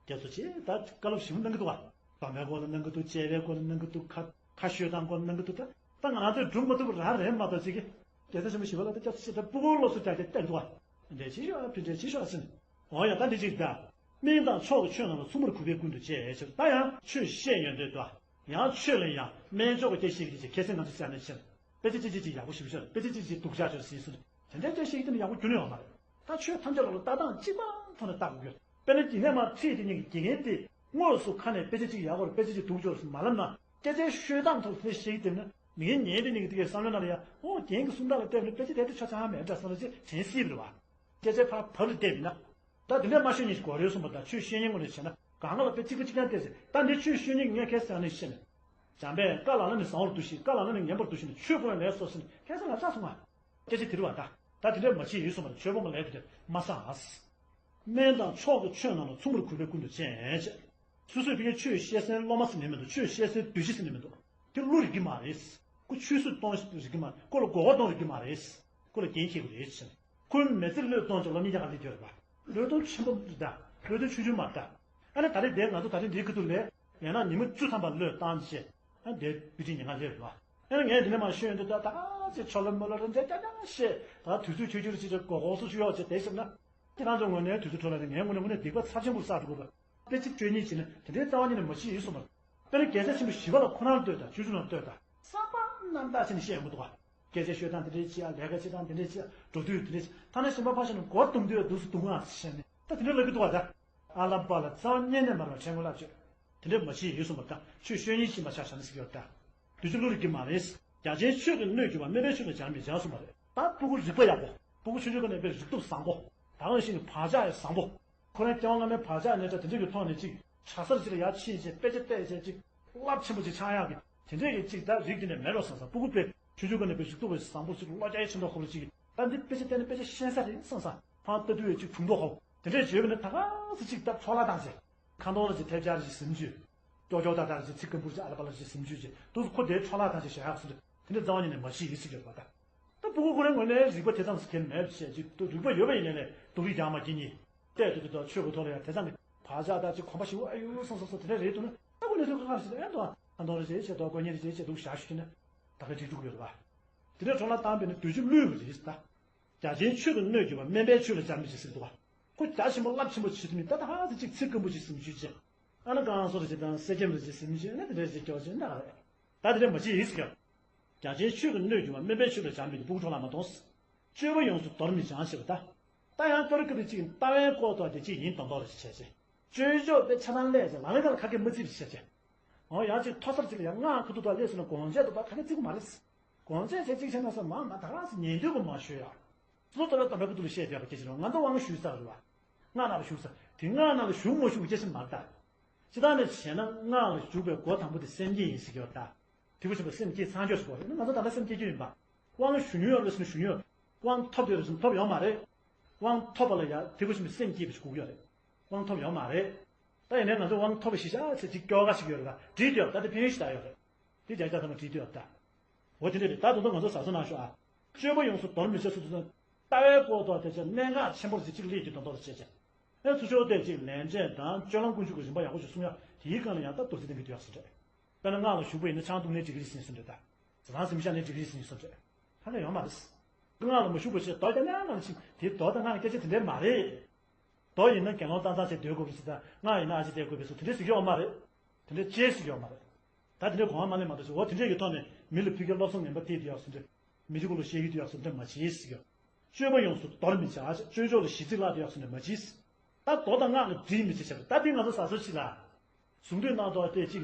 རྒྱ་མཚོ་ཆེ་ད་བཀའ་སློབ་ཞིབ་གནང་གི་འདུག་བ། སྡོམ་པའི་སྐོར་ལ་གནང་གི་འདུག་དཔྱད་པའི་སྐོར་ལ་གནང་གི་འདུག་ཁ་ཁ་ཤོད་སྟངས་སྐོར་ལ་གནང་གི་འདུག་ད་ད་ང་རང་ཚོས་སྒྲུབ་མ་ཐུབ་པ་རང་རེད་མ་གཏོགས་ཅིག་གི། རྒྱལ་སྲས་ཆེན་པོ་ཞི་བ་ལྷ་དང་སྐྱབས་སུ་མཆི་ད་སྤུ་གུ་སློབ་གསོ་རྒྱག་རྒྱག་བལྟས་འདུག་བ། འདྲ་ཅིག་ཤོག་ཨ་ཕི་འདྲ་ཅིག་ཤོག་ཨ་ཟིན། འོ་ཡ་ད་འདི་ཅིག་ད། སྨན་དང་མཆོག་གི་ཆོས་རྣམས་ལ་མཚུངས་པར་གུས་པས་ཀུན་ཏུ་སྤྱད་ཕྱིར་ད་ཡང་ཆོས་བཤད་ཡོན་ཏན་དུ། ཡང་ཆོས་ལ་ཡང་སྨན་མཆོག་གི་སྐྱེ་ཤེས་ཀྱི་ཁྱད་སེམས་ང་ཚོ་བྱས་ནས་ཕྱིར། དཔེ་ཆ་ཅི་ཅི་ཅི་ཡག་པོ་ཞིག་ཤར། དཔེ་ཆ་ཅི་ཅི་སྡུག་ཅག་ཅོ་ཟིན་སོང་། དེ་འདྲའི་སྐད་ཆ་ཞིག་དེ་ནི་ཡག་པོ་རྒྱུན་ཡོད་མ་རེད། ད་ཆོས་ཐམས་ཅད་ལ་ལྟ་སྟངས་གཅིག་པ་ཐོག་ནས་ལྟ་དགོས་ཀྱི་ཡོད། དཔེར་ན་དེ་ནས་མ་ཁྲིད་དེ་ཉིད་ཀྱི་དགེ་རྒན་དེ་དངོས་སུ་ཁ་ནས་དཔེ་ཆ་གཅིག་ཡག་པོ་རེད་དཔེ་ཆ་གཅིག་སྡུག་ཅོ་ཟིན་མ་ལབ་ན་སྐད་ཆའི་ཤོད་སྟངས་ཐོག་དེ་ཞིག་དེ་ན་མི་ངན་ཉན་དེ་ཉིད་ཀྱི་དེ་གའི་བསམ་བློ་ནང་ལ་ཡ་ཨོ་རྒན་གྱི་གསུང་སྟངས་ལ་བལྟས་ན་དཔེ་ཆ་དེ་དེ་ཆ་ཚང་མེད་འདྲ་བསམ་བློ་ཅིག་དྲན་སྲིད་པ་རེད་བ། སྐད་ཆའི་ཕར་བབ་ལ་བལྟས་མིན་ན། ད་དེ་འདྲའི་མ་ཤོད་ཉིད་ཀྱི་གོ་རེ་གསུངས་པ་དང་ཆོས་བཤད་ཉན་ངོ་ནས་བྱས་ན་གང་ག་ལ་དཔེ་གཅིག་པ་གཅིག་རྐྱང་བལྟས་ཟེར་ད་འདི་ཆོས་བཤད་ཉན་གྱི་ངས་ཁས་བླངས་ནས་བཤད་ནས། བྱམས་པས་བཀའ་ལ་ལ་ནི་བཟང་བོར་འདུ་ཤེས་བཀའ་ལ་ལ་ནི་ངན་པར་འདུ་ཤེས་ནས་ཆོས་སྤོང་བའི་ལས་སོ་ཟེར་ནས་ཁས་བླངས་ལ་ཆགས་སོང་ང་། སྐད་ཆ་དེ་རུ་བ་ད། ད་དེ་འདྲ་མ་བྱེད་ཡིན་གསུངས་པ་ཆོས་སྤོང་གི་ལས་དེ་འདྲ་མ་བསགས་ཨ། སྨན་དང་མཆོག་གི་ཆོས་རྣམས་ལ་མཚུངས་པར་གུས་པས་ཀུན་ཏུ་སྤྱད་ཅེས། སོ་སོས་ཕ་གིའི་ཆོས་བཤད་སའི་སློབ་མ་ཟེར་ནས་མི་འདུག་ཆོས་བཤད་སའི་སྡོད་གཞི་ཟེར་ནས་མི་འདུག་དེ་བློ་རིག་གི་མ་རེད། ཁོ་ཆོས་སྲོལ་གཏོང་རིག་གི་མ་རེད། ཁོ་ལ་གོ་བ་གཏོང་རིག་གི་མ་རེད། ཁོ་ལ་འགན་འཁྱེར་དགོས་རེད་ཟེར། ཁོའི་མི་ཚེ་བློས་གཏོང་ཆོག་སློབ་གཉེར་རྒྱག་ག་སླེབས་ཡོད་རེད་པ། བློས་གཏོང་ཆེན་པོ་རེད་ད། བློས་གཏོང་ཆུང་ཆུང་མ་རེད་ད། ཨ་ནི་ད་རེས་འདིར་ང་ཚོ་ད་རེས་འདིའི་ཁ་ཐུག་ལས། ཡང་ན་ཉི་མ་བཅུ་ཐམ་པ་བློས་བཏང་བྱས། ཨ་འདིར་བུ་ཁྲིད་ཉིན་གང་སླེབས་རེད་པ། ཨ་ནི་ངས་འདི་ནས་མར་ཤོད་ཡོང་དུས་ད་ད་ཅིག་ཆོ་ལོ་མོ་ལོ་རེ་འདྲ་ཀྱང་ཀྱང་བཤད། ད་དུས་ཚོད་ཁྱོད་ཁྱོད་རེ་ཅིག་ཅིག་གོ་གོ་སོ་ཅིག་ཡོད་ཅེས་དེ་བཤད་ན། ཁྱེད་རང་ཚོ་ངོས་ནས་དུས་ཚོད་འཕྲོ་བརླག་ནས་ངའི་ངོས་ནས་དངོས་གནས་སྡིག་པ་ཚབས་ཆེན་པོ་བསགས་འགྲོ་གི་རེད། དཔེ་ཆ་སྤྲོད་ཉིན་བྱས་ན་དེ་འདྲའི་རྩ་བ་ཉིད་ནས་མ་བྱེད་ཡིན་གསུངས་པ། དཔེར་ན་རྒྱལ་སྲས་ཆེན་པོ་ཞི་བ་ལྷ་ཁོ་རང་ལ་ལྟོས་དང་ཆོས་ཆུང་ལ་ལྟོས་དང་། བསམ་པ་རྣམ་དག་བྱས་ནས་བཤད་ཡོང་གི་འདུག་ག་སྐད་ཆ་ཤོད་སྟངས་དེ་འདྲའི་བྱེད་ཡ་ལས་ཀ་བྱེད་སྟངས་དེ་འདྲའི་བྱེད་ཡ་འགྲོ་དུས་དེ་འདྲའི་བྱེད་ཐ་ན་གཞན་པ་ཕར་བཞག་ན་སྒོ་རྡུང་དུས་འདུག་སེ་རྡུང་ཨ་ཟེར་བཤད་ནས་ད་དེ་འདྲ་ལབ་ཀྱི་འདུག་ག་ད། ཨ་ལ་པ་ལ་རྩ་བ་ཉིད་ནས་མ་རེད་པ་ཆེན་པོ་བསླབ་བྱ། དེ་འདྲ་མ་བྱེད་ཡིན་གསུངས་པ་དང་ཆོས་ཤོད་ཉིན་ཤེས་པ་ཆགས་བཞག་ན་ཟེར་གྱི་ཡོད་ད། དུས་ཚོད་བློ་རིག་གི་མ་རེད། རྒྱ་ཆེན་ཆོས་ཀྱི་སྣོད་བརྒྱུད་པ་སྨན་པའི་ཆོས་ལ་སྦྱར་མི་བྱ་གསུངས་པ་རེད། ད་སྤུ་གུ་རིག་པ་ཡག་པོ། སྤུ་གུ་ཆུང་ཆུང་སྒང་ནས་དཔེ་རིག་སྟོབས་བཟང་པོ། ད་གང་ཞིག་ནས་བག་ཆགས་ཡང་བཟང་པོ། ཁོ་རང་སྐྱེ་བ་སྔ་མའི་བག་ཆགས་ཉེ་དྲགས་དེ་འདྲ་གི་ཐོག་ནས་ཅིག་གྲྭ་སར་ཅིག་ལ་ཡར་ཕྱིན་བྱས་དཔེ་ཆ་བལྟས་བྱས་ཅིག་རླབས་ཆེན་པོ་ཅིག་ཆགས་ཡག་གི་དེ་འདྲས་ཀྱི་ཅིག་ད་རིགས་དེ་འདྲ་མེད་རོགས་བསམ་བསམ་སྤུ་གུ་དཔེ་ཆུང་ཆུང་སྒང་ནས་དཔེ་རིག་སྟོབས་བཟང་པོ་ཅིག་བློ་རྒྱ་ཆེན་པོ་ཁོ་རང་ཅིག་ད་འདི་དཔེ་ཆ་བལྟས་ན་དཔེ་ཆ་ཤེས་ས་རེད་བསམ་བསམ་ཕར་ལྟ་དུས་ཅིག་གྲུང་པོ་ཧོ་དེ་འདྲས་བརྗོད་པ་ནི་ད་ག་ཚོད་ཅིག་ད་འཕྲོ་བརླག་བཏང་བྱས། ཁ་འདོན་ལ་ཅིག་ཐལ་ཆ་རེ་ཅིག་ཟིན་བཅུག་ཀྱོག་ཀྱོག་ཏག་ཏག་རེ་ཅིག་ཚིག་སྐམ་པོ་རེ་ཅིག་ཨ་ལ་པ་ལ་རེ་ཅིག་ཟིན་བཅུག་ཅིག་འདུག་སེ་ཁོ་དེའི་འཕྲོ་བརླག་ཐང་ཅིག་བཞག་ཡག་སོ་རེད། དེ་འདྲ་རྩ་བ་ཉིད་ནས་མ་བྱེད་ཡིན་ཟེར་གྱི་ཡོད་པ་ད། ད་སྤུ་གུ་ཁོ་རའི་ངོས་ནས་རིག་པ་དེ་ཙམ་ཞིག་གལ་མེད་པ་བྱས་ཅིག་ཏུ་རིག་པ་ཡོད་པ་ཡིན་ནའི་ལས་སྡུག་རུས་རྒྱག་མ་བགྱིས་ཉིད། བལྟས་དུས་དུས་དང་ཆོས་ཀྱི་ཐོག་ལ་ཡང་དེ་ཙམ་གྱི་བག་ཆགས་དང་ཅིག་གོམས་པ་ཞིག་ཨ་ཡུ་སོང་སོང་སོང་དེ་འདྲ་རེད་འདུག་ན་ད་ཁོ་ནས་ཐོས་ཁ་ཁ་ཞིག་ཨེ་འདུག་ཨ་ཁ་འདོན་རེ་བྱས་བྱས་དོ་དགོས་ཉེ་རེ་བྱས་བྱས་འདུག་བཞག་ཞུ་དེ་ནས་ད་ག་འགྲིག་འགྲོ་གི་ཡོད་རེད་པ། དེ་འདྲའི་འཕྲོ་བརླག་བཏང་བས་ན་དུས་ཚོད་བློས་པ་རེད་ད། རྒྱ་ཆེན་ཆོས་ཀྱི་སྣོད་བརྒྱུད་པ་སྨན་པའི་ཆོས་ལ་སྦྱར་མི་བྱེད་ཟེར་འདུག་ག་ཁོ་རྒྱ་ཆེན་པོ་རླབས་ཆེན་པོ་བྱེད་ཐུབ་མིན་ད་ད་ཧ་ཙི་གཅིག་ཚིག་སྐམ་པོ་ཅིག་ཟིན་བཅུག་ཅིག་ཨ་ན་བསྐང་གསོ་རེ་བྱེད་དང་གསེར་སྐྱེམས་རེ་བྱེད་ཟིན་བཅུག་ཨ་ན་དེ་འདྲ་ཞིག་སྐྱོར་བྱེད་ན་རེད། ད་དེ་འདྲ་མ་བྱེད་ཡིན་ཟེར་ཀྱང་། རྒྱ་ཆེན་ཆོས་ཀྱི་སྣོད་བརྒྱུད་པ་སྨན་པའི་ཆོས་ལ་སྦྱར་མི་དེ་སྤུ་གུ་འཕྲོ་བརླག་མ་གཏོང་། སྤྱོད་པ་ཡོངས་སུ་དོར་མི་བྱ་ཞེས་པ་ད། ད་ཡང་ཀ་རུ་ཀ་རུ་གཅིག་ལྟ་བའི་སྐོར་ཐོག་དེ་གཅིག་ཡིན་མདོག་མདོག་རེ་བྱེད་ཅེས། སྤྱོད་ཕྱོགས་དེ་ཆ་ཚང་ལས་ཀྱི་ལ་ལ་ཀ་ལ་ཁ་སྐད་མ་བརྩི་བ་བྱེད་ཅེས། འོ་ཡང་ཅིག་མཐོ་སར་ཅིག་ལ་ཡང་སྔགས་ཁ་ཐུག་ཐོག་སླེབས་སོང་ན་དགོངས་བྱས་ཐོག་ད་ཁ་སྐད་བརྩི་གི་མ་རེད། དགོངས་བྱས་བྱས་ཅིག་བྱས་ན་ས་མང་ང་ད་ག་རང་སེ་ཉན་འདོད་པ་མ་ཞུ་ཡ། སོ་ད་ལ་དམ་པའི་ཁ་ཐུག་ལ་བཤད་བསྡད་པ་སྐད་ཆ་རེད། ང་ཚོ་དབང་ཞུས་ཚར་རེད་བ། སྔགས་ནང་ལ་ཞུགས་ས་དེ་སྔགས་ནང་ལ་ཞུགས་མ་ཞུགས་སྐད་ཆ་མ་རེད་ད། སྤྱིར་བཏང་ནས་བྱས་ན་སྔགས་ལ་ཞུགས་པའི་སྒོ་དང་པོ་དེ་སེམས་བསྐྱེད་ཡིན་ཟེར་གྱི་ཡོད་ད། དེ་གོ་ཆེན་པོ་སེམས་བསྐྱེད་ཚང་སྐྱོང་ཟེར་གོ་རེད་ང་ཚོ་ད་ལྟ་སེམས་བསྐྱེད་རྒྱུ་ཡིན་པ། དབང་ཞུ་མྱོང་ཡོད་རེད་ཟེར་ན་ཞུ་མྱོང་ཡོད། དབང་ཐོབ་ཡོད་རེད་ཟེར་ན་ཐོབ་ཡོད་མ་རེད། དབང་ཐོབ་པ་ལ་ཡ་དེ་གོ་ཆེན་པོ་སེམས་བསྐྱེད་པ་ཞིག་དགོས་ཀྱི་ཡོད་རེད། དབང་ཐོབ་ཡོད་མ་རེད། ད་ཡིན་ནའི་ང་ཚོ་དབང་ཐོབ་པ་ཞིག་བཞག་ཚེ་གཅིག་སྐྱོ་ག་ཞིག་ཡོད་རེད་ད་བྲིས་ཏེ་ཡོད་ད་དེ་ཕན་ཡོན་ཞིག་ད་ཡོད་རེད། དེ་རྒྱ་ཆེ་ཚང་མ་བྲིས་ཏེ་ཡོད་ད། འོ་དེ་འདྲ་རེད་ད་དུང་ད་ང་ཚོ་ཟ་ས་ན་ཤོག་ཨ། སྤྱོད་པ་ཡོངས་སུ་དོར་མི་བྱ་སུ་དུ་ལྟ་བའི་སྐོར་ཐོག་དེ་ཆེ་གནད་འགག་ཆེན་པོར་ཅིག་ཅིག་ལས་ཀྱི་དོན་དོར་བྱེད་ཅེས། ཨེ་ཚུར་ཕྱོགས་དེ་ཅིག་ལན་འབྲས་དང་སྤྱོད་ལམ་ཀུན་སྤྱོད་ཀྱི་རིམ་པ་ཡག་པོ་ཞིག་གསུང་ཡ་དེའི་སྒང་ལ་ཡང་ད་དོ་ཚིགས་ལྡན་གྱི་དུས་ཡག་སུ་རེད། དཔེར་ན་སྔགས་ལ་ཞུགས་པ་ཡིན་ན་ཆང་འཐུང་ནའི་འགྲིག་གི་རེད་ཟེར་ནས་གསུངས་རེད་ད། ཟ་ཁང་ཟིམ་བཞག་ནའི་འགྲིག་གི་རེད་ཟེར་ནས་གསུངས་རེད། ད་ལྟ་ཡོད་མ་རེད། སྔགས་ལ་མ་ཞུགས་པ་ཞིག་མདོ་རྒྱག་ནའང་ནང་བཞིན་དེ་མདོ་དང་སྔགས་སྐད་ཆ་དེ་འདྲའི་མ་རེད། མདོ་ཡིན་ན་དགེ་སློང་ཏང་ཏང་བྱས་སྡོད་དགོས་པའི་ཚུལ་དང་སྔགས་ཡིན་ན་ཨ་ཅེ་བསྡད་དགོས་པའི་ཚུལ་དེ་འདྲའི་ཟེར་གྱི་ཡོད་མ་རེད། དེ་འདྲའི་ཅེས་ཟེར་གྱི་ཡོད་མ་རེད། ད་དེ་འདྲའི་གོ་བ་མ་ལེན་མ་གཏོགས་ཅིག་འོ་དེ་འདྲའི་གི་ཐོག་ནས་མི་ལ་ཕ་གིའི་བློ་བཟང་ངན་པ་དེ་དེ་ཡག་སུ་འདྲ། མི་གཅིག་པུ་ལ་བཤད་ཀྱི་དེ་ཡག་སུ་འདྲ་མ་བྱེད་ཟེར་གྱི་ཡོད། སྤྱོད་པ་ཡོངས་སུ་དོར་མི་བྱ། སྤྱོད་ཕྱོགས་ལ་ཞི་ཚིག་བརླག་དེ་ཡག་སུ་འདྲ་མ་བྱེད། ད་མདོ་དང་སྔགས་ལ་འདྲིས་མི་བྱེད་བྱ་བ་ད་དེ་ང་ཚོ་ཟ་སོ་ཅི་ལ། གཟུངས་བསྟོད་གནང་དོགས་དེ་གཅིག་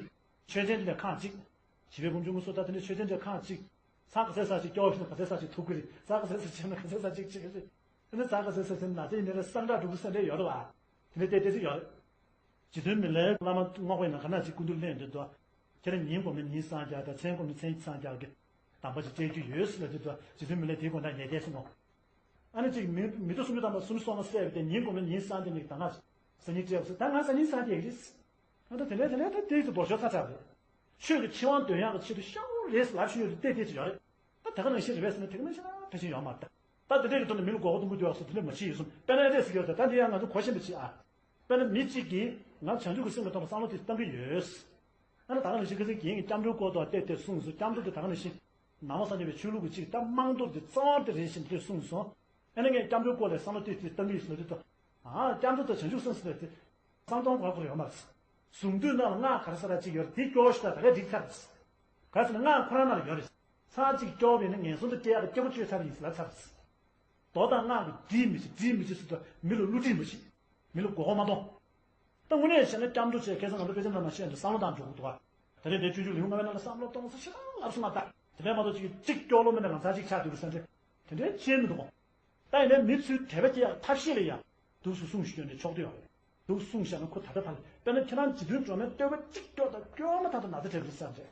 ཆོས་ཅན་དེ་འདྲ་ཁག་ཅིག་བྱིས་པའི་བུ་ཆུང་ངུ་སོགས་ད་དེ་འདྲ་ཆོས་ཅན་དེ་འདྲ་ཁག་ཅིག་ཚ་ག་ཚད་ས་ཅིག་སྐྱོ་བ་ཞིག་ན་ག་ཚད་ས་ཅིག་ཐུག་གི་རེད། ཚ་ག་ཚད་ས་ཅིག་ན་ག་ཚད་ས་ཅིག་ཅིག་རེད། དེ་ནི་ཚ་ག་ཚད་ས་ཅིག་ན་ཚ་ཡིན་ནའི་སངས་དྲག་འགྲོ་གི་སེམས་ཁྲལ་ཡོད་རེད་བ། དེ་འདྲ་བལྟས་བལྟས་ཚིག་ཡོད་རེད། རྗེ་བཙུན་མི་ལའི་བླ་མ་བསྔགས་པ་ཡིན་ན་ག་ན་ཅིག་སྐུ་མདུན་སླེབས་འདུག་དོ། ཁྱེད་རང་ཉིན་གོང་མ་ཉིན་སངས་རྒྱས་དང་མཚན་གོང་མ་མཚན་སངས་རྒྱས་ཀྱི་གདམས་པ་ཅིག་སྤྲད་རྒྱུ་ཡོད་ཟེར་ལབ་དུས་དོ། རྗེ་བཙུན་མི་ལའི་དེའི་དགོངས་དག་ངེས་གཏན་སོང་ངོ་། ཨ་ནི་ཅིག་མི་མི་ཐོ་སུམ་ཅུ་ཐམ་པ་སུམ་ཅུ་སོ་ལྔ་བསད་པ་དེ་ཉིན་གོང་མ་ཉིན་སངས་རྒྱས་ཉིད་ཀྱི་གདམས་ངག་སང་ཉིན་སྤྲད་པ་ཟེར། ད་ང་སང་ཉིན་སངས་རྒྱས་ཀྱི་རེད། ཨ་ད་དེ་འདྲ་དེ་འདྲ་ད་དེ་ཚོ་འདོར་ཤོར་ཚར་ཚར་རེད། ཆོས་ཀྱི་ཕྱིར་དབང་འདོན་ཡག་གི་ཆེད་དུ་ཤོག་རེད་ཟེར་ལབ་ཤེས་ཡོད་དེ་བལྟས་བལྟས་ཅིག་ཡོད་རེད། ད་དེ་ག་ནང་བཞིན་རེད་པས་ཟེར་ན་དེ་ག་ནང་བཞིན་ཕལ་ཆེར་ཡོད་མ་རེད། ད་དེ་འདྲའི་གི་ཐོག་ནས་མི་ལ་མགོ་སྐོར་གཏོང་གི་འདུག་ཟེར་དེ་འདྲ་མ་བྱེད་ཡོད་སོང་། དཔེར་ན་ཨེ་འདྲས་ཟེར་གྱི་ཡོད་ད། ད་འདི་ཡང་ང་ཚོ་གོ་ཤེས་པ་བྱེད་ཨ། དཔེར་ན་མི་གཅིག་གིས་ང་བྱང་ཆུབ་ཀྱི་སེམས་ཀྱི་ཐོག་ལ་བསམ་བློ་དེ་བཏང་གི་ཡོད། ཨ་ནི་ད་ག་ནང་བཞིན་ཁ་སང་རྒན་གྱིས་སྐྱབས་འགྲོའི་སྐོར་ཐོག་བལྟས་བལྟས་གསུངས་སོང་། སྐྱབས་འགྲོ་དེ་ད་ག་ནང་བཞིན་ནང་པ་སངས་རྒྱས་པའི་ཆོས་ལུགས་ཀྱི་གཅིག་ད་རྨང་རྡོ་དེ་རྩ་བ་དེ་རེད་ཟེར་དེ་གསུངས་སོང་། ཨ་ནི་ངས་སྐྱབས་འགྲོའི་སྐོར་ལ་བསམ་བློ་དེ་དེ་བཏང་གི་ཡོད་ཟེར་ན་དེ་ད། ཨ་སྐྱབས་འགྲོ་དང་བྱང་ཆུབ་སེམས་ཟེར་ན་དེ་བསམ་སྟོང་གོ་བ་ཁོ་ར་ཡོད་མ་རེད། གཟུངས་བསྡུས་ནང་ལ་སྔགས་ག་རེ་ཟེར་ར་གཅིག་ཡོད་རེད། དེ་སྐྱོར་ཞིག་ད་ག་རེ་འགྲིག་ཚར་རེད། ག་རེ་ཟེར་ན་སྔགས་ཁོ་རང་ནང་ལ་ཡོད་རེད། ཚར་གཅིག་སྐྱོར་བས་ན་ངན་སོང་དུ་སྐྱེ་ཡག་གི་སྐྱེ་བོ་གཅོད་ཚར་ཡིན་ཟེར་ལབ་ཚར་རེད། མདོ་དང་སྔགས་ཀྱིས་སྒྲིབ་མི་བྱེད། སྒྲིབ་མི་བྱེད་ཟེར་དུས་མི་ལ་བསླུ་སྒྲིབ་མ་བྱེད། མི་ལ་མགོ་སྐོར་མ་གཏོང་། ད་དངོས་གནས་བྱས་ན་སྐྱབས་འགྲོ་བྱས་ཁ་སང་ང་ཚོ་དཔེ་ཆ་འདྲ་མ་བཤད་འདུག་བསམ་བློ་བཏང་འཇོག་གི་འདུག་ག་ད་རེས་འདིར་སྤྱོད་འཇུག་ལེའུ་ལྔ་པའི་ནང་ལ་བསམ་བློ་གཏོང་ས་ཞེ་དྲག་ལབ་སོང་ང་། ད་དེ་འདྲས་མ་གཏོགས་ཅིག་གཅིག་སྐྱོར་ལོ་མེད་ན་ལམ་སང་ཅིག་ཆགས་འདུག་གི་བསམ་ཚེ་དེ་འདྲས་བྱེད་མི་འདུག་གོ། ད་ཡིན་ནའི་མི་ཚོའི་དད་པ་སྐྱེ་ཡག་ཐབས་ཤེས་ལ་ཡང་འདུག་སེ་གསུངས་ཤིག་ཡོད་ནས་ཆོག་དུས་ཡོད་རེད། འདུག་གསུངས་བཞག་ན་ཁོ་ད་ལྟ་ཕར་ལ། དཔེར་ན་ཁྱེད་རང་རྗེ་བཙུན་སྒྲོལ་མའི་བསྟོད་པ་གཅིག་སྐྱོར་དང་སྐྱོར་མ་ཐག་ཏུ་ན་ཚ་འཕྲད་པ་རེད་བསམ་ཚེ།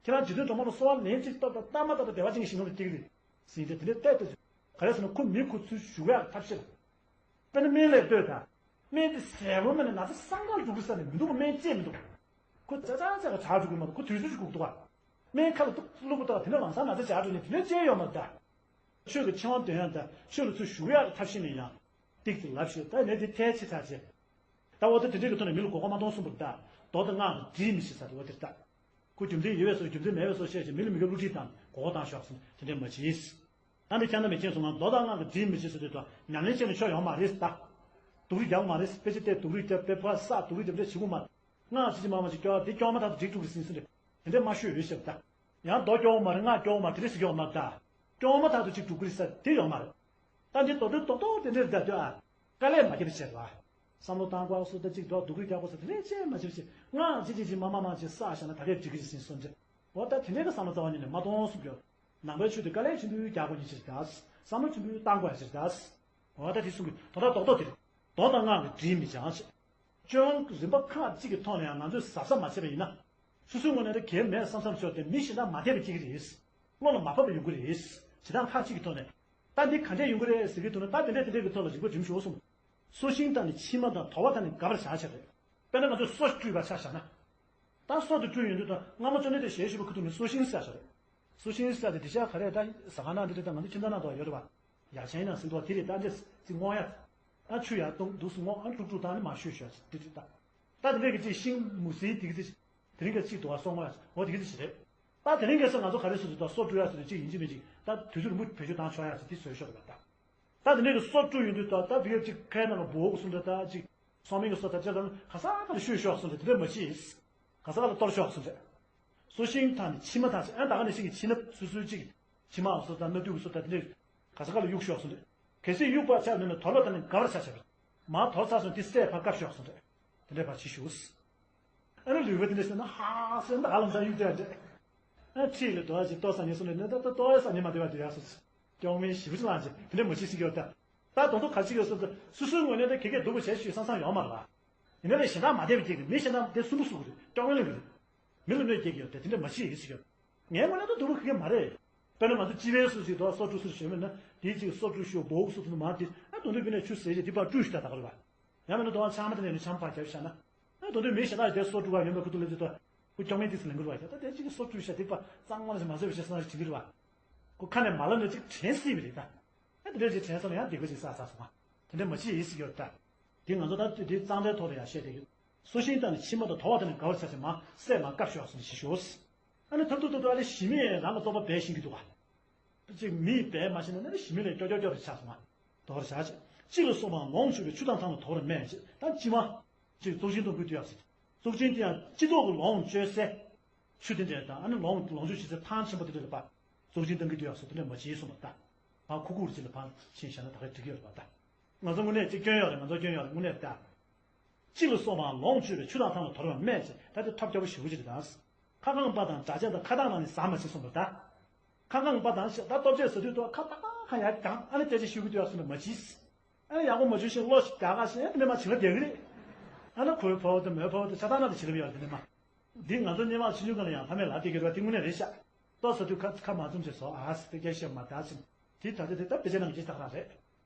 ཁྱེད་རང་རྗེ་བཙུན་སྒྲོལ་མ་ལ་གསོལ་བ་ལན་གཅིག་བཏབ་དང་བཏབ་མ་ཐག་ཏུ་བདེ་བ་ཅན་གྱི་ཞིང་ཁམས་ལ་སྐྱེ་གི་རེད་ཟེར་ཏེ་དེ་འདྲའི་བལྟས་ཏེ། ག་རེ་ཟེར་ན་ཁོ་མི་ཁོ་ཚུར་ཞུགས་ཡག་ཐབས་ཤེས་ལ། དཔེར་ན་སྨན་ལ་ལྟོས་དང་། སྨན་དེ་ཟས་པོ་སྨན་ལ་ན་ཚ་སངས་གར་འགྲོ་གི་ས་ནས་མི་འདུག་ག་སྨན་བཅད་མི་འདུག་ག་ཁོ་ཙག་ཙག་ཙག་ག་དྲག་འགྲོ་གི་མ་གཏོགས་ཁོ་དུས་ཚོད་ཅིག་སྒུག་འདུག་ག་སྨན་ཁ་ལ་ཏོག་ཙམ་བླུགས་པ་དང་དེ་ནས་ལམ་སང་ན་ཚ་ཇག་འགྲོ་ནས་དེ་ནས་བཅད་ཡོང་མ་རེད་ད། ཆོས་ཀྱི་ཕྱིར་དབང་འདོན་ཡག་དང་ཆོས་ལ་ཚུར་ཞུགས་ཡག་གི་ཐབས་ཤེས་ནས་ཡང་ཏིག་ཏིག་ལབ་ཤེས། ད་ནས་དེ་ཐལ་ཆེ་ཚར་ཆེ། ད་འོ་ད་དེ་འདྲའི་གི་ཐོག་ནས་མི་ལ་མགོ་སྐོར་མ་གཏོང་གསུངས་པ་རེད་ད། མདོ་དང་སྔགས་ཀྱིས་སྒྲིབ་མི་བྱེད་ཟེར་དེ་འོ་དེ་རེད་ད། ཁོ་རྒྱུ་མཚན་ཡོད་པའི་བཟོ་རྒྱུ་མཚན་མེད་པའི་བཟོ་བཤད་ཅིང་མི་ལ་མི་དགེ་བསླུ་བྲིད་དང་མགོ་སྐོར་བཏང་ཤོག་ཟེར་དེ་འདྲས་མ་བྱེད། ད་འདི་ཁྱེད་རྣམ་པས་མཁྱེན་སོང་ང་། མདོ་དང་སྔགས་ཀྱིས་སྒྲིབ་མི་བྱེད་ཟེར་དུས་ད་ཉམས་ལེན་བྱས་ནས་ཆོག་ཡོད་མ་རེད་ད། སྡུག་རུས་རྒྱག་མ་རེད། དཔེ་ཆ་བལྟས་སྡུག་རུས་རྒྱབ་དཔེ་ཕར་བསགས་སྡུག་རུས་རྒྱབ་འདྲ་བྱེད་དགོས་མ་རེད། སྔགས་ཅི་ཅི་མ་མ་ཅིག་སྐྱོར་དེ་སྐྱོར་མ་ཐག་ཏུ་འགྲིག་འགྲོ་གི་ཟིན་ཟིན་རེད། དེ་འདྲས་མ་ཤོད་ཡོད་ཤག་ད། ཡང་མདོ་སྐྱོར་མ་རེད་སྔགས་སྐྱོར་མ་རེད་དེ་འདྲས་ཟེར་གྱི་ཡོད་མ་རེད་ད། སྐྱོར་མ་ཐག་ཏུ་ཅིག་འགྲོ་གི་རེད་ཟེར་དེ་ཡོད་མ་རེད། ད་འདི་རྡོག་རྡོག་རྡོག་རྡོག་དེ་འདྲས་རེད་ད་ལྟོས་ཨ། དཀའ་ལས་མ་བརྒྱབ་པ་བྱས་རེད་བ། བསམ་བློ་བཏང་དགོས་སོ་ད་ཅིག་རྡོག་སྡུག་རུས་རྒྱག་དགོས་སོ་དེ་འདྲས་ཅིག་མ་བྱེད་པ་བྱེད། སྔགས་ཅི་ཅི་ཅི་མ་མ་མ་ཅིག་བསགས་བཞག་ན་ད་གས་འགྲིག་གི་རེད་ཟིན་སོང་ཅི། འོ་ད་དེ་འདྲས་ཀྱི་བསམ་བློ་རྩ་བ་ཉིད་ནས་མ་གཏོང་གསུངས་ཀྱི་ཡོད། ནང་པའི་ཆོས་དེ་དཀའ་ལས་ཆེན་པོའི་རྒྱག་དགོས་ཉིན་ཅིག་རེད་ད། བསམ་བློ་ཆེན་པོའི་བཏང་དགོས་ཡ་ཅིག་རེད་ད། འོ་ད་དེ་གསུང་གི་དོན་དག་རྡོག་རྡོག་དེ་རེད། མདོ་དང་སྔགས་ཀྱིས་སྒྲིབ་མི་བྱེད་ཅེས། སྤྱོད་པའི་རིམ་པ་ཁག་ཅིག་གི་ཐོག་ནས་ཡང་ང་ཚོས་གཟབ་གཟབ་མ་བྱས་པ་ཡིན་ན། སོ་སོའི་ངོས་ནས་ད་གལ་མེད་བསམ་བསམ་ཆོག་སྟེ་མི་གཞན་དག་མ་དད་པ་སྐྱེ་གི་རེད། བློ་ལ་མ་བབས་པ་ཡོང་གི་རེད། བྱེད་སྟངས་ཁག་ཅིག་གི་ཐོག་ནས། ད་འདི་ག་འདྲས་ཡོང་གི་རེད་ཟེར་གྱི་འདུག་ན་ད་དེ་འདྲས་དེ་འདྲས་ཀྱི་ཐོག་ལ་རིག་པ་སྒྲིམ་ཤོག་གསུངས། སོ་ཤིང་དང་ནི་མཆིལ་མ་དང་དོར་བ་དང་ནི་དགབ་པར་བྱ་ཞེས་རེད། དཔེར་ན་ང་ཚོས་སོ་བཀྲུས་པ་ཆ་བཞག་ན། ད་སོ་དེ་བཀྲུས་ཡོང་དུས་ད་སྔ་མོ་ཅོ་ནེ་དེ་ཞལ་བཞུགས་པ་ཁུ་ཐུག་ནས་སོ་ཤིང་བཞག་ཞེས་རེད། སོ་ཤིང་བཞག་དེ་དེ་ཤ་ག་རེ་ད་ཟ་ཁང་ནང་འདི་འདྲས་ད་ང་ཚོ་ཁྱིམ་ཚང་ནང་དུ་ཡོད་རེད་བ། ཡར་ཆེན་ནང་ཟིན་ཐོག་དེ་རེད་ད་འདྲས་ཅིག་སྔོག་ཡ། ཨ་ཆུ་ཡར་བཏུང་འདུག་སེ་སྔོག་ཨ་དཀྲུག་དཀྲུག་བཏང་ནས་མར་བཤུས་ཤོག་དེ་རེད་ད། ད་དེ་འདྲས་ཀྱི་ཅིག་ཤིང་མུ་ཟིའི་དེ་གི་ཅིག་དེ་རིང་གི་ཅིག་དུ་བ་སོ་སྔོག་ཡ་འོ་དེ་གི་ཅིག་རེད། ད་དེ་རིང་ཁ་སང་ང་ཚོ་ག་རེ་བཟོ་འདུག་ད་སོ་བཀྲུ་ཡག་ཟེར་ནས་གཅིག་ཡིན་གཅིག་མིན་གཅིག་ད་དུས་ཚོད་རིང་པོ་བེད་སྤྱོད་བཏང་ཆོག་ཡག་ཟེར་དེ་བཟོས་ཤོག་རེད་པ་ད། ད་དེ་འདྲའི་གི་སོ་བཀྲུ་ཡོང་དུས་ད་ད་བི་ཡ་གཅིག་ཁའི་ནང་ལ་འབོག་གསུང་འདྲ་ད་གཅིག་སོ་མིན་གི་སོ་ད་ཅི་ད་ག་ས་ག་ལ་བཤུས་ཤོག་གསུང་འདྲ་དེ་འདྲ་མ་བྱེད། ག་ས་ག་ལ་གཏོར་ཤོག་གསུང་འདྲ། སོ་ཤིང་དང་ནི་མཆིལ་མ་དང་ཟེར་ཨ་ད་ག་ནང་བཞིན་གྱི་མཆིལ་མ་སོ་སོའི་གཅིག་མཆིལ་མ་སོ་ད་སྣ་དུད་གི་སོ་ད་དེ་འདྲའི་ག་ས་ག་ལ་གཡུག་ཤོག་གསུང་འདྲ། གལ་སྲིད་གཡུག་པ་ཆགས་མེད་ན་དོར་བ་ད་ནི་དགབ་པར་བྱ་བྱ་བ། མར་དོར་ཚར་སོང་དེ་སྲས་ཕར་བཀབ་ཤོག་གསུང་འདྲ། དེ་འདྲའི་བར་ཆི་ཞུས། ཨ་ནི་ལུས་པ་དེ་འདྲ་ཟེར་ན་ཧ་ཟེར་ན་ཧ་ལམ་སང་གཡུག་བསྡད་འདྲ། ཨ་ཁྲིད་ལ་དོ་ཅིག་ལྟོ་ཟ་ཉེ་སོང་ནས་ནི་ད་ལྟ་ལྟོ་ཟ་ཉེ་མ་བདེ་བ་དེ་ཡག་སོ། སྐྱོག་མེ་ཞིབ་ཅིག་ལངས་ཅིག་དེ་འདྲ་མ་བྱེད་ཟེར་གྱི་ཡོད་ད། ད་དོན་དུ་ག་ཅིག་ཡོད་སོང་ཙང་སོ་སོའི་ངོས་ནས་ད་གེ་གེ་སྡུག་པོ་བྱས་ཞུས་བསམ་བསམ་ཡོང་མ་རེད་བ། ཡིན་ན་ལས་གཞན་དག་མ་བདེ་བ་སྐྱེ་གི་མི་གཞན་དག་དེ་སུན་པོ་སུ་གི་རེད་སྐྱོག་མེ་ལེན་གི་རེད། མི་ལ་གནོད་སྐྱེལ་གྱི་ཡོད་དེ་དེ་འདྲ་མ་བྱེད་ཟེར་གྱི་ཡོད། ངའི་ངོས་ནས་ད་སྡུག་པོ་གེ་གེ་མ་རེད། དཔེར་ན་ང་ཚོ་སྤྱི་པའི་སུ་ཞིག་དོ་སོ་བཀྲུ་སུ་ཞིག་མེད་ན་དེའི་ཅིག་སོ་བཀྲུ་ཞོ་འབོག་སུ་དུ་མ་དེ་ཨ་དོན་དུ་བི་ནས་ཆུ་ཟེར་ཞིག་དེ་པར་བཀྲུས་ཤིག་ད་ད་ག་རེད་བ། ཡང་མིན་ན་དོ་བ་ཆང་མ་དེ་ནས་ནི་ཆང་པར་རྒྱབ་ཤ་ན། ཨ་དོན་དུ་མི་ཞེ་དྲག་དེ་སོ་བཀྲུ་བ་ཡོད་པའི་ཁུ་ཐུག་ལ་ཅི་དོ། ཁུ་སྐྱོ་མེད་དེ་སུ་ལེན་གི་རེད་བ་ཞེ་ད་དེ་ཅིག་སོ་བཀྲུས་ཤ་དེ་པར་གཙང་མ་ལ་ཞིག་མ་བཟོས་པ་ཞེ་སང་ཞིག་བྱེད་གི་རེད་བ། ཁུ་ཁ་ནས་མ་ལབ་ནས་ཅིག་དྲན་སྲིད་པ་རེད་ད། ཨ་དེ་འདྲ་ཅིག་དྲན་སོང་ན་ཡང་སྡིག་པ་ཅིག་བསགས་ཚར་སོང་ང་། དེ་འདྲ་མ་བྱེད་ཡིན་ཟེར་གྱི་ཡོད་ད། དེ་ང་ཚོ་ད་དེ་གཙང་སྦྲའི་ཐོག་ལ་ཡང་བཤད་བསྡད་ཡོད། སོ་ཤིང་དང་ནི་མཆིལ་མ་དང་དོར་བ་དང་ནི་དགབ་པར་བྱ་ཞིང་མར་སྲས་མར་བཀབ་ཤོག་ཟེར་ནས་ཞེས་ཞུའོ། ཨ་ནི་ཐབས་སྡུག་ཐབས་སྡུག་ཨ་ལེ་ཞི་མི་རང་ལ་རྟོགས་པ་སྦས་ཤེས་ཀྱི་འདུག་ག་ཅིག་མིས་སྦས་མ་ཤེས་ན་ནི་ཞི་མི་ལས་སྐྱོ་སྐྱོ་སྐྱོ་རེ་ཆགས་སོང་ང་། དོར་བྱ་ཞིང་། གཅིག་ལ་སོགས་པའང་ལོངས་སྤྱོད་པའི་ཆུ་དང་ཐང་ལ་དོར་བར་མེད་ཅེས་ད་མཆིལ་མ། ཅིག་བཙོག་ཆེན་གཏོང་གི་འདུག་ཡག་ཟེར། བཙོག་ཆེན་དེ་ཡང་སྤྱི་ཚོགས་ཀྱི་ལོངས་སྤྱོད་སའི་ཆུ་དེ་འདྲས་དང་ཨ་ནི་ལོངས་ལོངས་སྤྱོད་བྱེད་སའི་ཐང་ཆེན་པོ་དེ་འདྲས་ལ་ཕར་བཙོག་ཆེན་གཏོང་གི་འདུག་ཡག་ཟེར་དེ་འདྲས་མ་བྱེད་གསུངས་པ་ད། ཕར་ཁུག་ཁུག་རེ་ཅིག་ལ་ཕར་ཕྱིན་བཞག་ན་ད་ག་འགྲིག་གི་ཡོད་རེད་པ་ད། ང་ཚོ་དངོས་གནས་ཅིག་སྐྱོན་ཡོད་རེད། ང་ཚོ་སྐྱོན་ཡོད་རེད་དངོས་གནས་ད། གཅིག་ལ་སོགས་པའང་ལོངས་སྤྱོད་པའི་ཆུ་དང་ཐང་ལ་དོར་བ་མེད་ཅེས་ད་དེ་ཐབས་སྐྱོ་པོ་ཞེ་པོ་ཅིག་རེད་ད། ཁ་བསྐངས་པ་དང་སྒྲ་བཅས་དང་ཁ་གདངས་ན་ནི་ཟ་མ་བྱེད་གསུངས་པ་ད། ཁ་བསྐངས་པ་དང་ཞེས་ད་ལྟོ་ཆས་ཟ་དུས་ཏོ་ཁ་བཏགས་ཁ་ཡར་བརྐྱངས་ཨ་ནི་སྐད་ཆ་ཤོད་ཀྱི་འདུག་ཡག་སོང་ན་མ་བྱིས། ཨ་ནི་ཡག་པོ་མ་བྱུང་ཞིང་བློ་ཞིག་རྒྱག་ག་ཞེས་དེ་ནས་མ་བྱིན་རླབས་རྒྱག་གི་རེད། ཨ་ནི་ཁོའི་ཕོ་བ་དང་མོའི་ཕོ་བ་དང་ཆ་ཚང་ན་དང་བྱིན་རླབས་ཡོད་རེད་དེ་ནས་མ། འདི་ང་ཚོ་སྣེ་མང་ཆུང་ཆུང་སྒང་ལ་ཡང་ཕ་མས་ལབ་བསྡད་ཀྱི་རེད་པ། དེ་དངོས་གནས་རེད་ཤག་ལྟོ་ཟ་དུས་ཁ་ཁ་མ་བཙུམ་བྱས་ཟོ་ཨ་ཟེར་ཏེ་སྐད་བཤད་མ་ད་ཕྱིན། དེ་ད་ལྟ་དེ་ད་དཔེ་ཆ་ནང་གི་ཏག་ཏག་རེད།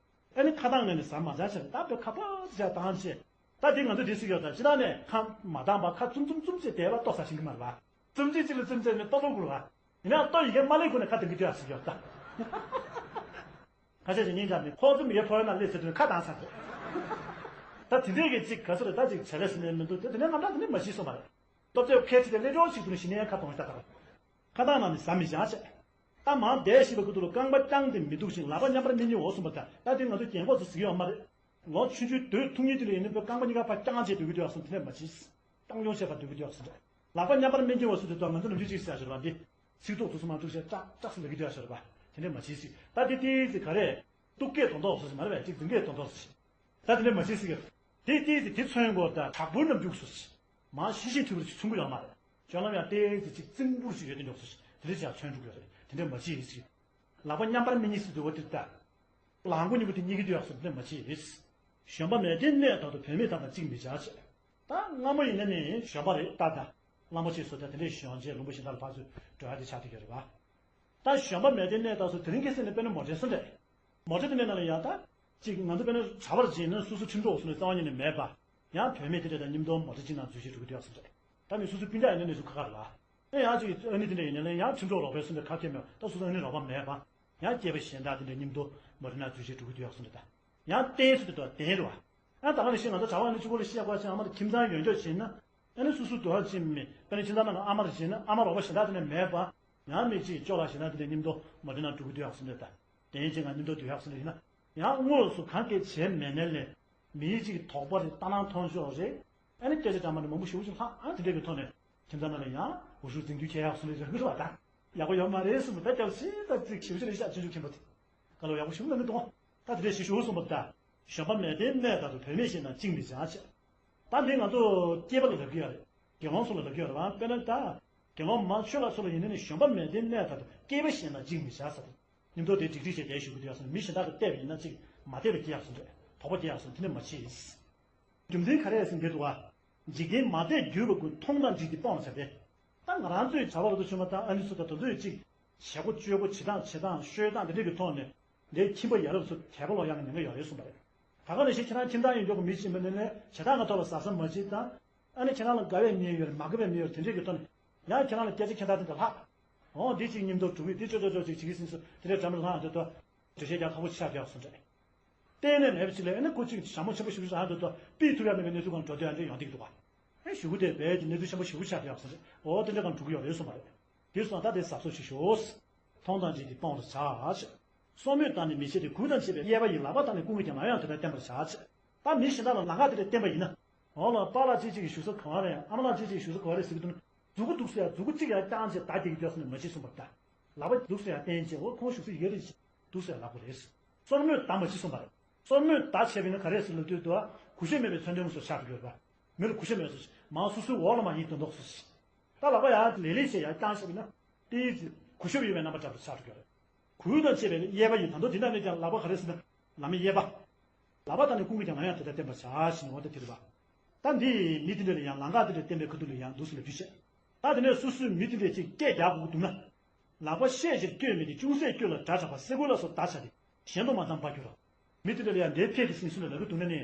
ཨ་ནི་ཁ་བཏང་ནས་ནི་ཟ་མ་བྱ་ཕྱིན་ད་དཔེ་ཁ་པར་བྱ་བཏང་བྱས། ད་དེ་ང་ཚོ་འདི་སྲིད་ཡོད་ད་ཅི་ད་ནས་ཁ་མ་བཏང་པ་ཁ་བཙུམ་བཙུམ་བཙུམ་བྱས་བསྡད་པ་ལྟོ་ཟ་ཤེས་ཀྱི་མ་རེད་པ། བཙུམ་བྱས་གཅིག་ལ་བཙུམ་བྱས་ནས་ལྟོ་ལོག་དགོས་རེད་པ། ཡིན་ནའང་ལྟོ་ཡི་གེ་མ་ལེན་ཁུལ་ནས་ཁ་གདང་གི་སྡོད་ཡག་སྲིད་ཡོད་ད། ཁ་ཤས་ཤིག་སྙིང་རྗེ་མི་ཁོག་བཙུམ་ཡེ་ཕོ་ཡ་ན་སླེབས་ཟེར་དུས་ཁ་གདངས་ཚར་འདུག་ད་དེ་འདྲས་ཀྱི་གཅིག་ག་ཚོད་རེད་ད་ཅིག་བྱ་ལས་ཟིན་ནས་མི་འདུག་དེ་དེ་ནས་རྣམ་གྲངས་དེ་ནས་མ་ཤེས་སོང་བ་རེད། སྟོབས་ཆེ་ཁལ་ཁྲི་དེ་སླེབས་འགྲོ་ཞིག་ཏུ་ནས་ཞི་ནས་ཁ་གཏོང་ཤ་ད་ར། ཁ་གདངས་ན་ནི་ཟ་མི་བྱ་བྱས། ད་མར་བསྡད་ཤི་བའི་ཁུ་ཐུ་ལ་རྐང་པ་བརྐྱངས་ཏེ་མི་འདུག་ཅིང་ལག་པ་མཉམ་པར་མི་གཉིས་འོ་གསུངས་པ་ད་ད་དེ་ང་ཚོ་རྒན་གོག་ཚོ་ཟིག་ཡོད་མ་རེད། ལོ་ཆུང་ཆུང་དུས་ཐུང་ཉིད་དེ་ལ་ཡིན་ནི་པའི་རྐང་པ་གཉིས་ཀ་ཕར་བརྐྱངས་བྱས་སྡོད་ཀྱི་འདུག་ཡག་སོང་དེ་ནས་མ་བྱས། བརྐྱངས་ཡོང་བྱས་པ་སྡོད་ཀྱི་འདུག་ཡག་སོང་རེད། ལག་པ་མཉམ་པར་མི་གཉིས་འོ་གསུངས་དེ་ད་ང་ཚོ་ནམ་རྒྱུན་ཅིག་ཟེར་ཡག་ཞོར་བ་འདི། ཚིག་ཐོག་ཏུ་སུ་མ་འདུག་ཟེར་ཀྲག་ཀྲག་སུ་ལ་གི་འདུག་ཡག་ཞོར་བ། དེ་ནས་མ་བྱས་ཟིག་ད་དེ་དེ་ཟིག་ག་རེ། སྟུག་སྐད་དོན་དོག་སོ་ཞིག་མ་རེད་པས་ཅིག་རྫུན་སྐད་དོན་དོག་སོ་ཞིག་ད་དེ་འདྲ་མ་བྱེད་ཟེར་གི། དེ་ལྟས་ཟེར་དེ་མཚོན་དགོས་ད་དྲག་པོའི་རྣམ་འགྱུར་སོ་ཞིག་མ་ཤི་ཤི་ཐུབ་པར་ཅིག་མཚོན་གི་ཡོད་མ་རེད། སྤྱོད་ལམ་ཡང་ལྟས་ཟེར་ཅིག་རྩིང་པོར་ཞིག་ཡོད་དེ་འཇོག་སོ་ཞིག་དེ་འདྲ་ཅིག་མཚོན་འགྲོ་གི་ཡོད་རེད་དེ་འདྲ་མ་བྱེད་ཟེར་གི། ལག་པ་མཉམ་པར་མི་གཉིས་སུ་འདུག་བ་དེ་ལྟ། ལག་མགོ་གཉིས་པོ་དེ་གཉིས་ཀྱི་འདུག་ཡག་སོ་དེ་འདྲ་མ་བྱེད་ཟེར། གཞོན་པ་མལ་སྟན་གནས་དག་ཏུ་བུད་མེད་དག་དང་གཅིག་མི་བྱ་ཞེས། ད་སྔ་མོ་ཡིན་ན་ནི་གཞོན་པ་རེད་ད་ད། གླང་པོ་ཆེ་སོགས་ད་དེ་འདྲའི་གཞོན་བྱས་ལུང་པ་གཞན་དག་ལ་ཕར་ཚུར་འགྲོ་ཡག་དེ་ཆགས་བསྡད་ཡོད་རེད་པ། ད་གཞོན་པ་མལ་སྟན་གནས་དག་སོགས་དེ་རིང་ཁ་སང་ནས་དཔེར་ན་མོ་ཊའི་སོ་འདྲ། མོ་ཊ་དེ་འདྲའི་ནང་ལ་ཡང་ད། གཅིག་ང་ཚོ་དཔེར་ན་གྲྭ་པར་བྱས་ན་སོ་སོ་ཁྲིམས་གྲོགས་སོ་ནས་རྩ་བ་ཉིད་ནས་མེད་པ། ཡང་བུད་མེད་དེ་འདྲ་དང་མཉམ་དུ་མོ་ཊ་གཅིག་ནང་འཛུལ་བྱས་འགྲོ་གི་འདུག་ཡག་སོ་འདྲ། ད་མི་སོ་སོའི་སྤུན་ཀྱག་ཡིན་ན་གནས་ཚུལ་ཁག་ཁག་རེད་པ། ཨེ་ཡང་གཅིག་ཨ་ནི་དེ་འདྲ་ཡིན་ན་ལས་ཡང་ཁྲིམས་གྲོགས་རོགས་པའི་སོ་འདྲ་ཁ་སྐད་མེད་པ་ད་སོ་སོ་ཨ་ནི་རོགས་པ་མེད་པ། ཡང་སྐྱེས་པ་གཞན་དག་དེ་འདྲ་མཉམ་དུ་མོ་ཊ་ནང་འཛུལ་བྱས་འགྲོ་གི་འདུག་ཡག་སོ་འདྲ་ད། ཡང་བསྟན་སྲིད་དུ་བསྟན་རེད་པ། ཨ་ད་ག་ནང་བཞིན་ང་ཚོ་གྲྭ་པ་ནི་གཅིག་པོ་ལ་བཤད་དགོས་ཅིང་ཨ་མ་དང་ཁྱིམ་ཚང་ཡོད་འཇོག་བྱས་ན། ཨ་ནི་སོ་སོ་དུ་ཧ་ཅིང་མི་དཔེར་ན་ཁྱིམ་ཚང་ནང་ལ་ཨ་མ་རེ་བྱས་ན་ཨ་མ་རོགས་པ་གཞན་དག་དེ་འདྲ་མེད་པ། ཡང་མི་གཅིག་ཅོག་ལ་གཞན་དག་དེ་འདྲ་མཉམ་དུ་མོ་ཊ་ནང་འགྲོ་གི་འདུག་ཡག་སོ་འདྲ་ད། དེ་ཡིན་ཅིག་ང་མཉམ་དུ་སྡོད་ཡག་སོ་འདྲ་ཡིན་ན། ཡང་དངོས་སུ་གང་གལ་བྱས་མེད་ནའི་ལས། མིའི་གཅིག་དོགས་པ་རེད་ལྟ་སྣང་མཐོང་ཕྱོགས་རེད། ཨ་ནི་སྐད་ཆ་འདྲ་མ་འདྲ་མང་པོ་ཞེ་པོ་ཅིག་ལྷག་ཨ་དེ་འདྲ་གི་ཐོག་ནས་ཁྱིམ་ཚང་ནང་ལ་ཡང་འུ་ཤུགས་འཛིང་རྒྱུ་ཁྱེར་ཡག་སོ་འདྲ་ཡིན་ན་མི་རུང་བ་ད། ཡག་པོ་ཡོད་མ་རེད་གསུངས་པ་ད་སྐྱབས་སེ་ད་ཅིག་ཞེ་པོ་ཅིག་རེད་ཤག་ཆུང་ཆུང་མཁན་པོ་དེ། བཀའ་སློབ་ཡག་པོ་ཞེ་པོ་གནང་གི་འདུག་ད་དེ་འདྲ་ཞིག་ཞུ་གསུངས་པ་ད། གཞོན་པ་མལ་སྟན་གནས་དག་ཏུ་བུད་མེད་གཞན་དང་གཅིག་མི་བྱ་ཞེས། ད་འདི་ང་ཚོ་སྐྱེས་པ་ལ་ལབ་ཀྱི་ཡོད་རེད། དགེ་སློང་ཚོ་ལ་ལབ་ཀྱི་ཡོད་རེད་པ་དཔེར་ན་ད། དགེ་སློང་མ་ཆོས་ལ་སོགས་ལ་ཡིན་ན་ནི་གཞོན་པ་མལ་སྟན་གནས་དག་ཏུ་སྐྱེས་པ་གཞན་དང་གཅིག་མི་བྱ་ཟེར། མཉམ་དུ་དེ་སྒྲིག་སྒྲིག་བྱས་དེ་ཞུ་གི་འདུག་ཡག་སོང་མི་གཞན་དག་གིས་བལྟས་པ་ཡིན་ན་གཅིག་མ་བལྟས་པ་སྐྱེ་ཡག་སོང་རེད་དོགས་པ་སྐྱེ་ཡག་སོང་དེ་འདྲ་མ་བྱེད། རྒྱུ་མཚན་ག་རེ་ཟེར་འདི་འདུག་ག་འཇིག་རྟེན་མ་དད་བརྒྱུད་པ་ཀུན་མཐོང་དང་འཇིགས་ཏེ་སྤོང་བར་བྱ་སྟེ། ད་ང་རང་ཚོའི་བྱ་བ་ལ་དུ་ཆུང་མ་དང་ཨ་ནི་ཚོ་དང་དེ་ཚོས་གཅིག་བྱེད་སྒོ་སྤྱོད་སྒོ་བྱེད་སྟངས་བྱེད་སྟངས་ཤོད་སྟངས་དེ་འདྲ་གི་ཐོག་ནས་འདིའི་ཁྱིམ་པ་ཡ་རབས་ཚོ་དད་པ་ལོག་ཡག་གི་ཉེན་ཁ་ཡོད་རེད་གསུངས་པ་རེད། ད་ག་ནང་བཞིན་ཁྱེད་རང་ཁྱིམ་ཚང་ཡིན་མགྱོགས་པོ་མི་ཕྱིན་པ་ནས་ནས་བྱེད་སྟངས་ང་ཐོག་ལ་གཟབ་གཟབ་མ་བྱེད་དང་། ཨ་ནི་ཁྱེད་རང་ལ་དགའ་བའི་མི་ཡོད་རེད་མ་དགའ་བའི་མི་ཡོད་རེད་དེ་འདྲས་ཀྱི་ཐོག་ནས་ཡང་ཁྱེད་རང་ལ་སྐད་ཆ་ཁྱེད་ལྟར་དེ་འདྲ་ལྷག་འོ་འདི་གཅིག་མཉམ་དུ་འགྲོ་གི་འདི་ཅོ་ཅོ་ཅོ་ཅིག་བྱེད་ཀྱི་ཟིན་སོ་དེ་འདྲས་འདྲ་མི་ལྷག་འདི་ཏོ། འགྲེལ་བཤད་རྒྱག་ཁག་པོ་ཆགས་བསྡད་སོང་འདྲ། བལྟས་ནས་མེད་པ་ཅིག་ལ་ཨ་ནི་ཁོ་གཅིག་ཞྭ་མོ་ཆེན་པོ་ཞིག་རང་འདི་ཏོ་པི་ཐུབ་ཡག་མེད་པའི་གནས་ཚུལ་གང་འགྲོ་དུས་ཨ་འདྲས་ཡོང་འདི་འདུག་ག་ཨེ་ཞུ་གི་དེ་བས་ཀྱི་གནས་ཚུལ་ཆེན་པོ་ཞིག་ཆགས་བསྡད་སོང་འདྲ། འོ་དེ་འདྲས་གང་འགྲོ་གི་ཡོད་རེད་གསུངས་པ་རེད། དེ་སོང་ད་དེ་གཟབ་གཟབ་ཞིག་ཞུ། མཐོང་དང་འཇིགས་ཏེ་སྤོང་བར་བྱ། སོར་མོས་བཏང་ནས་མི་བྱེད་དེ་གུས་དང་བཅས་པའི་གཡས་པ་ཡིས་ལག་པ་བཏང་ནས་ཀུན་གྱིས་ཀྱང་ལག་ཡང་དེ་ལྟར་བསྟན་པར་བྱ། ད་མི་གཞན་དག་ལ་ལག་པ་དེ་འདྲ་བསྟན་པ་ཡིན་ན། འོ་ལ་པཱ་ལགས་ཅིག་ཅིག་གིས་བཞུགས་ས་ག་བ་རེད་ཨ་མ་ལགས་ཅིག་ཅིག་གིས་བཞུགས་ས་ག་བ་རེད་ཟེར་གྱི་འདུག་ན། མཛུ་གུ་འདུག་སེ་ཡ་མཛུ་གུ་གཅིག་ཡ་རྐྱང་བྱས་བདའ་བསྡད་ཀྱི་འདུག་ཟེར་ནས་མ་བྱེད་གསུངས་པ་ད། ལག་པ་འདུག་སེ་ཡ་བསྟན་བྱས་འོ་ཁོང་བཞུགས་ས་ཡི་གེ་རེད། འདུག་སེ་ཡ་ལག་པ་རེད། སོར་མོས་བདའ་མ་བྱེད་གསུངས་པ་རེད། སོར་མོས་བདའ་བྱས་པ་ཡིན་ན་ག་རེ་ཟེར་ལབ་དུས་དུ་གུས་ཞབས་མེད་པའི་མཚོན་དོན་སོགས་ཆགས་འགྲོ་གི་ཡོད་པ། མི་ལ་གུས་ཞབས་མེད་སོགས་མང་སོ་སོའི་འོག་ལ་མ་ཡིན་དོན་དག་སོགས། ད་ལག་པ་ཡང་ལེ་ལེ་བྱས་ཡར་བརྐྱངས་བཞག་པ་ཡིན་ན། དེའི་གུས་ཞབས་ཡོད་པའི་རྣམ་པ་འདྲ་པོ་ཆགས་འགྲོ་གི་རེད། གུས་དང་བཅས་པའི་གཡས་པ་ཡིས་ད་དུང་དེ་འདྲ་མེད་ཀྱང་ལག་པ་ག་རེ་ཟེར་ན། ལམ་གཡས་པ། ལག་པ་དང་ནི་ཀུན་གྱིས་ཀྱང་ང་ཡང་དེ་ལྟར་བསྟན་པར་བྱ་ཞེས་ནི་འོ་ད་དེ་རེད་པ། ད་འདི་མི་དེ་འདྲ་ལ་ཡང་ལམ་ཁ་དེ་འདྲ་བསྟན་པའི་ཁ་ཐུག་ལ་ཡང་འདུག་སེ་ལབ་རྒྱུ་བྱས། ད་དེ་ནས་སོ་སོའི་མི་དེ་འདྲས་ཅིག་སྐད་རྒྱག་དགོས་ཀྱི་འདུག་ན། ལག་པ་ཤས་ཆེར་སྟོད་མི་དེ་ཅུང་ཟད་སྐྱོ་ལ་སྒྲ་གྲགས་པ་སེ་གོལ་ལ་སོགས་བརྡ་བྱ་སྟེ་གཞན་དུ་མ་འཚམས་པར་འགྱུར་རོ། མི་དེ་འདྲ་ལ་ཡང་འདིའི་ཕེ་དེ་ཟིན་སུ་ལ་ལབ་ཀྱི་འདུག་ན་ནི།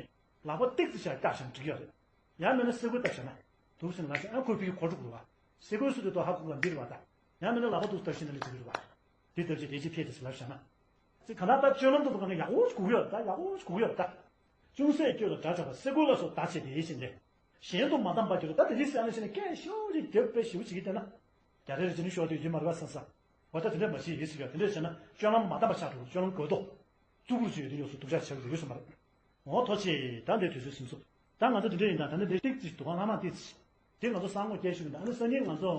ལག་པ་ཏིག་ཙི་ཞིག་བཀྱག་བཞག་ན་འགྲིག་ཡོད་རེད། ཡང་མིན་ན་སེ་གོལ་བཏབ་བཞག་ན། འདུག་སེ་ལབ་བཞག་ཨ་ཁོས་ཕ་གི་གོ་འགྲོ་དགོས་པ། སེ་གོལ་སུ་དེ་ཐོག་ཧ་གོ་ག་འདི་རེད་པ་ད། ཡང་མིན་ན་ལག་པ་འདུག་སེ་བཏབ་ཤེས་ན་ལས་འགྲིག་གི་རེད་པ། འདི་ལྟར་ཅིག་དེ་ཅིག་ཕེ་དེ་ཟེར་ལབ་བཞག་ན། ཅིག་ག་ན་ད་སྤྱོད་ལམ་དུ་དུ་ག་ན་ཡག་པོ་ཞིག་གོ་གི་ཡོད་ད་ཡག་པོ་ཞིག་གོ་གི་ཡོད་ད། ཅུང་ཟད་སྐྱོ་ལ་སྒྲ་གྲགས་པ་སེ་གོལ་ལ་སོགས་བརྡ་བྱས་ཏེ་ཡིད་བཞིན་ཏེ། གཞན་དུ་མ་འཚམས་པར་འགྱུར་ད་དེ་རིགས་སུ་ཨ་ནི་བྱས་ནས་སྐད་ཤོག་ཅིག་རྒྱབ་པའི་ཞིབ་ཅིག་གིས་བལྟས་ན། རྒྱ་རེ་རེ་བྱས་ནས་ཤོག་དེ་ཡོད་མ་རེད་པ་བསམ་ས། འོ་ད་དེ་འདྲ་མ་བྱེད་ཡིད་སུ་ཡོད་དེ་འདྲ་བྱས་ན་སྤྱོད་ལམ་མ་འཚམས་པ་ཆགས་འགྲོ་སྤྱོད་ལམ་གོ་ལྡོག་རྩུབ་པོར་བྱས་ཡོད་དེ་ཡོད་སུ་སྡུག་ཅག་ཆགས་ཀྱི་ཡོད་སུ་མ་རེད། འོ་ཐོག་ཆེ་ད་འདི་དུས་ཚོད་ཟིན་སོང་། ད་ང་ཚོ་དེ་འདྲ་ཡིན་ད་ད་ནི་འདི་ཏིག་ཙི་འདུག་ག་ལྷག་མ་ཏིག་ཙི། དེ་ང་ཚོ་གསང་སྔགས་སྐད་ཤོད་ཀྱི་འདུག་ཨ་ནི་སང་ཉིན་ང་ཚོ་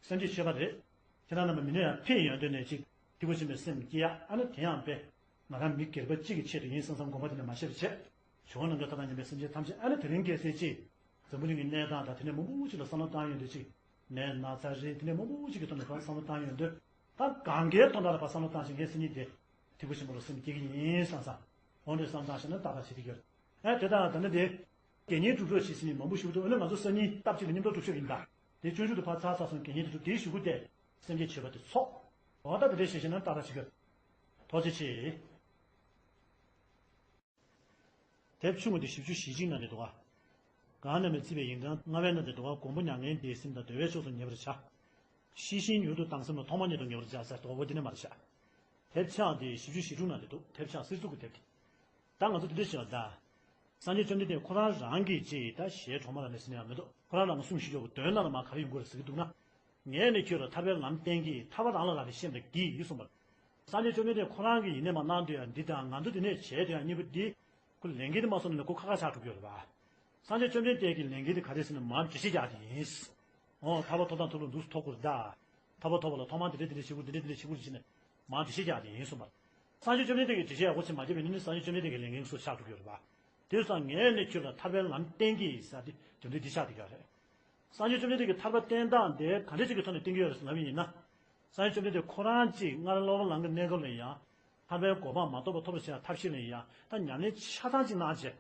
སེམས་བསྐྱེད་མཆོད་པ་རེད། ཁྱེད་རང་རྣམ་པ་མི་ནས་ཡང་ཕེབས་ཡོང་དོན་ནས་ཅིག་སྐྱིད་པོ་ཆེན་པོའི་སེམས་བསྐྱེད་ཡ་ཨ་ནི་དེ་ཡང་དཔེ། ང་རང་མི་སྒེར་པ་གཅིག་གི་ཆེད་དུ་ཡིན་བསམ་བསམ་དགོངས་པ་དེ་འདྲ་མ་བཞེས་པ་བྱས། ཇོ་བོ་རྣམ་རྒྱལ་མཐའ་དག་མཉམ་པའི་སེམས་ཅན་ཐམས་ཅད་ཨ་ནི་དེ་རིང་ཁ་སང་ཅིག་འཛམ་བུ་གླིང་གི་གནས་སྟངས་དང་དེ་ནས་མང་པོ་ཅིག་ལ་བསམ་བློ་བཏང་ཡོང་དུས་ཅིག་ ནད་ན་ཚ་རེད། དེ་ནས་མང་པོ་ཅིག་གི་ཐོག་ནས་ཕར་བསམ་བློ་བཏང་ཡོང་དུས། ད་གང་གའི་ཐོག་ནས་ལ་ཕར་བསམ་བློ་བཏང་ཞིང་ངས་སེམས་ཉིད་དེ་ཐེག་པ་ཆེན་པོ་ལ་སེམས་སྐྱེ་གི་ཡིན་བསམ་བསམ། འོ་འདྲ་བསམ་བཏང་ཞིག་ན་ཏག་ཏག་བྱེད་ཀྱི་ཡོད། ཨ་དེ་དང་ད་ནི་དེ། དགེ་བསྙེན་སྒྲུབ་རོགས་བྱེད་ཟེར་ནས་མང་པོ་ཞུ་གི་འདུག་འོ་ན་ང་ཚོ་སང་ཉིན་སྟབས་གཅིག་ལ་མཉམ་དུ་སྒྲུབ་ཆོག་ཡིན་ད། དེ་སྤྱོད་འཇུག་ཏུ་ཕར་ཚར་ཚར་སོང་། དགེ་བསྙེན་དེ་སྒྲུབ་དེའི་གཞུག་གུ་དེ་སེམས་བསྐྱེད་བྱེད་པ་དེ་ཚོགས། འོ་ད་དེ་འདྲ་བྱེད་ཤེས་ན་ཏག་ཏག་བྱེད་ཀྱི་ཡོད། ཐུགས་རྗེ་ཆེ། དེབ་ཆུང་ངུ་དེ་བཞི་བཅུ་ཞེ་གཅིག་ནང་དེ་འདུག་ག་གང་རྣམས་ནས་བརྩིས་པའི་ཡིན་གང་ལྔ་པའི་ནང་དེ་འདུག་ག་མགོན་པོ་མྱ་ངན་འདས་ཟིན་དང་འདོད་པའི་ཕྱོགས་སུ་ངེས་པར་བྱ། ཤེས་བཞིན་མྱུར་དུ་བཏང་སེམས་ལ་ཐོག་མ་ཉིད་དུ་ངེས་པར་བྱ་ཟེར་འདུག་ག་འོ་དེ་ནས་མར་བཞག་དེབ་ཆག་དེ་བཞི་བཅུ་ཞེ་དྲུག་ནང་དེ་འདུག་དེབ་ཆག་གསེར་གཙུག་གི་དེབ་དེ། ད་ང་ཚོ་དེ་འདྲ་བྱེད་པ་ད། སངས་རྒྱས་བཅོམ་ལྡན་འདས་ཁོ་རང་རང་གིས་ཅིག་ད་ཞལ་གྲོ་མ་ལ་ནས་ཟིན་ཡང་མི་འདུག་ཁོ་རང་རང་གསུངས་ཤིག་ཡོད་པ་དོན་ནང་ལ་མ་ག་རེ་ཡོང་གི་རེད་ཟེར་གྱི་འདུག་ན། ངས་ནི་ཁྱོད་ལ་ཐར་པའི་ལམ་བསྟན་གྱིས། ཐར་པ་རང་ལ་རག་ལས་ཤེས་པར་གྱིས་གསུངས་པ། སངས་རྒྱས་བཅོམ་ལྡན་འདས་ཁོ་རང་གིས་ཡིན་ནས་མ་གནང་དུས་ཡང་འདི་དང་ང་ཚོ་འདི་ནས་བྱས་དུས་ཡང་གཉིས་པོ་འདི། ཁོ་ལས་འགན་འདི་མ་སོང་ན་ཁོ་ཁ་ཁ་ཆགས་འགྲོ་གི་ཡོད་རེད་པ། སངས་རྒྱས་བཅོམ་ལྡན་འདས་ཀྱི་ལས་འགན་འདི་ག་རེ་ཟེར་ན་མར་འགྲེལ་བཤད་རྒྱག་དེ་ཡིན། འོ་ཐར་པ་ཐོབ་དང་ཐོབ་ལ་འདུག་སེ་ཐོབ་དགོས་རེད་ད། ཐར་པ་ཐོབ་པ་ལ་ཐོག་མར་འདི་འདྲ་འདི་འདྲ་བྱེད་དགོས་འདི་འདྲ་འདི་འདྲ་བྱེད་དགོས་ཟེར་ནས་མར་འགྲེལ་བཤད་རྒྱག་དེ་ཡིན་གསུངས་པ། སངས་རྒྱས་བཅོམ་ལྡན་འདས་ཀྱིས་འགྲེལ་བཤད་ཡག་པོ་ཅིག་མ་བརྒྱབ་པ་ཡིན་ན་ནི་སངས་རྒྱས་བཅོམ་ལྡན་འདས་ཀྱི་ལས་འགན་སོགས་ཆགས་འགྲོ་གི་ཡོད་རེད་པ། དེ་སོང་ངས་ནི་ཁྱོད་ལ་ཐར་པའི་ལམ་བསྟན་གྱིས་ཟེར་ཏེ་དོན་དུ་འདི་ཆགས་བསྡད་ཀྱི་ཡོད་རེད། སངས་རྒྱས་བཅོམ་ལྡན་འདས་ཀྱིས་ཐར་པ་བསྟན་སྟངས་དེ་ག་འདྲ་ཅིག་གི་ཐོག་ནས་བསྟན་གྱི་ཡོད་རེད་ཟེར་ལབ་པ་ཡིན་ན། སངས་རྒྱས་བཅོམ་ལྡན་འདས་ཁོ་རང་གཅིག་སྔར་སློབ་པ་ལམ་གྱི་གནས་སྐབས་ལ་ཡང་། ཐར་པའི་གོ་འཕང་མ་ཐོབ་པ་ཐོབ་པར་བྱེད་ཡག་ཐབས་ཤེས་ལ་ཡང་ད་ཉམས་ལེན་ཆ་ཚང་ཅིག་གནང་བྱས།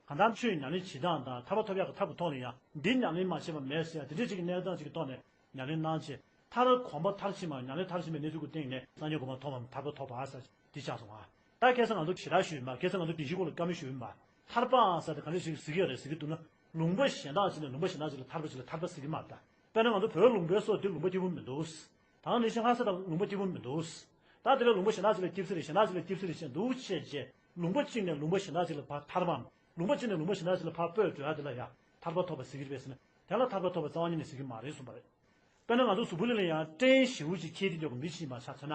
གང་ལྟར་ཆོས་ཉམས་ལེན་བྱེད་སྟངས་དང་ཐར་པ་ཐོབ་ཡག་གི་ཐབས་ཀྱི་ཐོག་ལ་ཡང་འདི་ཉམས་ལེན་མ་བྱས་པ་མེད་ཟེར་ཡག་དེ་འདྲ་ཅིག་གི་གནས་སྟངས་ཅིག་གི་ཐོག་ནས་ཉམས་ལེན་གནང་བྱས། མཐར་གོམས་པ་མཐར་ཕྱིན་པ་ཉམས་ལེན་མཐར་ཕྱིན་པའི་གནས་ཚུལ་གྱི་སྟེང་ནས་སངས་རྒྱས་གོ་འཕང་ཐོབ་པ་ཐར་པ་ཐོབ་པ་ཟེར་འདི་ཆགས་སོང་ང་། ད་ཁ་སང་ང་ཚོ་ཞེ་དྲག་ཞུས་མ་ཁ་སང་ང་ཚོ་བདེན་བཞིའི་སྐོར་ལ་བཀའ་མོལ་ཞུས་མ། ཐར་པའང་ཟེར་ཏེ་ག་འདྲ་ཞིག་ཟེར་གྱི་ཡོད་རེད་ཟེར་གྱི་འདུག་ན། ལུང་པ་གཞན་དག་ཅིག་ནས་ལུང་པ་གཞན་དག་ཅིག་ལ་ཐར་པ་ཅིག་ལ་ཐར་པ་ཟེར་གྱི་མ་རེད་ད། དཔེར་ན་ང་ཚོ་བོད་ལུང་པའི་སོགས་དེ་ལུང་པ་སྐྱིད་པོ་མི་འདུག་ད་ནི་ཤིང་ཧ་ས་དང་ལུང་པ་སྐྱིད་པོ་མི་འདུག་ད་དེ་ལས་ལུང་པ་གཞན་དག་ཅིག་ལ་སྐྱིད་ས་རེད། གཞན་དག་ཅིག་ལ་སྐྱིད་ས་རེད་ཅེས་འདུག་བྱས་རྗེས་ལུང་པ་གཅིག་ནས་ལུང་པ་གཞན་དག་ཅིག་ལ་ཕར་ཐར་པའམ། ལུང་པ་གཅིག་ནས་ལུང་པ་གཞན་དག་ཅིག་ལ་ཕར་སྤོས་འགྲོ་ཡ་དེ་ལ་ཡ་ཐར་པ་ཐོབ་པ་ཟེར་གྱི་རེད་པས་ཟེར་ན། དེ་ལ་ཐར་པ་ཐོབ་པ་རྩ་བ་ཉིད་ནས་ཟེར་གྱི་མ་རེད་གསུངས་པ་རེད། དཔེར་ན་ང་ཚོ་གཟུགས་པོ་ལ་ཡང་སྐྲན་ཞེ་པོ་ཅིག་འཁྱེར་དུས་ཉོག་གི་མི་ཅིག་མ་ཆགས་ཚོད་ན།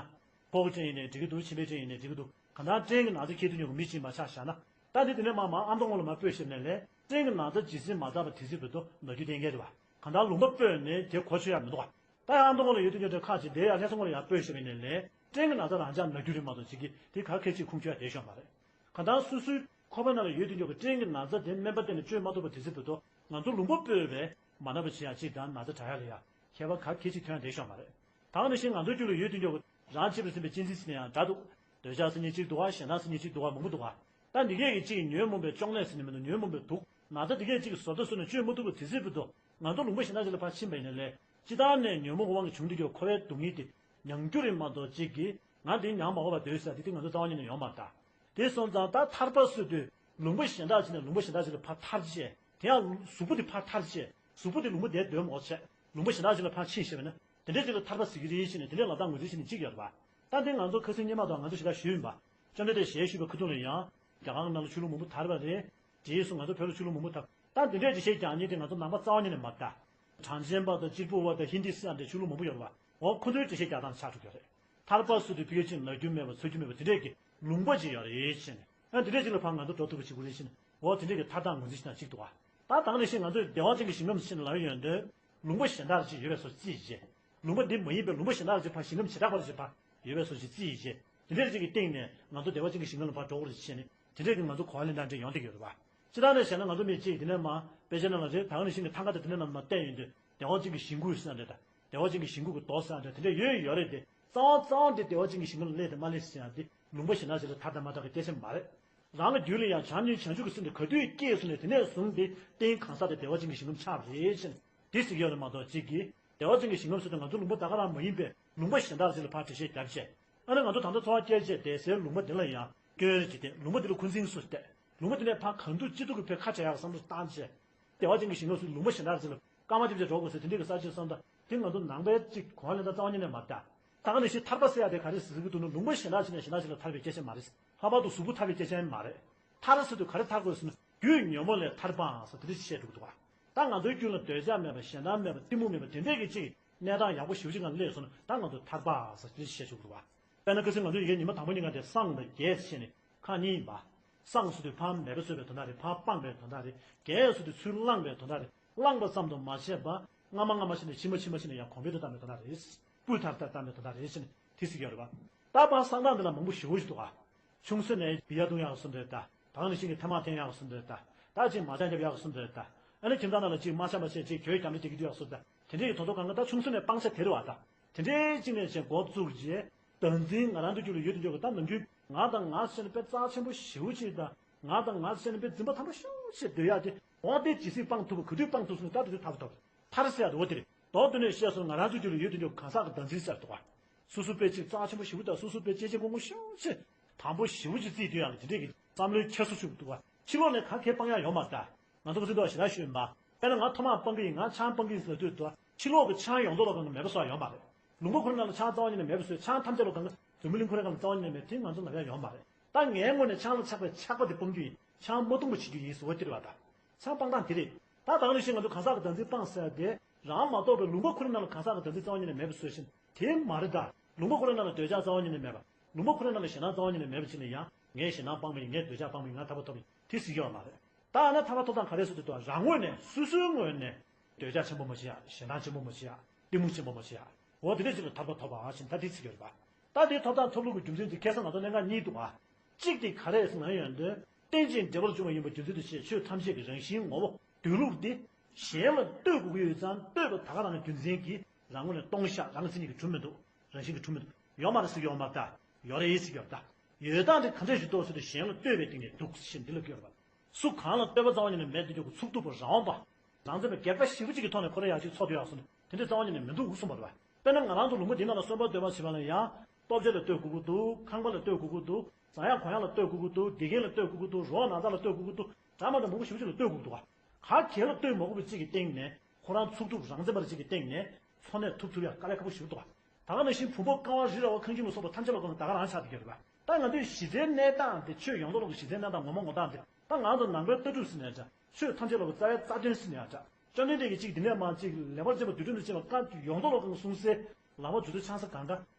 ཕོ་གི་སྐྲན་ཡིན་ནའི་འགྲིག་གི་འདུག་མཆིན་པའི་སྐྲན་ཡིན་ནའི་འགྲིག་གི་འདུག་གང་ལྟར་སྐྲན་གྱི་ན་ཚ་འཁྱེར་དུས་ཉོག་གི་མི་ཅིག་མ་ཆགས་བཞག་ན། ད་འདི་དེ་ནས་མར་མར་ཨ་མདོ་སྔོན་ལ་མར་སྤོས་བཞག་ནས་ལས་སྐྲན་གྱི་ན་ཚ་ཇི་སྲིད་མ་དག་པ་དེ་སྲིད་བར་དུ་ན་རྒྱུ་གཏན་འཁེལ་རེད་པ། གང་ལྟར་ལུང་པ་སྤོས་ནས་དེ་གོ་ཆོད་ཡ་མི་འདུག་ག་ད་ཡང་ཨ་མདོ་སྔོན་ལ་ཡོད་དུས་ཉོག་དེ་ཁག་ཅིག་དེ་ཡང་ལྷ་ས་སྔོན་ལ་ཡར་སྤོས་བཞག་པ་ཡིན་ནའི་ལས་སྐྲན་གྱི་ན་ཚ་རང་འཇགས་ན་རྒྱུ་རེད་མ་གཏོགས་ཅིག་གིས་དེ་ག་གེ་ཅིག་ཁུངས་འཁྱོལ་ཡ་དེ་ཤོང་མ་རེད། གང་ལྟར་སོ་སོའི་ཁོག་པའི་ནང་ལ་ཡོད་དུས་ཉོག་གི་སྐྲན་གྱི་ན་ཚ་དེ་སྨན་པ་བསྟེན་ནས་བཅོས་མ་ཐུབ་པ་དེ་སྲིད་བར་དུ་ང་ཚོ་ལུང་པ་སྤོས་པས་མ་ན་པ་བྱེད་ཡ་གཅིག་དང་ན་ཚ་དྲག་ཡ་ལ་ཡ་ཁྱད་པར་ག་གེ་ཅིག་ཐོན་ཡ་དེ་ཤོང་མ་རེད། ད་ག་ནང་བཞིན་ང་ཚོའི་རྒྱུད་ལ་ཡོད་དུས་ཉོག་གི་རང་གཅེས་པར་འཛིན་པའི་གཅེས་འཛིན་ཟེར་ན་ཡང་འདྲ་འདུག་འདོད་ཆགས་ཟེར་མཁན་གཅིག་འདུག་ག་ཞེ་སྡང་ཟེར་མཁན་གཅིག་འདུག་ག་མང་པོ་འདུག་ག་ད་འདི་གས་ཀྱི་གཅིག་ཉོན་མོངས་པའི་གཅོང་ནད་ཟེར་ནས་མི་འདུག་ཉོན་མོངས་པའི་དུག་ན་ཚ་འདི་གས་གཅིག་གི་བཟོ་ལྟ་བཟོས་ནས་བཅོས་མ་ཐུབ་པ་དེ་སྲིད་བར་དུ་ང་ཚོ་ལུང་པ་གཞན་དག་ཅིག་ལ་ཕར་ཕྱིན་པ་ཡིན་ན་ལས་སྤྱིར་བཏང་ནས་ཉོན་མོངས་ཀྱི་དབང་གིས་བྱུང་དུས་ཀྱི་འཁོར་བའི་སྡུག་བསྔལ་དེ་མྱང་རྒྱུ་རེད་མ་གཏོགས་གཅིག་གིས་ང་འདི་མྱང་མ་དགོས་པ་འདོད་ཟེར་དེ་དེ་ང་ཚོ་རྩ་བ་ཉིད་ནས་ཡོང་མ་རེད་ད། དེ་སོང་ཙང་ད་ཐར་པ་ཟེར་དུས་ལུང་པ་གཞན་དག་ཅིག་ནས་ལུང་པ་གཞན་དག་ཅིག་ལ་ཕར་ཐར་བྱས། དེ་ཡང་གཟུགས་པོ་དེ་ཕར་ཐར་བྱས། གཟུགས་པོ་དེ་ལུང་པ་དེར་སྡོད་མ་དགོས་བྱས། ལུང་པ་གཞན་དག་ཅིག་ལ་ཕར་ཕྱིན་ཤེས་པ་ན་དེ་འདྲའི་ཅིག་ལ་ཐར་པ་ཟེར་གྱི་རེད་ཟེར་ནས་དེ་འདྲའི་ལབ་སྟངས་ངོས་འཛིན་བྱས་ནས་གཅིག་ཡོད་རེད་པ། ད་འདི་ང་ཚོ་ཁ་སང་སྔོན་མ་དང་ང་ཚོ་ཞེ་དྲག་ཞུས་ཡིན་པ། བཅོམ་ལྡན་འདས་ཞལ་བཞུགས་པའི་ཁ་ཐུག་ལ་ཡང་རྒྱ་གར་ནང་ལ་ཆོས་ལུང་མང་པོ་དར་བ་རེད། དེའི་སུ་ང་ཚོ་བོད་ལ་ཆོས་ལུང་མང་པོ་དར། ད་འདི་འདྲའི་འགྲེལ་བཤད་རྒྱག་མཁན་དེ་ང་ཚོ་ནང་པ་རྩ་བ་ཉིད་ནས་མ་རེད་ད། གྲངས་ཅན་པ་དང་གཅེར་བུ་པ་དང་ཧིན་དི་སི་ཨ་འདྲའི་ཆོས་ལུང་མང་པོ་ཡོད་རེད་པ། འོ་ཁོ་ཚོའི་འགྲེལ་བཤད་རྒྱག་སྟངས་ཆགས་འགྲོ་གི་རེད། ཐར་པ་ཟེར་དུས་ཕ་གི་ཅིག་ན་རྒྱུ་མེད་པ་ཚ་རྒྱུ་མེད་པ་དེ་འདྲས་ཀྱི་ལུང་པ་ཅིག་ཡོད་རེད་ཟེར་ནས། ཨ་དེ་འདྲས་ཅིག་ལ་ཕར་ང་ཚོ་འགྲོ་ཐུབ་པ་བྱེད་དགོས་རེད་ཟེར་ནས། འོ་དེ་འདྲས་ཀྱི་ཐར་སྟངས་ངོས་འཛིན་བྱེད་སྟངས་གཅིག་འདུག་ག་ད་དེ་ནང་བཞིན་ང་ཚོས་བདེ་བ་ཅན་གྱི་ཞིང་ཁམས་ཟེར་ནས་ལབ་ཡོང་དུས་ལུང་པ་གཞན་དག་ཅིག་ཡོད་པའི་བཟོ་བརྩིས་བྱས། ལུང་པ་འདི་མ་ཡིན་པའི་ལུང་པ་གཞན་དག་ཅིག་ཕར་ཞིང་ཁམས་བྱེ་བྲག་པ་ཅིག་ཕར་ཡོད་པའི་བཟོ་ཞིག་བརྩིས་བྱས། དེ་འདྲས་ཅིག་གི་སྟེང་ནས་ང་ཚོ་བདེ་བ་ཅན་གྱི་ཞིང་ཁམས་ལ་ཕར་འགྲོ་དགོས་རེད་ཟེར་ནས་དེ་འདྲས་ཀྱི་ང་ཚོ་གོ་བ་ལེན་སྟངས་འདྲ་ཡོང་བསྡད་ཀྱི་ཡོད་རེད་པ། སྤྱིར་བཏང་ནས་བཤད་ན་ང་ཚོ་མི་གཅིག་དེ་ནས་མར་དཔེ་ཆ་ནང་ལ་རེད། ད་ག་ནང་བཞིན་གྱི་ཐང་ག་དང་དེ་འདྲ་ནང་མར་བལྟས་ཡོང་དུས་བདེ་བ་ཅན་གྱི་ཞིང་ཁམས་ཟེར་ཡ་འདྲ་དང་། བདེ་བ་ཅན་གྱི་ཞིང་ཁམས་ཀྱི་མདོ་ཟེར་ཡ་འདྲ་དེ་འདྲ་ཡོད་ཡོད་རེད་དེ། རྩ་བ་རྩ་བ་འདི་བདེ་བ་ཅན་གྱི་ཞིང་ཁམས་ལ་སླེབས་དང་མ་སླེབས་ཟེར་ཡ་འདི་ལུང་པ་གཞན་དག་ཅིག་ལ་ཐར་དང་མ་ཐར་གྱི་སྐད་ཆ་མ་རེད། རང་གི་རྒྱུད་ལ་ཡང་བྱམས་སྙིང་བྱང་ཆུབ་ཀྱི་སེམས་དེ་ག་དུས་སྐྱེས་སོང་ནས་དེ་ནས་བཟུང་སྟེ་རྟེན་གང་ཟག་དེ་བདེ་བ་ཅན་གྱི་ཞིང་ཁམས་ཆགས་པ་རེད་ཅེས་འདི་ཟེར་གྱི་ཡོད་རེད་མ་གཏོགས་གཅིག་གིས་བདེ་བ་ཅན་གྱི་ཞིང་ཁམས་ཟེར་དུས་ང་ཚོ་ལུང་པ་ད་ག་རང་མ་ཡིན་པའི་ལུང་པ་གཞན་དག་ཅིག་ལ་ཕར་འགྲེལ་བཤད་བརྒྱབ་བྱས། ཨ་ནི་ང་ཚོ་ད་ལྟ་འཚོ་བ་སྐྱེལ་བྱས་བསྡད་སའི་ལུང་པ་འདི་ལ་ཡང་སྐྱོན་རེ་བྱས་ཏེ་ལུང་པ་འདི་ལ་འཁོན་འཛིན་བཟོས་ཏེ་ལུང་པ་འདི་ནས་ཕར་གང་ཐུབ་ཅི་ཐུབ་ཀྱིས་ཕར་ཁ་བྲལ་ཡག་བསམ་བློ་བཏང་བྱས། བདེ་བ་ཅན་གྱི་ཞིང་ཁམས་སུ་ལུང་པ་གཞན་དག་ཅིག་ལ་སྐར་མ་ཐེབས་ཅིག་འགྲོ་དགོས་ཟེར་དེ་འདྲའི་གི་ས་ཆ་བསམ་སྟངས་དེ་ང་ཚོ་ནང་པའི་ཅིག་གོ་བ་ལེན་སྟངས་རྩ་བ་ཉིད་ནས་མ་རེད། ད་ག་ནང་བཞིན་ཐར་པ་ཟེར་ཡ་དེ་ག་རེ་ཟེར་གྱི་འདུག་ན་ལུང་པ་གཞན་དག་ཅིག་ནས་གཞན་དག་ཅིག་ལ་ཐར་བའི་སྐད་ཆ་མ་རེད། ལྷག་པར་དུ་གཟུགས་པོ་ཐར་བའི་སྐད་ཆ་ཡང་མ་རེད། ཐར་ཟེར་དུས་ག་རེ་ཐར་དགོས་ཟེར་ན་རྒྱུད་ཉོན་མོངས་ལས་ཐར་པའང་ཟེར་དེ་འདྲ་ཞིག་བཤད་འདུག་འདུག་ག་ད་ང་ཚོའི་རྒྱུད་ལ་འདོད་ཆགས་མེད་པ་ཞེ་སྡང་མེད་པ་གཏི་མུག་མེད་པ་དེ་འདྲས་ཀྱི་ཅིག་གནས་སྟངས་ཡག་པོ་ཞེ་པོ་ཅིག་ནང་སླེབས་སོང་ན་ད་ང་ཚོ་ཐར་པ་ཟེར་དེ་འདྲ་ཞིག་བཤད་ཆོག་གི་འདུག་ག་དཔེར་ན་ཁ་སང་ང་ཚོ་ཡི་གེ་ཉི་མ་དང་པོ་ཉིན་གང་དེ་སངས་དང་རྒྱས་ཟེར་ནས་ཁག་གཉིས་ཡིན་པ། སངས་ཟེར་དུས་ཕར་མེད་པ་བཟོས་པའི་དོན་དག་རེད། ཕར་སྤངས་པའི་དོན་དག་རེད། རྒྱས་ཟེར་དུས་ཚུར་བླངས་པའི་དོན་དག་རེད། བླངས་པ་ཙམ་དུ་མ་བྱས་པ་སྔ་མ་སྔ་མ་བྱས་ནས་ཕྱི་མ་ཕྱི་མ་བྱས་ནས་ཡང་གོང་འཕེལ་དུ་བཏང་བའི་དོན་དག་རེད། སྤུས་དག་ཏུ་བཏང་བའི་དོན་དག་རེད་ཟེར་ནས་དེ་ཟེར་གྱི་ཡོད་རེད་པ། ད་ཕར་གསང་སྟངས་འདི་ལ་མང་པོ་ཞེ་པོ་ཞིག་འདུག་ག་ཆུང་ས་ནས་སྦི་ཡ་བཏུང་ཡག་གི་བཟོ་འདྲ་རེད་ད། ད་ག་ནང་བཞིན་གྱི་ཐ་མག་འཐེན་ཡག་གི་བཟོ་འདྲ་རེད་ད། ད་ཅིག་མ་ཅག་རྒྱབ་ཡག་གི་བཟོ་འདྲ་རེད་ད། ཨ་ནི་ཁྱིམ་ཚང་ནང་ལ་ཅིག་མ་ཤ་མ་བཤད་ཅིག་གྱོད་རྒྱག་མི་བྱེད་ཀྱི་འདུག་ཡག་བཟོ་འདྲ། དེ་འདྲའི་གི་དོ་དོ་གང་ག་ད་ཆུང་ས་ནས་སྤང་བྱ་དེ་རེད་བ་ད། དེ་འདྲའི་གཅིག་ནས་བྱས་འགོ་བཙུགས་རྗེས་བདག་འཛིན་ང་རང་དུ་གྱུར་ལ་ཡོད་དུ་འཇོག་གི་ད་ནམ་རྒྱུན་ང་དང་ང་ཟེར་ནས་དཔེ་རྩ་ཆེན་པོ་ཞེ་པོ་ཅིག་དང་ང་དང་ང་ཟེར་ནས་དཔེ་འཛིན་པ་དམ་པ་ཞེ་པོ་ཅིག་འདོད་ཡག་དེ་འོ་དེ་ཇི་སྲིད་སྤང་ཐུབ་པ་ག་དུས་སྤང་ཐུབ་སོང་ད་དུ་དུས་ཐར་ཐུབ། ཐར་ཟེར་ཡག་དེ་འོ་དེ་རེད། མདོར་བསྡུས་ནས་བཤད་སོང་ང་རང་ཚོ་རྒྱུད་ལ་ཡོད་དུ་འཇོག་གང་ཟག་གི་བདག་འཛིན་ཟེར་འདུག་བ། སོ་སོ་དཔེ་གཅིག་རྩ་ཆེན་པོ་ཞེ་པོ་དང་སོ་སོ་དཔེ་གཅིག་དཔེ་ཆ་དགོས་མཁོ་ཤོག་ཆེ། དང་པོ་ཞེ་པོ་ཅིག་བརྩིས་དུས་ཡང་དེ་འདྲས་ཀྱི་བསམ་བློའི་འཁྱེར་སོ་ཆུག་འདུག་བ། ཕྱི་ལོགས་ནས་ག་གེ་སྤང་ཡག་ཡོད་མ་རེད་ད། ང་ཚོ་ཕ་ཚོ་འདུག་བ་ཞེ་དྲག་ཤོད་ཡིན་པ། དཔེར་ན་ང་ཐོག་མར་སྤང་གི་ཡིན་ང་ཆང་སྤང་གི་ཡིན་ཟེར་དུས་འདུག་བ། ཕྱི་ལོགས་ཀྱི་ཆང་ཡོང་དོ་ལོག་གང་གི་མེད་པ་བཟོ་ཡག་ཡོད་མ་རེད། ལུང་པ་ཁོ་རང་ནང་ལ་ཆང་རྩ་བ་ཉིད་ནས་མེད་པ་བཟོས་ཆང་ཐམས་ཅད་ལོག་གང་གི་འཛམ་བུ་གླིང་ཁོ་རང་གང་ལ་རྩ་བ་ཉིད་ནས་མེད་དེ་ང་ཚོ་ལབ་ཡག་ཡོད་མ་རེད། ད་ངའི་ངོས་ནས་ཆང་ལ་ཆགས་པའི་ཆགས་པ་དེ་སྤོང་རྒྱུ་ཡིན། ཆང་མ་འཐུང་བ་བྱེད་རྒྱུ་ཡིན་ཟེར་བ་དེ་རེད་བ་ད། ཆང་སྤང་སྟངས་དེ་རེད། ད་ད་ག་ནང་བཞིན་ང་ཚོ་གང་ཟག་གི་བདག་འཛིན་སྤངས་ཟེར་དེ་རང་མ་གཏོགས་པའི་ལུང་པ་ཁོ་རང་ནང་ལ་གང་ཟག་གི་བདག་འཛིན་རྩ་བ་ཉིད་ནས་མེད་པ་བཟོས་ཤིང་དེ་མ་རེད་ད། ལུང་པ་ཁོ་རང་ནང་ལ་འདོད་ཆགས་རྩ་བ་ཉིད་ནས་མེད་པ། ལུང་པ་ཁོ་རང་ནང་ལ་ཞེད་སྣང་རྩ་བ་ཉིད་ནས་མེད་པ་ཅིག་ལ་ཡང་ངས་ཞེད་སྣང་སྤངས་པ་ཡིན་ངས་འདོད་ཆགས་སྤངས་པ་ཡིན་ང་ཐར་པ་ཐོབ་ཡིན་དེ་ཟེར་གྱི་ཡོད་མ་རེད། ད་ཨ་ན་ཐར་པ་ཐོབ་སྟངས་ག་རེ་ཟེར་དུས་ད་རང་ངོས་ནས་སོ་སོའི་ངོས་ནས་འདོད་ཆགས་ཆེན་པོ་མ་བྱེད་ཡ་ཞེད་སྣང་ཆེན་པོ་མ་བྱེད་ཡ་གཏི་མུག་ཆེན་པོ་མ་བྱེད་ཡ་འོ་དེ་འདྲ་ཅིག་ལ་ཐར་པ་ཐོབ་པ་ཞེས་ད་དེ་ཟེར་གྱི་ཡོད་རེད་པ། ད་དེ་ཐོབ་ཐང་ཐོབ་ལུགས་ཀྱི་རྒྱུ་མཚན་དེ་ཁ་སང་ང་ཚོ་གནད་འགག་གཉིས་འདུག་ཨ། གཅིག་དེ་ག་རེ་ཟེར་ན་ཡོན་ཏན་རྟེན་ཅིང་འབྲེལ་བར་འབྱུང་བ་ཡིན་པ་རྒྱུ་མཚན་དུ་བྱས་ཆོས་ཐམས་ཅད་ཀྱི་རང་བཞིན་ངོ་བོ་སྡོད་ལུགས་དེ་གཞན་ལ་ལྟོས་དགོས་ཀྱི་ཡོད་ཙང་ལྟོས་པ་ད་ག་རང་གི་རྒྱུ་མཚན་གྱིས་རང་ངོས་ནས་སྟོང་བཞག་རང་གི་མཚན་ཉིད་ཀྱིས་གྲུབ་མི་འདུག་རང་བཞིན་གྱིས་གྲུབ་མི་འདུག་ཡོད་མ་རེད་ཟེར་གྱི་ཡོད་མ་རེད་ད། ཡོད་རེད་ཟེར་གྱི་ཡོད་རེད་ད། ཡོད་སྟངས་དེ་ག་འདྲས་ཞིག་འདུག་ཟེར་དུས་གཞན་ལ་ལྟོས་པའི་སྟེང་ནས་འདུག་ཞེས་འདི་ལ་བཀོད་པ། སུ་གང་ལ་ལྟོས་པ་རྩ་བ་ཉིད་ནས་མེད་དུ་འཇུག་གི་ཚུགས་ཐུབ་པ་རང་དབང་པ། རང་བཙན་པ་སྒེར་པ་ཞེ་པོ་ཅིག་གི་ཐོག་ནས་ཁོ་རང་ཡག་ཅིག་འཚོ་སྡོད་ཡག་སོང་ནས་དེ་འདྲའི་རྩ་བ་ཉིད་ནས་མི་འདུག་གསུངས་པ་རེད་བ། དཔེར་ན་ང་རང་ཚོ་ལུང་པ་འདི་ནང་ལ་གསོན་པོར་སྡོད་པ་བྱེད་པ་ལ་ཡང་ལྟོ་ཆས་ལ་ལྟོས་དགོས་ཀྱི་འདུག་ཁང་པ་ལ་ལྟོས་དགོས་ཀྱི་འདུག་ཟ་ཡག་གོན་ཡག་ལ་ལྟོས་དགོས་ཀྱི་འདུག་དགེ་རྒན་ལ་ལྟོས་དགོས་ཀྱི་འདུག་རོགས་ན་ཚ་ལ་ལྟོས་དགོས་ཀྱི་འདུག་འདྲ་མ་འདྲ་མང་པོ་ཞེ་པོ་ཅིག་ལ་ལྟོས་དགོས་ཀྱི་འདུག་བ། ག་གེ་ལ་ལྟོས་མ་དགོས་པ་ཅིག་གི་སྟེང་ནས་ཁོ་རང་ཚུགས་ཐུབ་རང་བཙན་པ་ཅིག་གི་སྟེང་ནས་འཚོ་གནས་ཐུབ་ཐུབ་ཡག་དཀའ་ལས་ཁག་པོ་ཞེ་པོ་འདུག་བ། ད་ག་ནང་བཞིན་བུམ་པ་ཀ་བ་རི་ར་བ་ཁང་ཁྱིམ་ལ་སོགས་པ་ཐམས་ཅད་ལ་ཁོ་ན་ད་ག་རང་ཆགས་བསྡད་ཀྱི་རེད་པ། ད་ང་ཚོའི་གཞི་རྩའི་གནས་སྟངས་དེ་ཆོས་ཡོངས་རྫོགས་ལ་གཞི་རྩའི་གནས་སྟངས་ངོ་མ་ངོ་སྟངས་དེ་ད་ང་ཚོ་ནང་པའི་ལྟ་གྲུབ་ཟེར་ནས་འདྲ་ཆོས་ཐམས་ཅད་ལ་རྩ་བའི་རྩ་དོན་ཟེར་ནས་འདྲ་བཅོམ་ལྡན་འདས་ཀྱིས་གཅིག་འདི་ནས་མ་གཅིག་ལེགས་པར་བྱེད་པ་འདུལ་ཁྲིམས་ལ་བཅས་པ་བཀའ་ཡོངས་རྫོགས་ལ་གང་གསུངས་སའི་ལམ་པ་རྫུ་འཕྲུལ་འཆང་ས་གང་ག་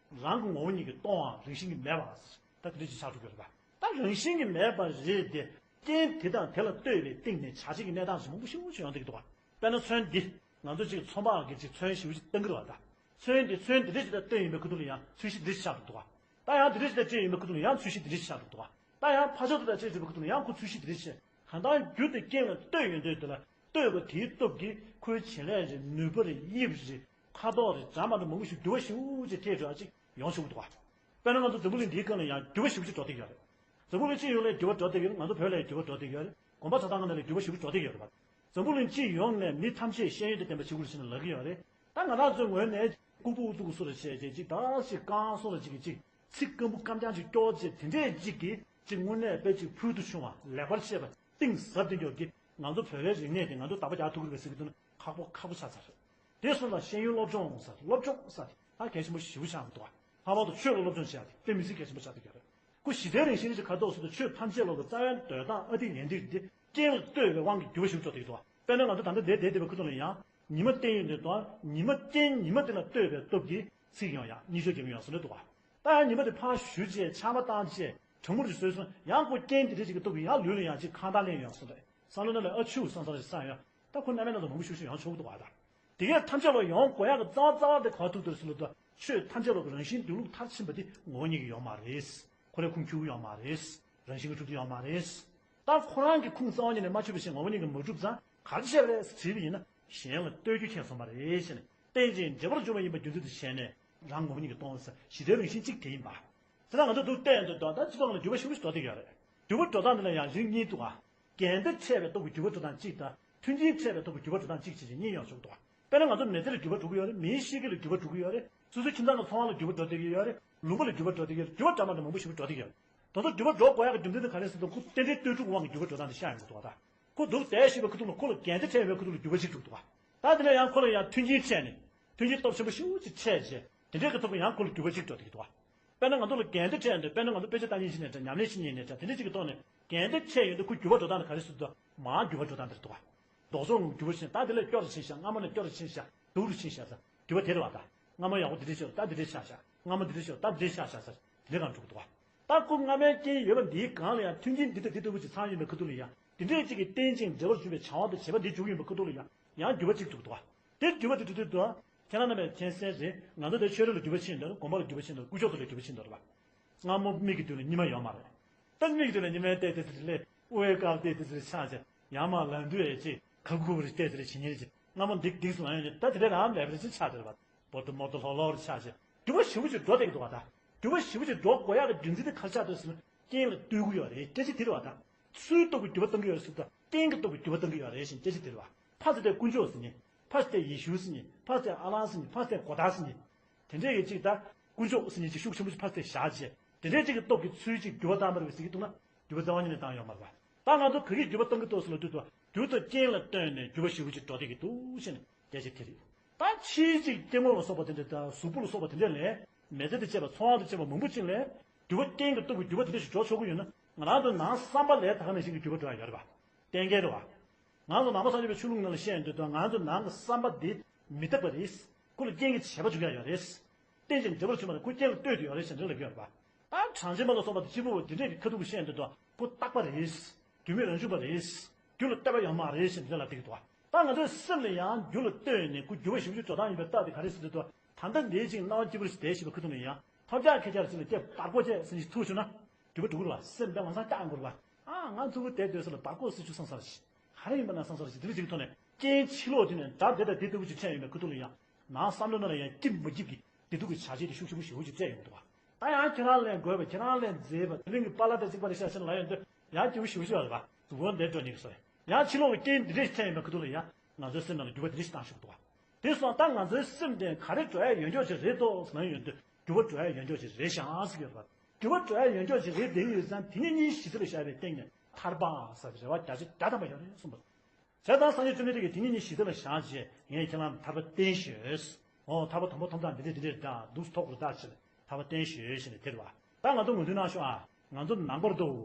རང་གི་ངོ་བོ་ཉིད་ཀྱིས་སྟོང་བ་རང་བཞིན་གྱིས་མེད་པ་ད་དེ་འདྲ་ཅིག་ཆགས་འགྲོ་གི་རེད་པ། ད་རང་བཞིན་གྱིས་མེད་པ་རེད་དེ་རྐྱེན་དེ་དང་དེ་ལ་ལྟོས་པའི་སྟེང་ནས་བྱ་བྱེད་ཀྱི་གནས་སྟངས་ཞིག་མང་པོ་ཞེ་པོ་ཅིག་ཡོང་བསྡད་ཀྱི་འདུག་བ། དཔེར་ན་ཚོན་འདི་ང་ཚོ་གཅིག་ཚོན་པ་གི་གཅིག་ཚོན་ཞེ་པོ་ཅིག་བཏང་གི་རེད་བ་ད། ཚོན་འདི་ཚོན་འདི་འདྲ་ཞིག་དང་བསྟན་ཡིན་པའི་ཁ་ཐུག་ལ་ཡང་ཚོན་གཞི་འདི་འདྲ་ཞིག་ཆགས་འདུག་བ། ད་ཡང་འདི་འདྲ་ཞིག་དང་བསྟན་ཡིན་པའི་ཁ་ཐུག་ལ་ཡང་ཚོན་གཞི་འདི་འདྲ་ཞིག་ཆགས་འདུག་བ། ད་ཡང་ཕ་ཆོས་དང་བཅས་བྱེད་པའི་ཁ་ཐུག་ལ་ཡང་ཁོ་ཚོས་ཤིག་དེ་རེད་ཤེས། གང་ལྟར་རྒྱུ་དེ་རྐྱེན་ལ་ལྟོས་ཡོང་དུས་དེ་ལ་ལྟོས་པ་དེའི་སྟོབས་ཀྱིས་ཁོའི་བྱེད་ལས་རེད་ནུས་པ་རེད་དབྱིབས་རེད་ཁ་དོག་རེད་འདྲ་མ་འདྲ་མང་པོ་ཞིག་འགྱུར་བ་ཞེ་པོ་ཅིག་ཐེབས་འགྲོ་ཡ་ཅིག་ཡོང་ཆོག་གི་འདུག་བ། དཔེར་ན་ང་ཚོ་འཛམ་བུ་གླིང་འདིའི་སྒང་ལ་ཡང་འགྱུར་བ་ཞེ་པོ་ཅིག་འགྲོ་བསྡད་ཡོད་རེད། འཛམ་བུ་གླིང་སྤྱི་ཡོངས་ལ་འགྱུར་བ་འགྲོ་བསྡད་ཡོད་རེད། ང་ཚོ་བོད་ལ་ཡང་འགྱུར་བ་འགྲོ་བསྡད་ཡོད་རེད། གོམ་པ་རྩ་ཐང་ནང་ལ་འགྱུར་བ་ཞེ་པོ་འགྲོ་བསྡད་ཡོད་རེད་བ། འཛམ་བུ་གླིང་སྤྱི་ཡོངས་ནས་མི་ཐམས་ཅད་ཤེས་ཡོན་དང་ལྡན་པ་བྱེད་དགོས་ཟེར་ནས་ལབ་ཀྱི་ཡོད་རེད། ད་ང་རང་ཚོའི་ངོས་ནས་ལྐུགས་པ་ཨུ་ཚུགས་སུ་རེ་བྱས་བྱས་ཅིག་ད་ཞིག་རྐང་སོང་རེ་ཅིག་གིས་ཅིག་ཚིག་སྐམ་པོ་སྐམ་རྐྱང་ཅིག་སྐྱོར་བྱས་དེ་འདྲས་ཅིག་གིས་ཅིག་དངོས་གནས་དཔེ་ཅིག་ཕུལ་དུ་བྱུང་བ་ལེགས་པར་བཤད་པ་གཏིང་ཟབ་དེ་འཇོག་གིས་ང་ཚོ་བོད་པའི་རིག་གནས་དེ་ང་ཚོ་བདག་པོ་རྒྱག་ཐུབ་ཀྱི་རེད་ཟེར་གྱི་འདུག་ན་ཁག་པོ་ཁག་པོ་ཆགས་ཚར་རེད། དེ་སོང་ཙང་ཤེས་ཡོན་སློབ་སྦྱོང་ཟེར་སློབ་སྦྱོང་ཟེར་ད་གལ་ཆེན་པོ་ཞེ་པོ་ཆགས་འདུག་བ། ལྷག་པར་དུ་ཆོས་ལ་སློབ་སྦྱོང་བྱེད་ཡ་དེ་དཔེ་མི་སྲིད་གལ་ཆེན་པོ་ཆགས་བསྡད་ཀྱི་རེད། ཁོ་གཞི་རྩའི་རང་བཞིན་ནི་ཅིག་ག་རེ་འདུག་ཟེར་དུས་ཆོས་ཐམས་ཅད་ལོག་གི་རྩ་བའི་འདོད་སྟངས་ཨ་ཏི་ཡན་ཏིག་འདི་རྐྱེན་ལ་ལྟོས་པའི་དབང་གིས་འགྱུར་བ་ཞིག་འགྲོ་བསྡད་ཀྱི་འདུག་བ། དཔེར་ན་ང་ཚོ་ད་ལྟ་འདིར་བསྡད་བསྡད་པའི་ཁ་ཐུག་ལ་ཡང་ཉི་མ་བསྟན་ཡོད་འདུག་དང་ཉི་མ་རྐྱེན་ཉི་མ་དེ་ལ་ལྟོས་པའི་སྟོབས་ཀྱིས་ཚིག་ཡོང་ཡག་གཉིས་ཆར་རྒྱབ་ཡོང་ཟེར་འདྲ་འདུག་བ། ད་ཡང་ཉི་མ་དེ་ཕར་བཞུད་རྗེས་ཆར་པ་བཏང་རྗེས་གྲང་མོ་རེ་བཟོས་སོང་ཡང་ཁོ་རྐྱེན་དེ་འདྲ་ཅིག་གི་སྟོབས་ཀྱིས་ཡང་ལུས་ལ་ཡང་ཅིག་ཁང་ཐག་ལེན་ཡོང་ཟེར་འདྲ་བསམ་བློ་ནང་ལ་ཨ་ཆུ་བསམ་བསམ་རེ་བསམ་ཡོང་ད་ཁོ་རྣམ་པའི་ནང་དུ་མང་པོ་ཞིག་ཞིག་ཡོང་ཆོག་གི་འདུག་བ་ད། དེ་གས་ཐམས་ཅད་ལ་ཡོང་དགོས་ཡག་གི་རྩ་བ་རྩ་བ་དེ་ག་ཐུག་དུ་སུ་ལ་ད་ཆོས་ཐམས་ཅད་ལ་གི་རང་བཞིན་སྡོད་ལུགས་མཐར་ཕྱིན་པ་དེ་ངོ་བོ་ཉིད་ཀྱི་ཡོད་མ་རེད། ཁོ་རའི་ཁུངས་འཁྱུག་ཡོད་མ་རེད། རང་བཞིན་གྱི་གྲུབ་དེ་ཡོད་མ་རེད། ད་ཁོ་རང་གི་ཁུངས་རྩ་བ་ཉིད་ནས་མ་ཆོད་པའི་ཕྱིར་ངོ་བོ་ཉིད་ཀྱིས་མ་གྲུབ་ཙང་ག་རེ་བྱས་པ་རེད་ཟེར་དྲིས་པ་ཡིན་ན་གཞན་ལ་ལྟོས་རྒྱུ་ཁེལ་སོང་བ་རེད་ཟེར་ནས་རྟེན་ཅིང་འབྲེལ་བར་འབྱུང་བ་ཡིན་པ་རྒྱུ་མཚན་དུ་བྱས་ནས་རང་ངོ་བོ་ཉིད་ཀྱིས་སྟོང་ཟེར་གཞི་རྩའི་རང་བཞིན་གཅིག་དེ་ཡིན་པ། དེ་ལྟར་ང་ཚོ་འདུག་བལྟས་འདུག་དང་ད་སྤྱི་ཚོགས་ནང་ལ་འགྱུར་བ་ཞེ་པོ་ཞིག་འགྲོ་བསྡད་ཡོད་རེད། འགྱུར་བ་འགྲོ་སྟངས་འདི་ལ་ཡང་རིགས་གཉིས་འདུག་ཨ། འགལ་ཟླ་འཕྲད་པའི་སྟོབས་ཀྱིས་འགྱུར་བ་འགྲོ་སྟངས་གཅིག་དང་མཐུན་རྐྱེན་འཕྲད་པའི་སྟོབས་ཀྱིས་འགྱུར་བ་འགྲོ་སྟངས་གཅིག་བྱས་ནས་གཉིས་ཡོང་ཆོག་འདུག་ཨ། དཔེར་ན་ང་ཚོ་མི་ཚེ་ལ་འགྱུར་བ་འགྲོ་གི་ཡོད་རེད། མིའི་གཤིས་ཀ་ལ་འགྱུར་བ་འགྲོ་གི་ཡོད་རེད། སོ་སོའི་ཁྱིམ་ཚང་གི་འཚོ་བ་ལ་འགྱུར་བ་འགྲོ་བསྡད་ཀྱི་ཡོད་རེད། ལུང་པ་ལ་འགྱུར་བ་འགྲོ་བསྡད་ཀྱི་ཡོད་རེད། འགྱུར་བ་འདྲ་མ་འདྲ་མང་པོ་ཞེ་པོ་འགྲོ་བསྡད་ཀྱི་ཡོད་རེད། ད་ལྟ་འགྱུར་བ་འགྲོ་དགོས་ཡག་གི་རྒྱུ་མཚན་དེ་ག་རེ་ཟེར་དུས་ཁོ་རྟེན་འབྲེལ་ལྟོས་གྲུབ་དབང་གིས་འགྱུར་བ་འགྲོ་སྟངས་དེ་ཤར་ཡོང་གི་འདུག་ཨ། ཁོ་འདུག་བསྡད་བཞིན་པའི་ཁ་ཐུག་ལ་ཁོ་ལ་འགལ་ཟླ་འཕྲད་པའི་ཁ་ཐུག་ལ་འགྱུར་བ་ཞིག་འགྲོ་གི་འདུག་ཨ། ད་དེ་ལ་ཡང་ཁོ་ལ་ཡང་མཐུན་རྐྱེན་འཕྲད་ནས་མཐུན་རྐྱེན་སྟོབས་ཆེན་པོ་ཞེ་པོ་ཅིག་འཕྲད་རྗེས་དེ་འདྲའི་གི་ཐོག་ལ་ཡང་ཁོ་ལ་འགྱུར་བ་ཞིག་འགྲོ་བསྡད་ཀྱི་འདུག་ཨ། དཔེར་ན་ང་ཚོ་ལ་འགལ་ཟླ་འཕྲད་ཡོང་དུས་དཔེར་ན་ང་ཚོ་དཔེ་ཆ་ལྟ་མཁན་ཞིག་ནས་འདྲ་ཉམས་ལེན་བྱེད་མཁན་ནས་འདྲ་དེ་འདྲ་ཅིག་གི་ཐོག་ནས་འགལ་ཟླ་འཕྲད་ཡོང་དུས་ཁོ་འགྱུར་བ་འགྲོ་སྟངས་དེ་ག་རེ་ཟེར་དུས་མར་འགྱུར་བ་འགྲོ་སྟངས་དེ་རེད་འདུག་བ། ལྡོག་ཕྱོགས་ངང་འགྱུར་བ་ཕྱིན་ད་དེ་ལས་སྐྱོ་རུ་ཕྱིན་ཤག་སྐྱོ་རུ་ཕྱིན་ཤག་སྡུག་རུ་ཕྱིན་ཤག་ཟེར་འགྱུར་བ་དེ་རེད་བ་ད། སྔ་མ་ཡག་པོ་འདི་འདྲ་ཤོར་ད་འདི་འདྲ་ཆགས་ཤག་སྔ་མ་འདི་འདྲ་ཤོར་ད་འདི་འདྲ་ཆགས་ཤག་ཟེར་དེ་འདྲ་གང་འགྲོ་གི་འདུག་བ། ད་ཁོ་སྔ་མའི་རྐྱེན་ཡོད་པ་འདིའི་སྒང་ལ་ཡང་མཐུན་རྐྱེན་འདི་དང་འདི་ལྟ་བུ་ཅིག་ཚང་ཡོད་པའི་ཁ་ཐུག་ལ་ཡང་དེ་འདྲའི་གཅིག་གིས་རྟེན་ཅིང་འབྲེལ་བར་འབྱུང་བའི་བྱ་བ་དང་བྱེད་པ་འདི་འཇུག་ཡོད་པའི་ཁ་ཐུག་ལ་ཡང་ཡང་འགྱུར་བ་གཅིག་འགྲོ་གི་འདུག་བ། དེ་འགྱུར་བ་དེ་འགྲོ་དུས་འདུག་བ། ཁྱེད་རང་རྣམ་པས་མཁྱེན་གསལ་རེད། ང་ཚོ་དེ་ཆོས་རིག་ལ་འགྱུར་བ་ཕྱིན་འདུག་དགོན་པ་ལ་འགྱུར་བ་ཕྱིན་འདུག་སྐུ་ཕྱོགས་ཚོ་ལ་འགྱུར་བ་ཕྱིན་འདུག་རེད་བ། སྔ་མོ་མིག་གི་མདུན་ལ་ཉི་མ་ཡོད་མ་རེད། ད་མིག་གི་མདུན་ལ་ཉི་མ་བལྟས་དེ་ཚོ་ལས་དབུ་བའི་སྐབས་བལྟས་དེ་ཚོ་ཆགས་ཅིག་ཡར་མར་ལངས་དུས་ཨེ་ཅིག་ག་གུ་གུ་རེ་བལྟས་དེ་རེ་བྱེད་ཉེན་ཅིག་སྔ་མོ་འདི་འདི་སུ་ལ་ཡོད་ནས་ད་དེ་འདྲའི་རང་ལེབ་རེ་ཅིག་ཆགས་བསྡད་པ། བོ་ཏོ་མོ་ཏོ་ལྷོ་ལྷོ་རེ་ཆགས་བྱས་འགྱུར་བ་ཞེ་པོ་ཅིག་འགྲོ་བསྡད་ཀྱི་འདུག་བ། ད་འགྱུར་བ་ཞེ་པོ་ཅིག་འགྲོ་དགོས་ཡག་གི་རྒྱུ་མཚན་དེ་ག་རེ་ཆགས་འདུག་ཟེར་ན། རྐྱེན་ལ་ལྟོས་ཀྱི་ཡོད་རེད། སྐད་ཆ་དེ་རེད་བ། ད་ཚུལ་སྟོབས་ཀྱིས་འགྱུར་བ་གཏང་གི་ཡོད་རེད་ཟེར་དུས་རྐྱེན་གྱི་སྟོབས་ཀྱིས་འགྱུར་བ་གཏང་གི་ཡོད་རེད་ཟེར་སྐད་ཆ་དེ་རེད་བ། ཕར་ཚུར་དེ་དཀོན་མཆོག་ཟེར་ནས། ཕར་ཚུར་དེ་ཡེ་ཤུ་ཟེར་ནས། ཕར་ཚུར་དེ་ཨ་ལཱ་ཟེར་ནས། ཕར་ཚུར་དེ་གོ་ཐག་ཟེར་ནས། དེ་འདྲས་ཀྱི་ཅིག་ད་དཀོན་མཆོག་ཟེར་ནས་ཅིག་ཤུགས་ཆེན་པོ་ཅིག་ཕར་ཚུར་དེ་བཞག་བྱས། དེ་འདྲས་ཅིག་གི་སྟོབས་ཀྱིས་ཚུལ་གཅིག་འགྱུར་བ་བཏང་བ་རེད་ཟེར་གྱི་འདུག་ན། འགྱུར་བ་རྩ་བ་ཉིད་ནས་བཏང་ཡོད་མ་རེད་པ། ད་ང་ཚོ་ག་གིས་འགྱུར་བ་གཏང་གི་འདུག་ཟེར་ལབ་དུས་དུ། རྒྱུ་དང་རྐྱེན་ལ་ལྟོས་ནས་འགྱུར་བ་ཞེ་པོ་ཅིག་འགྲོ་བསྡད་ཀྱི་འདུག་ཟེར་ནས་སྐད་ཆ་དེ་རེད། ད་ཕྱིའི་ཅིག་སྐྱེ་དངོས་ལ་སོགས་པ་དེ་འདྲ་དང་གཟུགས་པོ་ལ་སོགས་པ་དེ་འདྲ་ལས། མི་ཚེ་དང་བཅས་པ་འཚོ་བ་དང་བཅས་པ་མང་པོ་ཅིག་ལས། འགྱུར་བ་རྐྱེན་གྱི་སྟོབས་ཀྱིས་འགྱུར་བ་དེ་འདྲ་ཞིག་འགྲོ་ཆོག་གི་ཡོད་ན། ང་རང་ཚོ་ནང་བསམ་པ་ལས་ད་ག་ནང་བཞིན་གྱི་འགྱུར་བ་འགྲོ་ཡ་ཡོད་རེད་པ། གཏན་འཁེལ་རེད་པ། ང་ཚོ་ནང་པ་སངས་རྒྱས་པའི་ཆོས་ལུགས་ནང་ལ་བཤད་ཡོང་དུས་དུ། ང་ཚོ་ནང་གི་བསམ་པ་འདི་མི་རྟག་པ་རེད། ཁོ་ལ་རྐྱེན་གྱི་བྱེད་པ་འཇུག་ཡ་ཡོད་རེད། རྟེན་ཅིང་འབྲེལ་བར་གྱུར་པ་རེད། ཁོ་རྐྱེན་ལ་ལྟོས་ཏེ་ཡོད་རེད་ཟེར་འདྲ་ལབ་ཀྱི་ཡོད་རེད་པ། ད་གྲངས་ཅན་པ་ལ་སོགས་པ་དང་སྐྱེས་བུ་འདི་འདྲས་ཀྱི་ཁ་ཐུག་གི་བཤད་ཡོང་དུས་དུ། ཁོ་རྟག་པ་རེད། རྒྱུ་མེད་རང་བྱུང་པ་རེད། རྒྱུ་ལ་ལྟོས་པ་ཡོད་མ་རེད་ཟེར་འདྲ་ལབ་བསྡད་ཀྱི་འདུག་པ། ད་ང་ཚོའི་སེམས་ལ་ཡང་རྒྱུ་ལ་ལྟོས་ནས་ཁོ་འགྱུར་བ་ཞེ་པོ་ཅིག་འགྲོ་སྟངས་ཡིན་པའི་རྟགས་དེ་ག་རེ་ཟེར་དུས་དུ། ད་ལྟ་འདིའི་ཅིག་སྣང་བ་སྐྱིད་པོ་ཞིག་བསྡད་བཞིན་པའི་ཁ་ཐུག་ལ་ཡང་ཐབས་ཆག་ཁྱད་ཆག་ཅིག་ལ་སྐྱེ་བར་གོ་བྱས་ཟེར་ནས་ཐུག་བྱུང་ན། འགྱུར་བ་འགྲོ་གི་རེད་པ། སེམས་དཔེ་ལམ་སང་སྐྱག་འགྱུར་བ། ཨ་ང་མཚུར་ཕུ་བསྡད་སྡོད་ས་ལ་བར་སྐོར་སྲིད་ཆུ་སང་སར་ཞིག་ག་རེ་ཡིན་པ་ན་སང་སར་ཞིག་དེ་འདྲ་ཅིག་གི་ཐོག་ནས་རྐྱེན་ཕྱི་ལོགས་དེ་ནས་དགྲ་དེ་དང་དེ་ལྟ་བུ་ཅིག་འཕྲད་ཡོང་བའི་ཁ་ཐུག་ལ་ཡང་། ནང་བསམ་བློ་ནང་ལ་ཡང་སྐྱིད་མ་སྐྱིད་ཀྱི་བདེ་སྡུག་གི་བྱ་བྱེད་དེ་ཤུགས་ཆེན་པོ་ཞེ་པོ་ཅིག་སྤྲད་ཡོང་གི་འདུག་པ། ད་ཡང་ཁྱེད་རང་ལས་དགོས་པ། ཁྱེད་རང་ལས་མཛེས་པ། དེ་རིང་གི་པཱ་ལགས་དང་གཅིག་པ་རེད་ཤག་ཟེར་ལབ་ཡོང་དུས། ཡང་སྐྱིད་པོ་ཞེ་པོ་ཅིག་ཡོད་རེད་པ། གཟུགས་པོ་འདིར་འགྲོ་ཉེ་གི་སོ་རེད། ཡང་ཕྱི་ལོགས་ཀྱི་རྐྱེན་འདི་འདྲས་ཤིག་འཕྲད་ཡོང་བའི་ཁ་ཐུག་ལ་ཡང་། ང་ཚོའི་སེམས་ནང་ལ་འགྱུར་བ་འདི་འདྲས་ཤིག་བཏང་ཤོག་འདུག་པ། དེ་སོང་ཙང་ད་ང་ཚོའི་སེམས་དེ་ག་རེ་འགྲོ་ཡ་ཡོད་འཇོག་ཅིག་རེད་དོ་ཟེར་ལབ་ཡོང་དུས། འགྱུར་བ་འགྲོ་ཡ་ཡོད་འཇོག་ཅིག་རེད་ཤག་ཟེར་གྱི་ཡོད་རེད་པ། འགྱུར་བ་འགྲོ་ཡ་ཡོད་འཇོག་ཅིག་རེད་བསྡད་ཀྱི་ཡོད་ཙང་། དེ་ཉིད་གཉིས་གཞི་རྩ་ལ་བཞག་པའི་སྟེང་ནས་ཐར་པ་ཟེར་བའི་རེ་བ་བརྒྱ་ཆ་བརྒྱ་ཐམ་པ་ཡོད་རེད་གསུངས་པ། བྱས་ཙང་སངས་རྒྱས་བཅོམ་ལྡན་འདས་ཀྱིས་དེ་ཉིད་གཉིས་གཞི་རྩ་ལ་བཞག་བྱས། ངས་ཁྱེད་རང་ལ་ཐར་པ་བསྟན་ཞུས། འོ་ཐར་པ་དང་པོ་ཐོབ་སྟངས་འདི་འདྲས་འདི་འདྲས་དང་། འདུག་སེ་ཐོབ་དགོས་རེད་ད་ཟེར། ཐར་པ་བསྟན་ཞུས་ཟེར་ནས་དེ་རེད་པ། ད་ང་ཚོ་ངོས་འཛིན་གནང་ཤོག་ཨ། ང་ཚོ་ནང་པར་འདུག་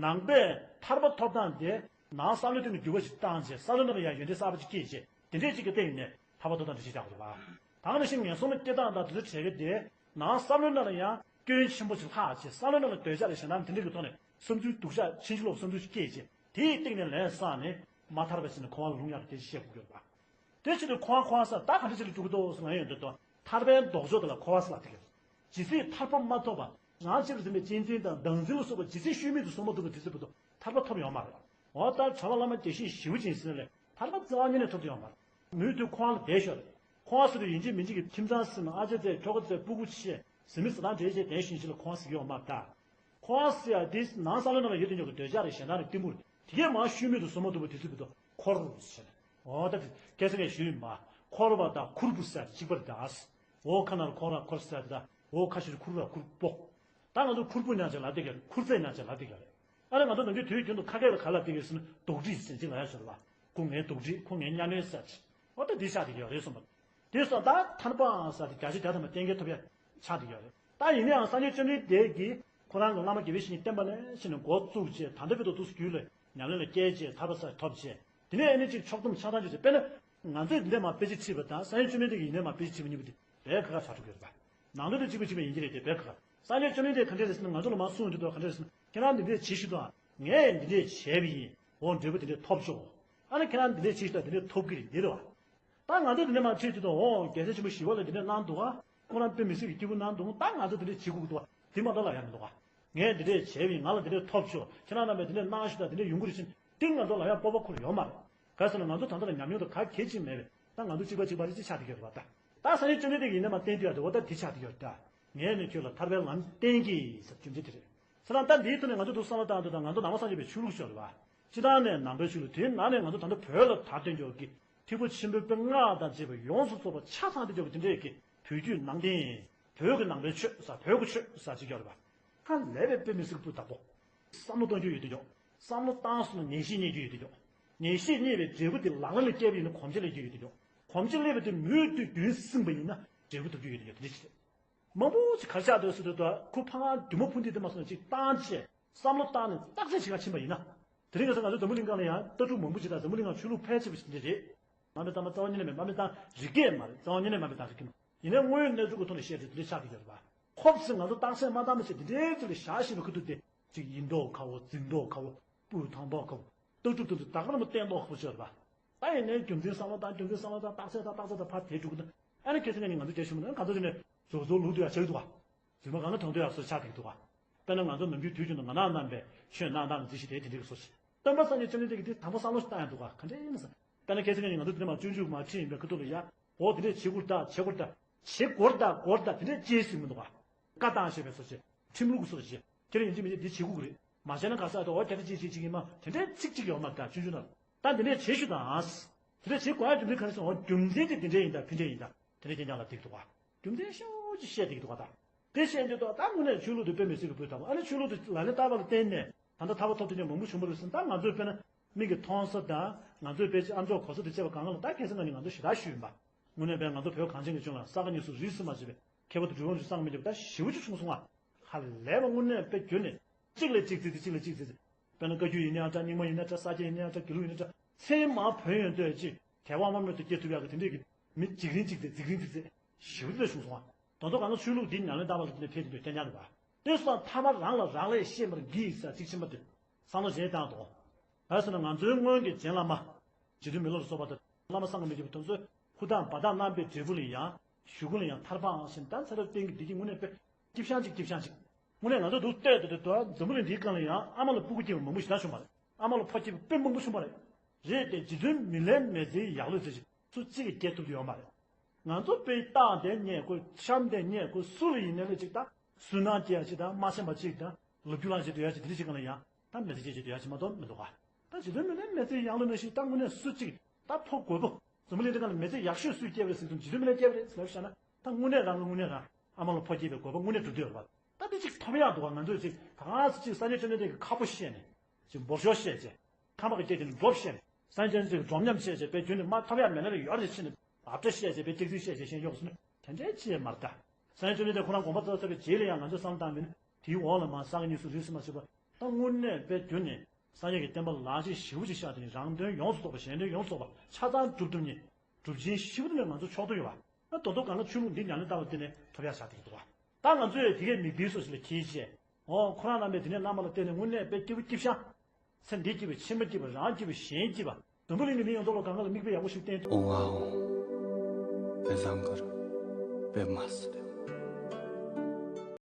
ནང་པས་ཐར་པ་ཐོབ་སྟངས་དེ། ནང་བསམ་བློའི་སྟེང་ནས་འགྱུར་བ་ཞིག་བཏང་བྱས། བསམ་བློ་ནང་ལ་ཡང་ཡོན་ཏན་གསར་པ་ཅིག་སྐྱེས་བྱས། དེ་འདྲས་ཅིག་གི་སྟེང་ནས་ཐར་པ་ཐོབ་སྟངས་དེ་ཅིག་བྱ་དགོས་རེད་པ། ད་ག་ནང་བཞིན་ངན་སོང་ལ་སྐྱེ་སྟངས་དང་དེ་ཚོ་བྱེད་ཀྱི་དེ། ནང་བསམ་བློའི་ནང་ལ་ཡང་སྐྱོན་ཆེན་པོ་ཞིག་ལྷག་བྱས། བསམ་བློའི་ནང་ལ་འདོད་ཆགས་དང་ཞེ་སྡང་དེ་འདྲ་གི་ཐོག་ནས་བསམ་ཚུལ་སྡུག་ཅག་ཕྱིན་ཅི་ལོག་བསམ་ཚུལ་ཞིག་སྐྱེས་བྱས། དེའི་སྟེང་ནས་ལན་བསགས་ནས་མ་ཐར་པ་ཞིག་ནས་འཁོར་བ་ལ་ལྷུང་ཡག་གི་དེ་ཅིག་བཤད་དགོས་ཀྱི་ཡོད་རེད་པ། དེ་ཕྱིར་དུ་འཁོར་བ་འཁོར་བ་ཟེར་ད་ག་འདྲ་ཅིག་ལ་འགྲོ་གི་འདུག་ཟེར་ལབ་ཡོང་དུས་དང་། ཐར་པའི་ལྡོག་ཕྱོགས་དེ་ལ་འཁོར་བ་ཟེར་ལབ་བསྡད་ཀྱི་ཡོད། ཇི་སྲིད་ཐར་པ་མ་ཐོབ་པ། རང་གཅེས་པར་འཛིན་པའི་གཅེས་འཛིན་དང་བདག་འཛིན་ལ་སོགས་པ་ཇི་སྲིད་ཤུལ་མེད་དུ་བཟོ་མ་ཐུབ་པ་དེ་ཚོའི་བར་དུ་ཐར་པ་ཐོབ་ཡོང་མ་རེད། འོ་ད་གྲྭ་པ་བླ་མ་དགེ་བཤེས་ཞེ་པོ་ཅིག་ཡིན་ཟེར་ནས་ཐར་པ་རྩ་བ་ཉིད་ནས་ཐོབ་ཐུབ་ཡོང་མ་རེད། མུ་མཐུད་འཁོར་བ་ལ་བསྡད་ཤོག་རེད། འཁོར་བ་ཟེར་དུས་ཡིན་གཅིག་མིན་གཅིག་གི་ཁྱིམ་ཚང་ཟིན། ཨ་ཅག་བཙས། ཁྱོ་ག་བཙས། སྤུ་གུ་བྱས། བཟའ་མི་བཟའ་སྟངས་འདྲ་བྱས་བསྡད་ཤིང་ཞིག་ལ་འཁོར་བ་ཟེར་གྱི་ཡོད་མ་རེད་ད། འཁོར་བ་ཟེར་ཡ་དེ་ནང་བསམ་བློའི་ནང་ལ་ཡོད་དོ་ཅོག་གི་འདོད་ཆགས་རེད། ཞེ་སྡང་རེད། གཏི་མུག་རེད། དེ་གས་མར་ཤུལ་མེད་དུ་བཟོ་མ་ཐུབ་པ་དེ་ཚོའི་བར་དུ་འཁོར་ཟེར། འོ་ད་དེ་སྐད་ཆ་ངས་ཞུས་ཡིན་པ། འཁོར་བ་དང་ཁུར་པོ་ཟེར་དེ་གཅིག་པ་རེད་ད། འོ་ཁ་ནང་ལ་འཁོར་བ་འཁོར་ཟེར་དེ་དང་། འོ་ཁ་ནང་ལ་ཁུར་པོ། ད་ང་ཚོ་ཁུར་པོ་ཉག་ཅིག་ལབ་བསྡད་ཀྱི་རེད། ཁུར་རྩེད་ཉག་ཅིག་ལབ་བསྡད་ཀྱི་རེད། ཨ་ནི་ང་ཚོ་ནམ་རྒྱུན་དུས་རྒྱུན་དུ་ཁ་སྐད་ལ་ག་ལབ་བསྡད་ཀྱི་ཟེར་ན། རྡོག་སྒྲིལ་ཟེར་ཅིག་ལབ་ཡ་ཞིག་རེད་པ། ཁོ་ངའི་རྡོག་སྒྲིལ། ཁོ་ངའི་གཉའ་གནོན་ཟེར་ཅིག་འོ་ད་འདི་ཆགས་བསྡད་ཀྱི་ཡོད་རེད་གསུངས་པ། དེ་སོང་ད་ཐར་པའང་ཟེར་དེ་བརྒྱ་ཆ་བརྒྱ་ཐམ་པ་གཏན་འཁེལ་ཐོབ་ཡ་ཆགས་བསྡད་ཡོད་རེད། ད་ཡིན་ནའང་སངས་རྒྱས་བཅོམ་ལྡན་འདས་ཀྱིས་ཁོ་རང་གི་བླ་མ་དགེ་བའི་བཤེས་གཉེན་བསྟེན་པ་ནས་བྱས་ནས་འགོ་བཙུགས་བྱས། ད་ལྟ་བར་དུ་འདུག་སེ་རྒྱུད་ལ་ཉམས་ལེན་ལ་བསྐྱལ་བྱས་ཐར་པ་ས་ཐོབ་བྱས། དེ་ནས་ཨ་ནི་ཅིག་ཕྱོགས་བསྡོམས་ཆགས་སྡང་བྱས་བྱས། དཔེར་ན་ང་ཚོས་འདི་འདྲས་མར་དཔེ་ཆ་ཁྲིད་པ་དང་། སངས་རྒྱས་བཅོམ་ལྡན་འདས་ཀྱིས་ཡིན་ནའི་མར་དཔེ་ཆ་ཁྲིད་པ་གཉིས་པོ་དེ་དཔེ་ཁ་ཁ་ཆགས་འགྲོ་གི་རེད་པ། ནང་དོན་དེ་གཅིག་པ་གཅིག་པ་ཡིན་གྱི་རེད་དེ། དཔེ་ཁ་ཁ། སངས་རྒྱས་བཅོམ་ལྡན་འདས་ག་འདྲས་རེད་ཟེར་ན། ང་ཚོ་ལ་མར་གསུངས་ཡོང་དུས་ག་འདྲས་རེད་ཟེར་ན། ཁྱེད་རང་འདི་འདྲས་བྱེད་ཤིག་དང་། ངས་འདི་འདྲས་བྱས་པ་ཡིན། འོ་འབྲས་བུ་འདི་འདྲས་ཐོབ་ཆོག་ཨ་ནི་ཁྱེད་རང་འདི་འདྲས་བྱེད་ཤིག་དང་། འདི་འདྲས་ཐོབ་ཀྱི་རེད། འདི་རེད་པ། ད་ང་ཚོ་འདི་འདྲས་མར་ཁྲིད་དུས་དང་། འོ་རྒྱལ་སྲས་ཆེན་པོ་ཞི་བ་ལྷས་འདི་འདྲས་གནང་འདུག་ག་ཁོ་རང་དཔེ་མི་སྲིད་ཀྱི་སྐྱིད་པོ་གནང་འདུག་ད་ང་ཚོ་འདི་འདྲས་བྱེད་དགོས་ཀྱི་འདུག་ག་འདི་མ་གཏོགས་ལབ་ཡ་མི་འདུག་ག་ངས་འདི་འདྲས་བྱས་པ་ཡིན། ང་ལ་འདི་འདྲས་ཐོབ་ཆོག་ཁྱེད་རང་རྣམ་པས་འདི་འདྲས་གནང་ཤིག་དང་། འདི་འདྲས་ཡོང་གི་རེད་ཟེར་ནས་འདི་ང་ཚོ་ལབ་ཡ་སྤོབས་པ་ཁོ་རང་ཡོད་མ་རེད། ག་རེ་ཟེར་ན་ང་ཚོ་ད་ལྟ་ལ་ཉམས་མྱོང་དང་ག་གེ་ཅིག་མེད་པས། ད་ང་ཚོ་གཅིག་པ་གཅིག་པ་རེ་ཅིག་ཆགས་བསྡད་ཀྱི་ཡོད་རེད་པ། ད་ད་སངས་རྒྱས་བཅོམ་ལྡན་འདས་ཀྱིས་ཡིན་ནའི་མར་བསྟན་དུས་ཡ་དེ། འོ་ད་དེ་ཆགས་བསྡད་ཀྱི་ཡོད་རེད་ད། ངས་ནི་ཁྱོད་ལ་ཐར་པའི་ལམ་བསྟན་གྱིས་ཟེར་རྒྱུ་མཚན་དེ་རེད། ཟེར་ན་ད་འདིའི་ཐོག་ནས་ང་ཚོ་འདུག་བསམ་བློ་བཏང་དུས་དང་། ང་ཚོ་ནང་པ་སངས་རྒྱས་པའི་ཆོས་ལུགས་ཤིག་རེད་པ། སྤྱིར་བཏང་ནས་ནང་པའི་ཆོས་ལུགས། དེའི་ནང་ནས་ང་ཚོ་ད་ལྟ་བོད་ལ་དར་བསྟན་ཀྱོག་གི་ཐེག་པ་ཆེན་པོའི་དཔེ་ལྔ་དང་བཅས་པ་ཡོངས་སུ་རྫོགས་པ་ཆ་ཚང་བསྟན་ཀྱོག་གི་དེ་འདྲའི་གི་བོད་བརྒྱུད་ནང་བསྟན། བོད་ཀྱི་ནང་པའི་ཆོས་ཟེར། བོད་ཀྱི་ཆོས་ཟེར་ཅིག་ཡོད་རེད་པ། ཧ་ལས་པའི་དཔེ་མི་སྲིད་པའི་སྤུས་དག་པོ། བསམ་བློ་གཏོང་རྒྱུ་ཡོད་དོ་ཅོག་བསམ་བློ་བཏང་སོང་ན་ངེས་ཤེས་རྙེད་རྒྱུ་ཡོད་དོ་ཅོག་ངེས་ཤེས་རྙེད་པའི་འབྲས་བུ་དེ་ལག་ལེན་ལ་བསྐྱལ་བ་ཡིན་ན་གོམས་གཤིས་སླེབས་རྒྱུ་ཡོད་དོ་ཅོག་གོམས་གཤིས་སླེབས་པ་དེ་མུ་མཐུད་རྒྱུན་བསྲིངས་པ་ཡིན་ན་འབྲས་བུ་ཐོབ་རྒྱུ་ཡོད་དོ་ཅོག་དེ་འདྲ་ཞིག་རེད། མང་པོ་ཅིག་ག་རེ་ཆགས་འདུག་ཟེར་དུས་དང་། ཁོ་ཕ་གིར་རྒྱུ་མ་ཕུ་འདི་དེ་མ་སོང་ན་ཅིག་བཏང་བྱས། བསམ་བློ་བཏང་ནས་བརྟག་དཔྱད་བྱེད་ག་ཕྱིན་པ་ཡིན་ན། དེ་རིང་ཁ་སང་ང་ཚོ་འཛམ་བུ་གླིང་སྒང་ལ་ཡང་ལྟ་གྲུབ་མང་པོ་ཅིག་དང་། འཛམ་བུ་གླིང་སྒང་ཆོས་ལུགས་ཕལ་ཆེ་བ་ཞིག་འདི་རེད། དམའ་འབེབས་བཏང་མ་རྩ་བ་ཉིད་ནས་དམའ་འབེབས་བཏང་རིགས་ཀྱིས་མ་རེད། རྩ་བ་ཉིད་ནས་དམའ་འབེབས་བཏང་རིགས་ཀྱིས་མ་རེད། ཡིན་ནའི་དངོས་ཡོད་གནས་ཚུལ་གྱི་ཐོག་ནས་བཤད་དུས་དེ་འདྲ་ཆགས་ཀྱི་ཡོད་རེད་པ། ཁོ་ཚོས་ང་ཚོ་བརྟག་དཔྱད་མ་བཏང་མ་བྱས་དེ་འདྲའི་ཚུལ་ལ་བཞག་བཞིན་པའི་ཁུ་ཐུག་དེ། ཅིག་ཡིན་མདོག་ཁ་པོ་འཛིང་མདོག་ཁ་པོ་སྤུས་དག་མདོག་ཁ་པོ། ལྟ་གྲུབ་དེ་ཚོ་ད་ག་རང་བསྟན་མདོག་ཁ་པོ་བྱས་རེད་པ། ད་ཡིན་ནའི་རྒྱུ་མཚན་བསམ་བློ་བཏང་། རྒྱུ་མཚན་བསམ་བློ་བཏང་། བརྟག་དཔྱད་བཏང་། བརྟག་དཔྱད་བཏང་། ཕར་དེ་འགྲོ་གི་འདུག་ཨ་ནི་ཁ་སང་ངས་ནི་ང་ཚོ་རྒྱལ་ཞུ་མི་འདུག་གང་ཚོ་དེ་ནས་བཟོ་བཟོ་ལུགས་དེ་ཡང་ཆགས་ཀྱི་འདུག་ག་རྫུན་མ་གང་ལ་དྲང་དུས་ཡག་སོ་ཆགས་ཀྱི་འདུག་ག་དཔེར་ན་ང་ཚོ་ནམ་རྒྱུན་དུས་རྒྱུན་དུ་ང་ནག་རྣམ་པས་ཆོས་གནང་སྟངས་འཛིན་ཞིག་དེ་དེ་འདྲའི་བཟོ་ཞིག་སྟོན་པ་སངས་རྒྱས་བཅོམ་ལྡན་འདས་ཀྱིས་དེ་དང་པོ་བསམ་བློ་ཞིག་བཏང་ཡང་འདུག་ག་ག་འདྲ་ཡིན་ན་ཟེར། དཔེར་ན་ཁ་སང་ཉིན་ང་ཚོ་འདི་ནས་མར་སྤྱོད་འཇུག་མར་ཁྲིད་ཡིན་པའི་ཁ་ཐུག་ལ་ཡ། འོ་དེ་འདྲས་བྱེད་དགོས་རེད་ད། བྱེད་དགོས་རེད་ད། བྱེད་དགོས་རེད་ད། དགོས་རེད་ད། དེ་འདྲས་ཅེས་ཟེར་གྱི་མི་འདུག་ག་བཀའ་བཏང་བྱས་པའི་བཟོ་བྱས། ཁྲིམས་ལུགས་ཀྱི་བཟོ་བྱས། ཁྱེད་རང་ཡིན་གཅིག་མིན་གཅིག་འདི་བྱེད་དགོས་ཀྱི་རེད། མ་བྱས་ན་ག་ས་ཨ་ད་འོ་ཁྱེད་རང་ཅེས་ཅེས་ཅིག་ཡིན་མ་དེ་འདྲས་ཚིག་གཅིག་ཡོད་མ་རེད་ད། ཆུང་ཆུང་ན། ད་དེ་འདྲས་བྱེད་ཤོག་དང་། དེ་འདྲས་བྱེད་དགོས་ཡ་རྒྱུ་མཚན་ག་རེ་ཟེར་ན། འོ་རྒྱུ་མཚན་དེ་དེ་འདྲས་ཡིན་ད། ཕན་འབྲས་ཡིན་ད། དེ་འདྲས་ཁྱེད་རང་ལ་འགྲིག་འདུག་ག་རྒྱུ་མཚན་ཤོག་ཅིག་བཤད་བསྡད་ཀྱི་འདུག་ག་ད། དེ་བཤད་འདི་ཐོག་ད་དངོས་གནས་ཆོས་ལུགས་དེ་དཔེ་མི་སྲིད་པའི་སྤུས་དག་པོ། ཨ་ནི་ཆོས་ལུགས་དེ་ལག་ལེན་བསྟར་བ་ལ་བརྟེན་ནས་ད་ལྟ་ཐར་པ་ཐོབ་ཐུབ་མཁན་མང་པོ་བྱུང་བ་རེད་ཟེར། ད་ང་ཚོས་དཔེར་ན་མིག་གིས་མཐོང་ས་དང་། ང་ཚོས་དཔེ་ཅིག་ཨ་མཆོག་གོ་ས་དེ་བཅད་པ་གང་ག་ལ་ད་ཁ་སང་ང་ནི་ང་ཚོ་ཞེ་དྲག་ཞུས་ཡིན་པ། དངོས་གནས་དཔེར་ང་ཚོ་བོད་གངས་ཅན་གྱི་ལྗོངས་ལ་ས་ག་གཉིས་སུ་རིས་སུ་མ་ཆད་པའི་མཁས་པ་དང་གྲུབ་དབང་ཚོས་སངས་མི་རྒྱས་པ་ད་ཞེ་པོ་ཅིག་བྱུང་སོང་ང་། ཧ་ལས་པ་དངོས་གནས་དཔེ་ཁྱོན་ནས་གཅིག་ལས་གཅིག་བརྩི་ཏེ་གཅིག་ལས་གཅིག་བརྩི་ཏེ། དཔེར་ན་བཀའ་བརྒྱུད་ཡིན་ནའང་འདྲ། རྙིང་མ་ཡིན་ན་འདྲ། ས་སྐྱ་ཡིན་ནའང་འདྲ། དགེ་ལུགས་ཡིན་ན་འདྲ། ཚད་མར་བོད་ཡོང་དུས་ཅིག་དད་པ་དམར་མོ་དེ་སྐྱེ་ཐུབ་ཡག་གི་དེ་འདྲས་ཀྱི་མི་འཇིགས་རིན་འཇིགས་ཚད་འཛིག་རིན་འཛིག་ཚད་ཞེ་པོ་ཅིག་བྱུང་སོང་ང་། ད་དུང་གང་ག་ཆོས་ལུགས་འདི་ཉམས་ལེན་བསྟར་བ་ལ་དེ་ནས་ཕེབས་ཀྱི་འདུག་བསྟན་ཀྱང་རེད་པ། དེ་སོང་ཙང་ཐ་མ་རང་ལ་རང་ལས་ཤེས་མར་གྱིས་ས་ཚིག་ཕྱི་མ་དེ་བསམ་བློ་གཞན་བཏང་དང་། ག་རེ་ཟེར་ན་ང་ཚོའི་སྔོན་གྱི་རྗེ་བླ་མ། རྗེ་བཙུན་མི་ལ་སོགས་པ་དང་བླ་མ་སངས་རྒྱས་མི་འགྱུར་བ་དེ་ཚོས་ཧུར་ཐག་འབད་ཐག་གནང་པའི་འབྲས་བུ་ལ་ཡང་གཞུག་གུ་ལ་ཡང་ཐར་པའང་ཞིང་ད་ཚེ་རབས་གཏན་གྱི་བདེ་སྐྱིད་དངོས་གནས་དཔེ་སྐྱིད་ཤང་གཅིག་སྐྱིད་ཤང་གཅིག་དངོས་གནས་ང་ཚོ་འདུག་ལྟོས་དེ་དེ་དུས་འཛམ་བུ་གླིང་འདིའི་སྒང་ལ་ཡང་ཨ་མ་ལ་སྤུ་གུ་སྐྱེས་པ་མང་པོ་ཞེ་དྲག་བྱུང་བ་རེད། ཨ་མ་ལ་ཕོ་སྐྱེས་པ་དཔེ་མང་པོ་བྱུང་བ་རེད། རེད་དེ་རྗེ་བཙུན་མི་ལའི་མི་ཚེའི་ཡག་ལོས་ཟེར་ཞིག་སུ་གཅིག་གིས་སྐྱེལ་ཐུབ་ཀྱི་ཡོད་མ་རེད། ང་ཚོ་དཔེ་རྟགས་དེ་རྙེད་དགོས། གཤམ་དེ་རྙེད་དགོས། སུ་ལ་ཡིན་ནའི་ལས་ཅིག་ད་སུན་སྣང་སྐྱེ་ཡ་ཅིག་དང་། མ་ཤེས་པ་ཅིག་དང་། ལོ་རྒྱུས་ལ་བྱེད་སྡོད་ཡ་ཅིག་དེ་འདྲ་ཅིག་གང་ལ་ཡང་ད་མི་ཚེ་སྐྱེལ་བྱེད་སྡོད་ཡ་ཅིག་མ་གཏོགས་མི་འདུག་ག་ད་རྗེ་བཙུན་མི་ལའི་མི་ཚེའི་ཡག་ལོ་ནང་བཞིན་ད་དངོས་གནས་སུ་གཅིག་ད་ཕོ་རྒོད་པོ། འཛམ་བུ་གླིང་འདི་སྒང་ལ་མི་ཚེ་ཡག་ཤོས་སུས་སྐྱེལ་བ་རེད་ཟེར་དུས་རྗེ་བཙུན་མི་ལས་སྐྱེལ་བ་རེད་ཟེར་ལབ་བཞག་ན། ད་དངོས་གནས་རང་གི་དངོས་གནས་རང་ཨ་མ་ལ་ཕོ་སྐྱེས་པའི་དགོས་པ་དངོས་གནས་འགྲུབ་བསྡད་ཡོད་རེད་པ། ད་འདི་ཅིག་ཐོབ་ཡག་འདུག་ག་ང་ཚོས་ཅིག་ད་ག་ཟེ་ཅིག་སངས་རྒྱས་བཅོམ་ལྡན་འདས་ཀྱི་ཁ་ཕོ་བཤད་ནས་ཅིག་འབོར་ཤོག་བཤད་བྱས། ཁ་མ་གི་སྐད་ཀྱི་འགྲོ་བཤད་ནས། སངས་རྒྱས་བཅོམ་ལྡན་འདས་ཀྱི་འགྲོ་མཉམ་བཤད་བྱས། དཔེ་རྒྱུན་ནས་མ་ཐོབ་ཡག་མེད་ན་ལས་ཡོད་རེད་ཟེར་ནས་ཨབ་ཏྲ་བཤད་བྱས། དཔེ་སྐྱག་རྫུན་བཤད་བྱས་ཤེས་ཡོག་སོང་ན་དེ་འདྲའི་ཅི་ཡང་མ་རེད་ད། སངས་རྒྱས་བཅོམ་ལྡན་འདས་ཁོ་རང་དགོངས་པ་རྫོགས་ཚར་བའི་རྗེས་ལ་ཡང་ང་ཚོས་བསམ་བློ་བཏང་བ་ཡིན་ན། དེའི་འོག་ལ་མར་ས་ག་གཉིས་སུ་རིས་སུ་མ་ཆད་པ། ད་དངོས་གནས་དཔེ་རྒྱུན་ནས་སངས་རྒྱས་ཀྱི་བསྟན་པ་ལ་ལག་རྗེས་ཞེ་པོ་ཅིག་བཞག་དེ་ནི་རང་དོན་ཡོངས་སུ་རྫོགས་པ། གཞན་དོན་ཡོངས་སུ་རྫོགས་པ་ཆ་ཚང་སྒྲུབ་ཐུབ་མཁན། སྒྲུབ་ཆེན་ཞེ་པོ་དེ་ནས་ང་ཚོ་ཕྱོགས་བསྡུས་ཡོད་པ། ད་དོན་དུ་གང་ལ་ཆོས་ལུགས་འདི་ཉམས་ལེན་བསྟར་བ་དེ་ནས་ཐོབ་ཡག་བཞག་དེ་འདུག་པ། ད་ང་ཚོས་དེ་གའི་མིག་དཔེ་སོ་སོ་ལ་འཁྱེར་བྱས། འོ་ཁོ་རང་རྣམ་པས་དེ་ནས་བླ་མ་ལ་བརྟེན་ནས་དངོས་གནས་དཔེ་སྐྱིད་པོ་སྐྱིད་ཤང་། ཚེ་འདི་སྐྱིད་པ། ཕྱི་མ་སྐྱིད་པ། རང་སྐྱིད་པ། གཞན་སྐྱིད་པ། འཛམ་བུ་གླིང་གི་མི་ཡོངས་རྫོགས་ལ་གང་ག་ལ་མིག་དཔེ་ཡག་པོ་ཞིག་བསྟན་ཐུབ། འོང་ཨ་འོང་། བེ་བཟང་གར་བེ་མ་སི་ཏེ།